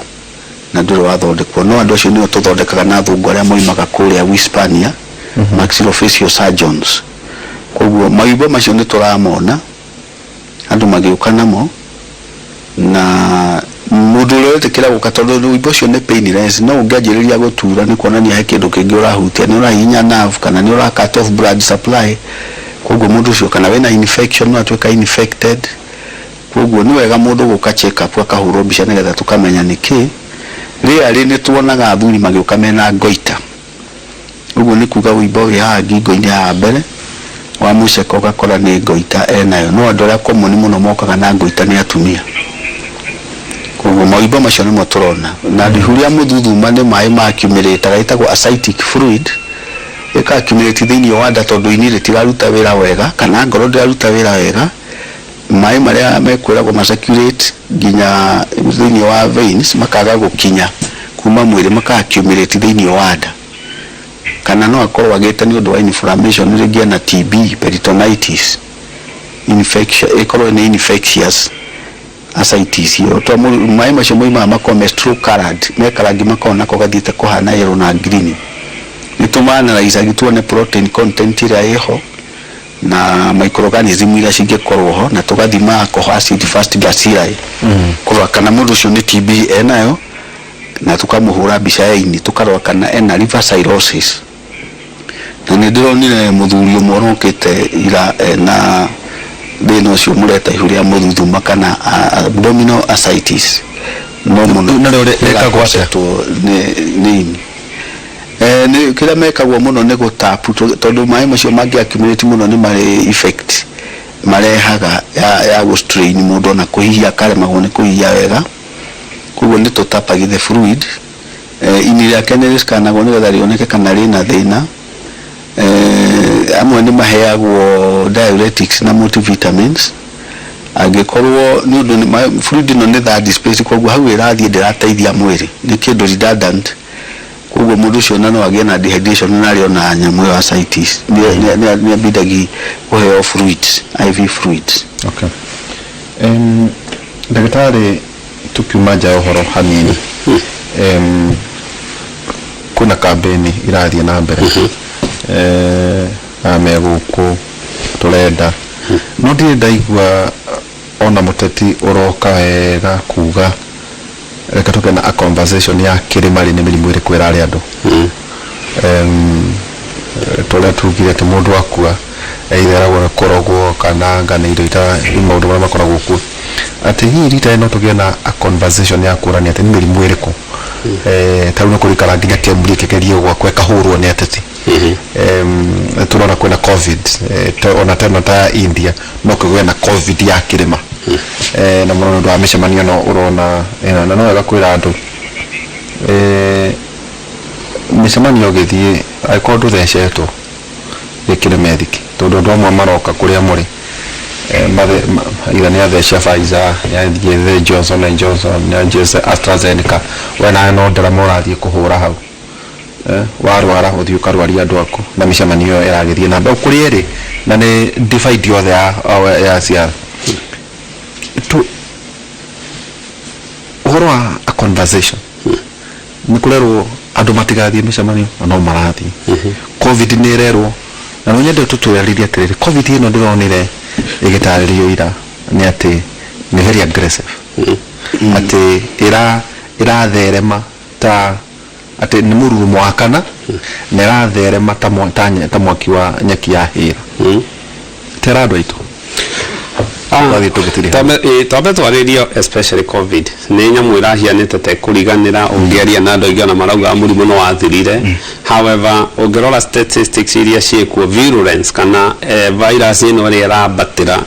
na ndũrĩ wathondekwo. No andũ acio nĩo tũthondekaga na athũngũ arĩa moimaga kũrĩa Hispania, maxillofacial surgeons. Koguo maimbo macio nĩ tũramona andũ magĩũka namo, na mũndũ ũrĩa ũretĩkĩra gũka, tondũ ũimbo ũcio nĩ painless, no ũngĩanjĩrĩria gũtura nĩ kuonania he kĩndũ kĩngĩ ũrahutia, nĩ ũrahihinya nerve kana nĩ ũra cut off blood supply. Koguo mũndũ ũcio kana wĩna infection, no atuĩka infected. Koguo nĩ wega mũndũ gũka check up, akahũrwo mbica nĩgetha tũkamenya nĩkĩ. Rĩarĩ nĩ tuonaga athuri magĩũka mena goiter, ũguo nĩ kuga ũimbo wĩ haha ngingo-inĩ haha mbere wa mũceka, ũgakora nĩ goiter enayo. No andũ arĩa common mũno mokaga na goiter nĩ atumia. Koguo maimbo macio nĩmo tũrona. Na ihu rĩa mũthuthuma nĩ maĩ ma accumulate, ĩtagwo ascitic fluid, ĩka accumulate thĩinĩ wa nda tondũ ini rĩtiraruta wĩra wega kana ngoro ndĩraruta wĩra wega. Maĩ marĩa mekwĩragwo ma circulate nginya thĩinĩ wa veins makaga gũkinya kuma mwĩrĩ, maka accumulate thĩinĩ wa nda. Kana no akorwo agĩte nĩ ũndũ wa inflammation, rĩngĩ ena TB, peritonitis infection, ĩkorwo nĩ infectious ascites ĩyo, to maĩ macio moimaga makorwo me straw colored, me karangi makorwo nako gathiĩte kũhana yellow na green. Nĩ tũmaanalysagi tuone protein content ĩrĩa ĩho na microorganism iria cingĩkorwo ho, na tũgathima alcohol acid fast bacilli kũrora kana mũndũ ũcio nĩ TB enayo, na tukamũhũra mbica ya ini tũkarora kana ena liver cirrhosis. Na nĩ ndĩronire mũthuri ũmwe ũrokĩte ira ena thĩna ũcio mũreta ihu rĩa mũthuthuma kana abdominal ascites, no mũno. Na rĩu rĩkagwo atĩa? Nĩ ini. Nĩ kĩrĩa mekagwo mũno nĩ gũtapu, tondũ maĩ macio mangĩ accumulate mũno nĩ marĩ effect marehaga ya gũ strain mũndũ, ona kũhihia akaremagwo nĩ kũhihia wega. Koguo nĩ tũtapagi the fluid. Ini rĩake nĩ rĩscanagwo nĩgetha rĩoneke kana rĩna thĩna. Amwe nĩ maheagwo diuretics na multivitamins angĩkorwo nĩ ũndũ fluid ĩno nĩ third space, koguo hau ĩrathiĩ ndĩrateithia mwĩrĩ, nĩ kĩndũ redundant. Koguo mũndũ ũcio ona no agĩe na dehydration na arĩo na nyamũ ĩyo ascites, nĩ ambindagi kũheo fluids, IV fluids. Okay. Ndagĩtarĩ, tukiuma nja ya ũhoro hanini, kwĩna kambĩni irathiĩ na mbere, aya me gũkũ tũrenda, no ndirĩ ndaigua ona mũteti ũroka wega kuga reke tũgĩe na a conversation ya kĩrĩma rĩ, nĩ mĩrimũ ĩrĩkũ ĩrarĩa andũ. Tũrĩa tugire atĩ mũndũ akua either eragwo nĩ kũrogwo kana anga nĩ indo ita maũndũ marĩa makoragwo kuo, atĩ hihi rita no tũgĩe na a conversation ya kũrania atĩ nĩ mĩrimũ ĩrĩkũ. Ta rĩu nĩ kũrikara nginya KEMRI ĩkĩgerie gwakwo ĩkahũrwo nĩ ateti. Tũrona kwĩna COVID, ona teno ta India no kũgĩe na COVID ya kĩrĩma. Na mũno nĩ ũndũ wa mĩcemanio ĩno ũrona ĩno, na no wega kwĩra andũ, mĩcemanio ũgĩthiĩ angĩkorwo ndũthecetwo ĩkĩre methiki, tondũ andũ amwe maroka kũrĩa mũrĩ, either nĩ athece Pfizer, nĩ athiĩ Johnson and Johnson, nĩ athiĩ AstraZeneca, we nawe no ndarama ũrathiĩ kũhũra hau. Warwara ũthiĩ ũkarwaria andũ aku, na mĩcemanio ĩyo ĩragĩthiĩ na mbere kũrĩa ĩrĩ na nĩ divide yothe ya ciara tu. Ũhoro wa a conversation nĩ kũrerwo andũ matigathiĩ mĩcemanio na no marathiĩ. COVID nĩ ĩrerwo, na no nyende tũtũrarĩrie atĩrĩrĩ, COVID ĩno ndĩronire. Ĩgĩtarĩrio ira nĩ atĩ nĩ very aggressive, atĩ ĩratherema ta atĩ nĩ mũrurumo wa kana na ĩratherema ta mwaki wa nyeki ya hĩra. Tera andũ aitũ. Twathiĩ tũgĩtiriha. Twambe twarĩrio, especially COVID nĩ nyamũ ĩrahianĩte ta ĩkũriganĩra. Ũngĩaria na andũ aingĩ ona marauga mũrimũ nĩ wathirire. However, ũngĩrora statistics iria ciĩkuo, virulence kana virus ĩno ĩrĩa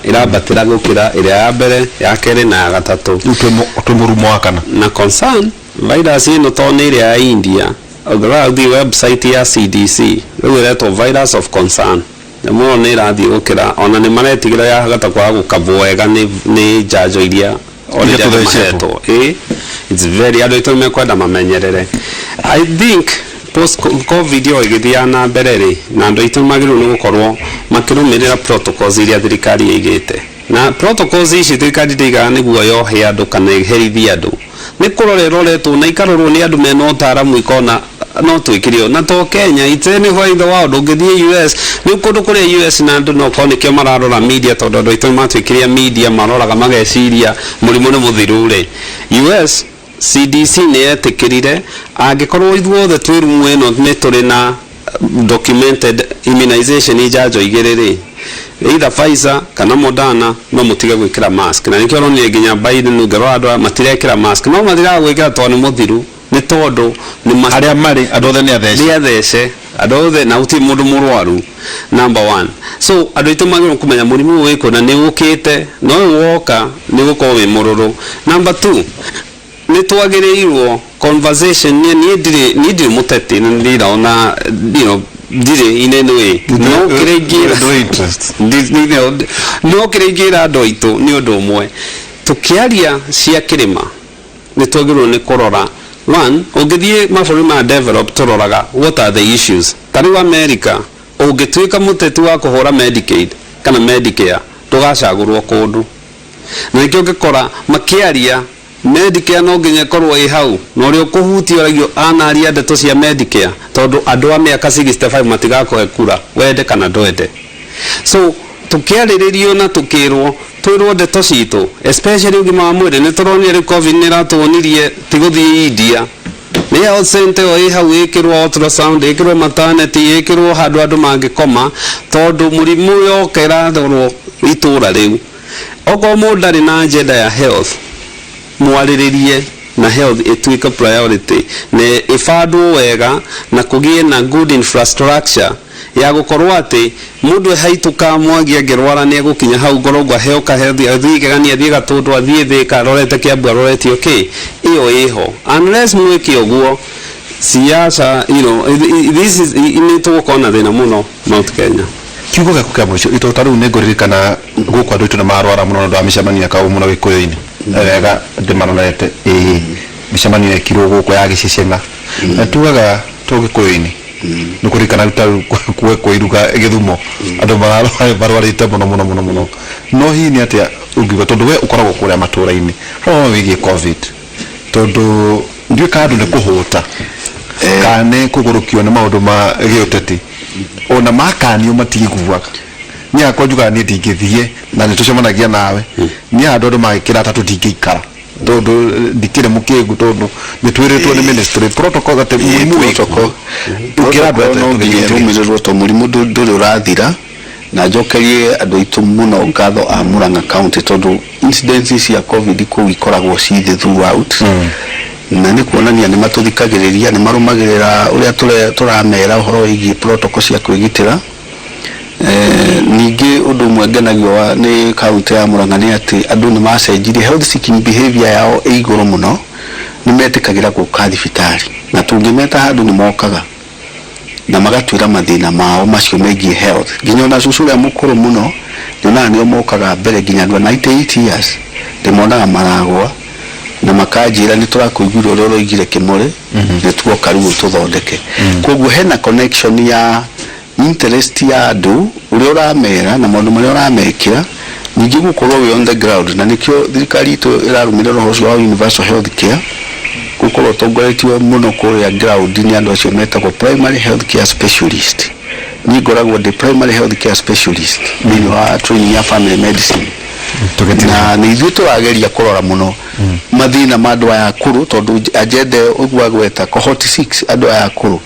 ĩrambatĩra gũkĩra ĩrĩa ya mbere, ya kerĩ na ya gatatũ. Rĩu twĩ mũrurumo wa kana. Na concern virus ĩno to nĩ ĩrĩa ya India. Ũngĩrora, ũthiĩ website ya CDC, rĩu ĩretwo virus of concern. Nyamũ ĩyo nĩ ĩrathiĩ gũkĩra, ona nĩ maretigĩra yahota kwaga gũkabwo wega nĩ njanjo iria already Iria andũ tũthecetwo. mahetwo. Ĩ, it's very, andũ aitũ nĩ mekwenda mamenyerere. I think post COVID yo ĩgĩthiaga na mbere rĩ, na andũ aitũ magĩrĩirwo nĩ gũkorwo makĩrũmĩrĩra protocols iria thirikari ĩigĩte. Na protocols ici thirikari ndĩigaga nĩguo yohe andũ kana ĩherithie andũ, nĩ kũrora ĩroretwo na ikarorwo nĩ andũ mena ũtaaramu, ikona no twĩkire ũũ. Na to Kenya, it's anywhere in the world. Ũngĩthiĩ US, rĩu kũndũ kũrĩa US na andũ no korwo nĩkĩo mararora media, tondũ andũ aitũ nĩ matuĩkire media maroraga mageciria mũrimũ nĩ mũthiru rĩ. US CDC nĩ yetĩkĩrire angĩkorwo ithuothe twĩ rumu ĩno nĩ tũrĩ na documented immunization, njanjo igĩrĩ rĩ, either Pfizer kana Moderna, no mũtige gwĩkĩra mask. Na nĩkĩo ũronire nginya Biden, ũngĩrora andũ aya matirekĩra mask, no matiraga gwĩkĩra tondũ nĩ mũthiru, nĩ tondũ nĩ Arĩa marĩ andũ othe nĩ athece. Nĩ athece andũ othe na gũtirĩ mũndũ mũrwaru, number one. So andũ aitũ magĩrĩirwo kũmenya mũrimũ ũyũ wĩkũ na nĩ ũkĩte, na ũyũ woka nĩ gũkorwo wĩ mũrũrũ. Number two, nĩ twagĩrĩirwo conversation. Niĩ ndirĩ mũteti na ndirona ndirĩ in any way, no kĩrĩa ingĩra No interest. No kĩrĩa ingĩra andũ aitũ nĩ ũndũ ũmwe, tũkĩaria cia kĩrĩma nĩ twagĩrĩirwo nĩ kũrora one. Ũngĩthiĩ mabũrũri ma develop, tũroraga what are the issues. Ta rĩu America, ũngĩtuĩka mũteti wa kũhũra Medicaid kana Medicare, ndũgacagũrwo kũndũ. Na nĩkĩo ũngĩkora makĩaria Medicare no nginya ĩkorwo ĩ hau, na ũrĩa ũkũhutia ũragio anaria ndeto cia Medicare, tondũ andũ a mĩaka 65 matigakũhe kura, wende kana ndwende. So tũkĩarĩrĩrio na tũkĩrwo twĩrwo ndeto citũ, especially ũgima wa mwĩrĩ, nĩ tũronire rĩu COVID nĩ ĩratuonirie ti gũthiĩ India, nĩ health center ĩyo ĩ hau, ĩkĩrwo ultrasound, ĩkĩrwo maternity, ĩkĩrwo handũ andũ mangĩkoma, tondũ mũrimũ yoka ĩrarorwo itũra rĩu. Okorwo mũndũ ndarĩ na agenda ya health, mwarĩrĩrie na health ĩtuĩke priority na ĩbandwo wega na kũgĩe na good infrastructure ya gũkorwo atĩ mũndũ haitũka Mwangi angĩrwara nĩ egũkinya hau Ngorongwa, aheo ka health, athiĩ Kĩgani, athiĩ Gatũndũ, athiĩ Thĩka, arorete Kĩambu, arorete okay ĩyo ĩho. Unless mwĩke ũguo, siasa, this is, nĩ tũgũkorwo na thĩna mũno Mount Kenya. Kiugo gĩaku kĩa mũico itũ, ta rĩu nĩ ngũririkana gũkũ andũ aitũ nĩ marwara mũno nĩ ũndũ wa mĩcemanio ya kaũ mũno gĩkũyũ-inĩ wega ndĩmarorete. Ĩĩ, mĩcemanio yekirwo gũkũ ya gĩcecena na tugaga to gĩkũyũ-inĩ, nĩ kũririkana ta rĩu kwĩ iruga gĩthumo, andũ marwarĩte mũno mũno mũno mũno. No hihi nĩ atĩa ũngiuga, tondũ we ũkoragwo kũrĩa matũra-inĩ, ũhoro wĩgiĩ COVID, tondũ ndiũĩ kana andũ nĩ kũhũta kana nĩ kũgũrũkio nĩ maũndũ ma gĩũteti, ona makanio matiiguaga. Niĩ hakwa njugaga niĩ ndingĩthiĩ, na nĩ tũcemanagia nawe, niĩ handũ andũ magĩkĩra ta tũtingĩikara, tondũ ndikĩrĩ mũkĩgu, tondũ nĩ twĩrĩtwo nĩ ministry protocol atĩ mũrimũ wĩ protocol. Ũngĩra andũ Protocol no nginya ĩrũmĩrĩrwo to mũrimũ ndũrĩ ũrathira. Na njokerie andũ aitũ mũno ngatho a Murang'a County, tondũ incidence cia COVID kũu ikoragwo ci thĩ throughout, na nĩ kuonania nĩ matũthikagĩrĩria, nĩ marũmagĩrĩra ũrĩa tũramera ũhoro wĩgiĩ protocol cia kwĩgitĩra. Ningĩ ũndũ ũmwe ngenagio nĩ kaunti ya Murang'a nĩ atĩ andũ nĩ macenjirie health seeking behavior yao ĩ igũrũ mũno. Nĩ metĩkagĩra gũka thibitarĩ, na tũngĩmeta handũ nĩ mokaga na magatwĩra mathĩna mao macio megiĩ health. Nginya ona cũcũ ũrĩa mũkũrũ mũno nyonaga nĩo mokaga mbere, nginya andũ a 98 years ndĩmonaga maragwa na makanjĩra, "Nĩ tũrakũiguire ũrĩa ũroigire Kĩmũrĩ, nĩ tuoka rĩu tũthondeke." Koguo hena connection ya interest ya andũ, ũrĩa ũramera na maũndũ marĩa ũramekĩra, ningĩ gũkorwo wĩ on the ground. Na nĩkĩo thirikari itũ ĩrarũmĩrĩra ũhoro ũcio wa universal health care, gũkorwo ũtongoretio mũno kũrĩa ground nĩ andũ acio metagwo primary health care specialist. Niĩ ngoragwo ndĩ primary health care specialist thĩinĩ wa training ya family medicine. Tũgĩtiga. Na nĩ ithuĩ tũrageria kũrora mũno mathĩna ma andũ aya akũrũ, tondũ agenda ĩyo ũguo agweta cohort 6, andũ aya akũrũ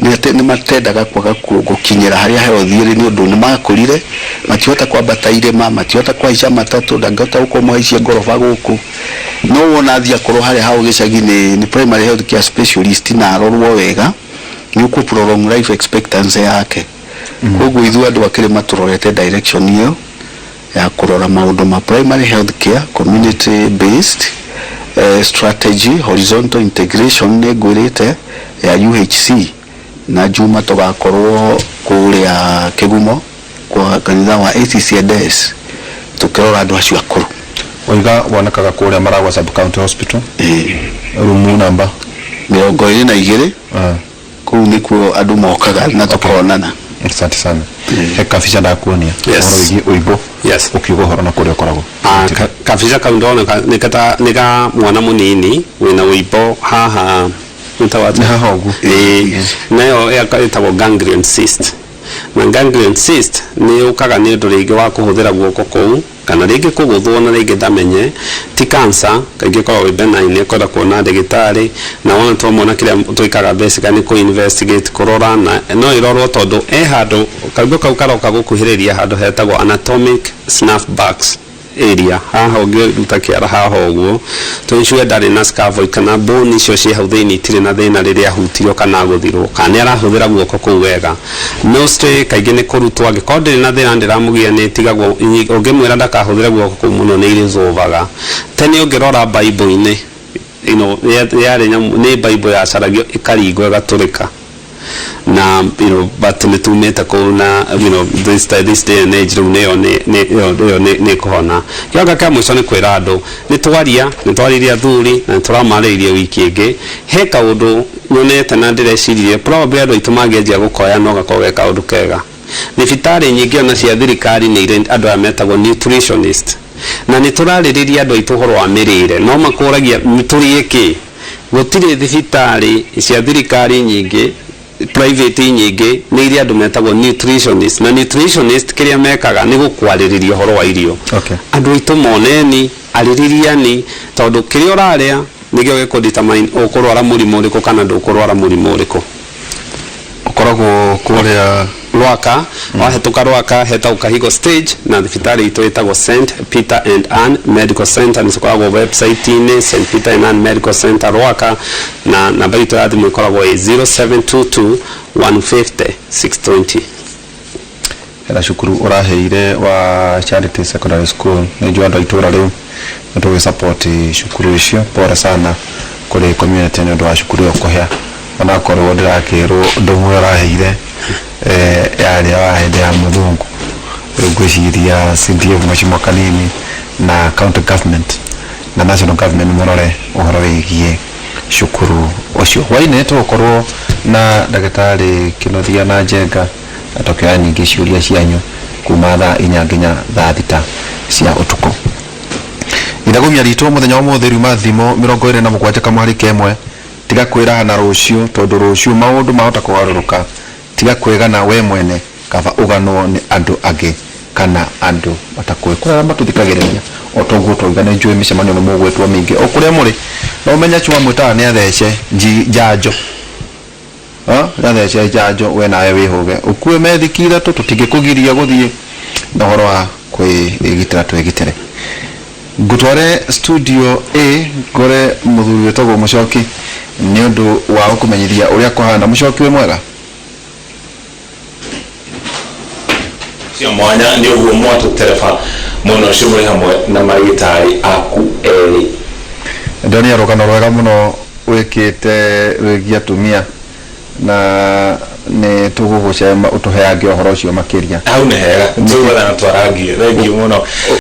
nĩ matendaga kwaga gũkinyĩra harĩa health ĩrĩ, nĩ ũndũ nĩ makũrire, matihota kwambata irĩma, matihota kũhaica matatũ, ndangĩhota gũkorwo mũhaicie ngoroba gũkũ. No wona athiĩ akorwo harĩa hau gĩcagi nĩ primary health care specialist na arorwo wega, nĩ ũkũ prolong life expectancy yake. Koguo ithuĩ andũ a kĩrĩma tũrorete direction ĩyo ya kũrora maũndũ ma primary health care, community based strategy, horizontal integration. Nĩ ngwĩrĩte ya UHC na Juma tũgakorwo kũrĩa Kĩgumo kwa kanitha wa ACCNS tũkĩrora andũ acio akũrũ. Waiga wonekaga kũrĩa Maragwa Sub County Hospital? Ĩĩ. Rumu namba? 22. Ah. Kũu nĩkuo andũ mokaga na tũkonana. Asante sana. He kabica ndakuonia Yes. ũhoro wĩgiĩ ũimbo. Yes. Ũkiuga ũhoro na kũrĩa ũkoragwo. Ah, kabica kau ndona nĩ ka mwana mũnini wĩna ũimbo haha. Nĩ haha ũguo? Ĩĩ, nayo ĩtagwo ganglion cyst. Na ganglion cyst nĩ yũkaga nĩ ũndũ rĩngĩ wa kũhũthĩra guoko kũu, kana rĩngĩ kũgũthwo, na rĩngĩ ndamenye ti cancer. Kaingĩ ĩkoragwo ĩ benign, ĩkwenda kuona ndagĩtarĩ. Na wona twamwona, kĩrĩa twĩkaga basically nĩ kũ investigate, kũrora, na no ĩrorwo tondũ e handũ kaimbo kau karoka gũkuhĩrĩria handũ hetagwo anatomic snuff box area haha. Ũngĩruta kĩara haha ũguo, tũicue ndarĩ na scaphoid kana bone icio ciĩ hau thĩinĩ itirĩ na thĩna rĩrĩa ahutirio kana agũthirwo, kana nĩ arahũthĩra guoko kũu wega. No stay kaingĩ nĩ kũrutwo. Angĩkorwo ndĩrĩ na thĩna, ndĩramũgia, nĩ ĩtigagwo. Ũngĩmwĩra ndakahũthĩre guoko kũu mũno, nĩ iresolvaga. Tene ũngĩrora Bible-inĩ, yarĩ nyamũ nĩ Bible yacaragio ĩkaringwo ĩgatũrĩka na but nĩ tumĩte kũu na this day and age rĩu nĩyo nĩ ĩyo nĩ kũhona. Kĩonga kĩa mũico nĩ kwĩra andũ nĩ twaria, nĩ twaririe athuri na nĩ tũramarĩirie wiki ĩngĩ. He kaũndũ nyonete na ndĩreciririe probably andũ aitũ mangĩanjia gũkoya, no gakorwo ge kaũndũ kega. Thibitarĩ nyingĩ ona cia thirikari nĩ irĩ andũ aya metagwo nutritionist, na nĩ tũrarĩrĩria andũ aitũ ũhoro wa mĩrĩre, no makũragia tũrĩe kĩ. Gũtirĩ thibitarĩ cia thirikari nyingĩ, private nyingĩ nĩ iria andũ metagwo nutritionist. Na nutritionist kĩrĩa mekaga nĩ gũkwarĩrĩria ũhoro wa irio. Andũ aitũ moneni arĩrĩriani, tondũ kĩrĩa ũrarĩa nĩkĩo gĩkũ determine ũkũrwara mũrimũ ũrĩkũ kana ndũkũrwara mũrimũ ũrĩkũ. Ũkoragwo kũrĩa? Rwaka. Wahĩtũka Rwaka hetagwo Kahigo stage, na thibitarĩ itũ ĩtagwo St Peter and Ann Medical Center. Nĩ tũkoragwo website-inĩ, St Peter and Ann Medical Center Rwaka, na namba itũ ya thimũ ĩkoragwo ĩ 0722 150 620. Hena cukuru ũraheire wa Charity Secondary School. Nĩ njũĩ andũ a itũra rĩu nĩ tũgĩ support cukuru icio. Pole sana kũrĩ community nĩ ũndũ wa cukuru ĩyo kũhĩa, onakorwo ndĩrakĩrwo ũndũ ũmwe ũraheire yarĩa wa hĩndĩ ya mũthũngũ. Rĩu ngwĩciria CDF mheshimiwa Kanini na county government na national government mũrore ũhoro wĩgiĩ cukuru ũcio. Hwainĩ tũgũkorwo na ndagĩtarĩ Kĩnuthia na Njenga na tũkĩoya ningĩ ciũria cianyu kuma thaa 4 nginya thaa 6 cia ũtukũ. Ithagumia ritũ mũthenya wa ũmũthĩ riuma thimo 27 kamwari kemwe: tiga kwĩraha na rũciũ, tondũ rũciũ maũndũ mahota kũgarũrũka. Tiga kwĩgana we mwene, kaba ũganwo nĩ andũ angĩ kana andũ matakũĩ. Kũrĩ arĩa matũthikagĩrĩria, o toguo twauga, nĩ njũĩ mĩcemanio nĩ mũgwĩtwo mĩingĩ o kũrĩa mũrĩ, na ũmenye cuma mwĩtaga nĩ athece njanjo. Nĩ athece njanjo, we nawe wĩhũge, ũkue methiki 3. Tũtingĩkũgiria gũthiĩ na ũhoro wa kwĩgitĩra, twĩgitĩre. Ngũtware studio A ngore mũthuri wĩtagwo Mũcoki nĩ ũndũ wa gũkũmenyithia ũrĩa kũhana. Mũcoki, wĩ mwega? Cia mwanya nĩ ũguo mwatũtereba mwena ũcio mũrĩ hamwe na marĩgĩtarĩ aku erĩ. Ndonire rũgano rwega mũno wĩkĩte rwĩgiĩ atumia, na nĩ tũgũgũcema ũtũheange ũhoro ũcio makĩria. Hau nĩ hega, tũgwetha na twarangie. Thengiũ mũno.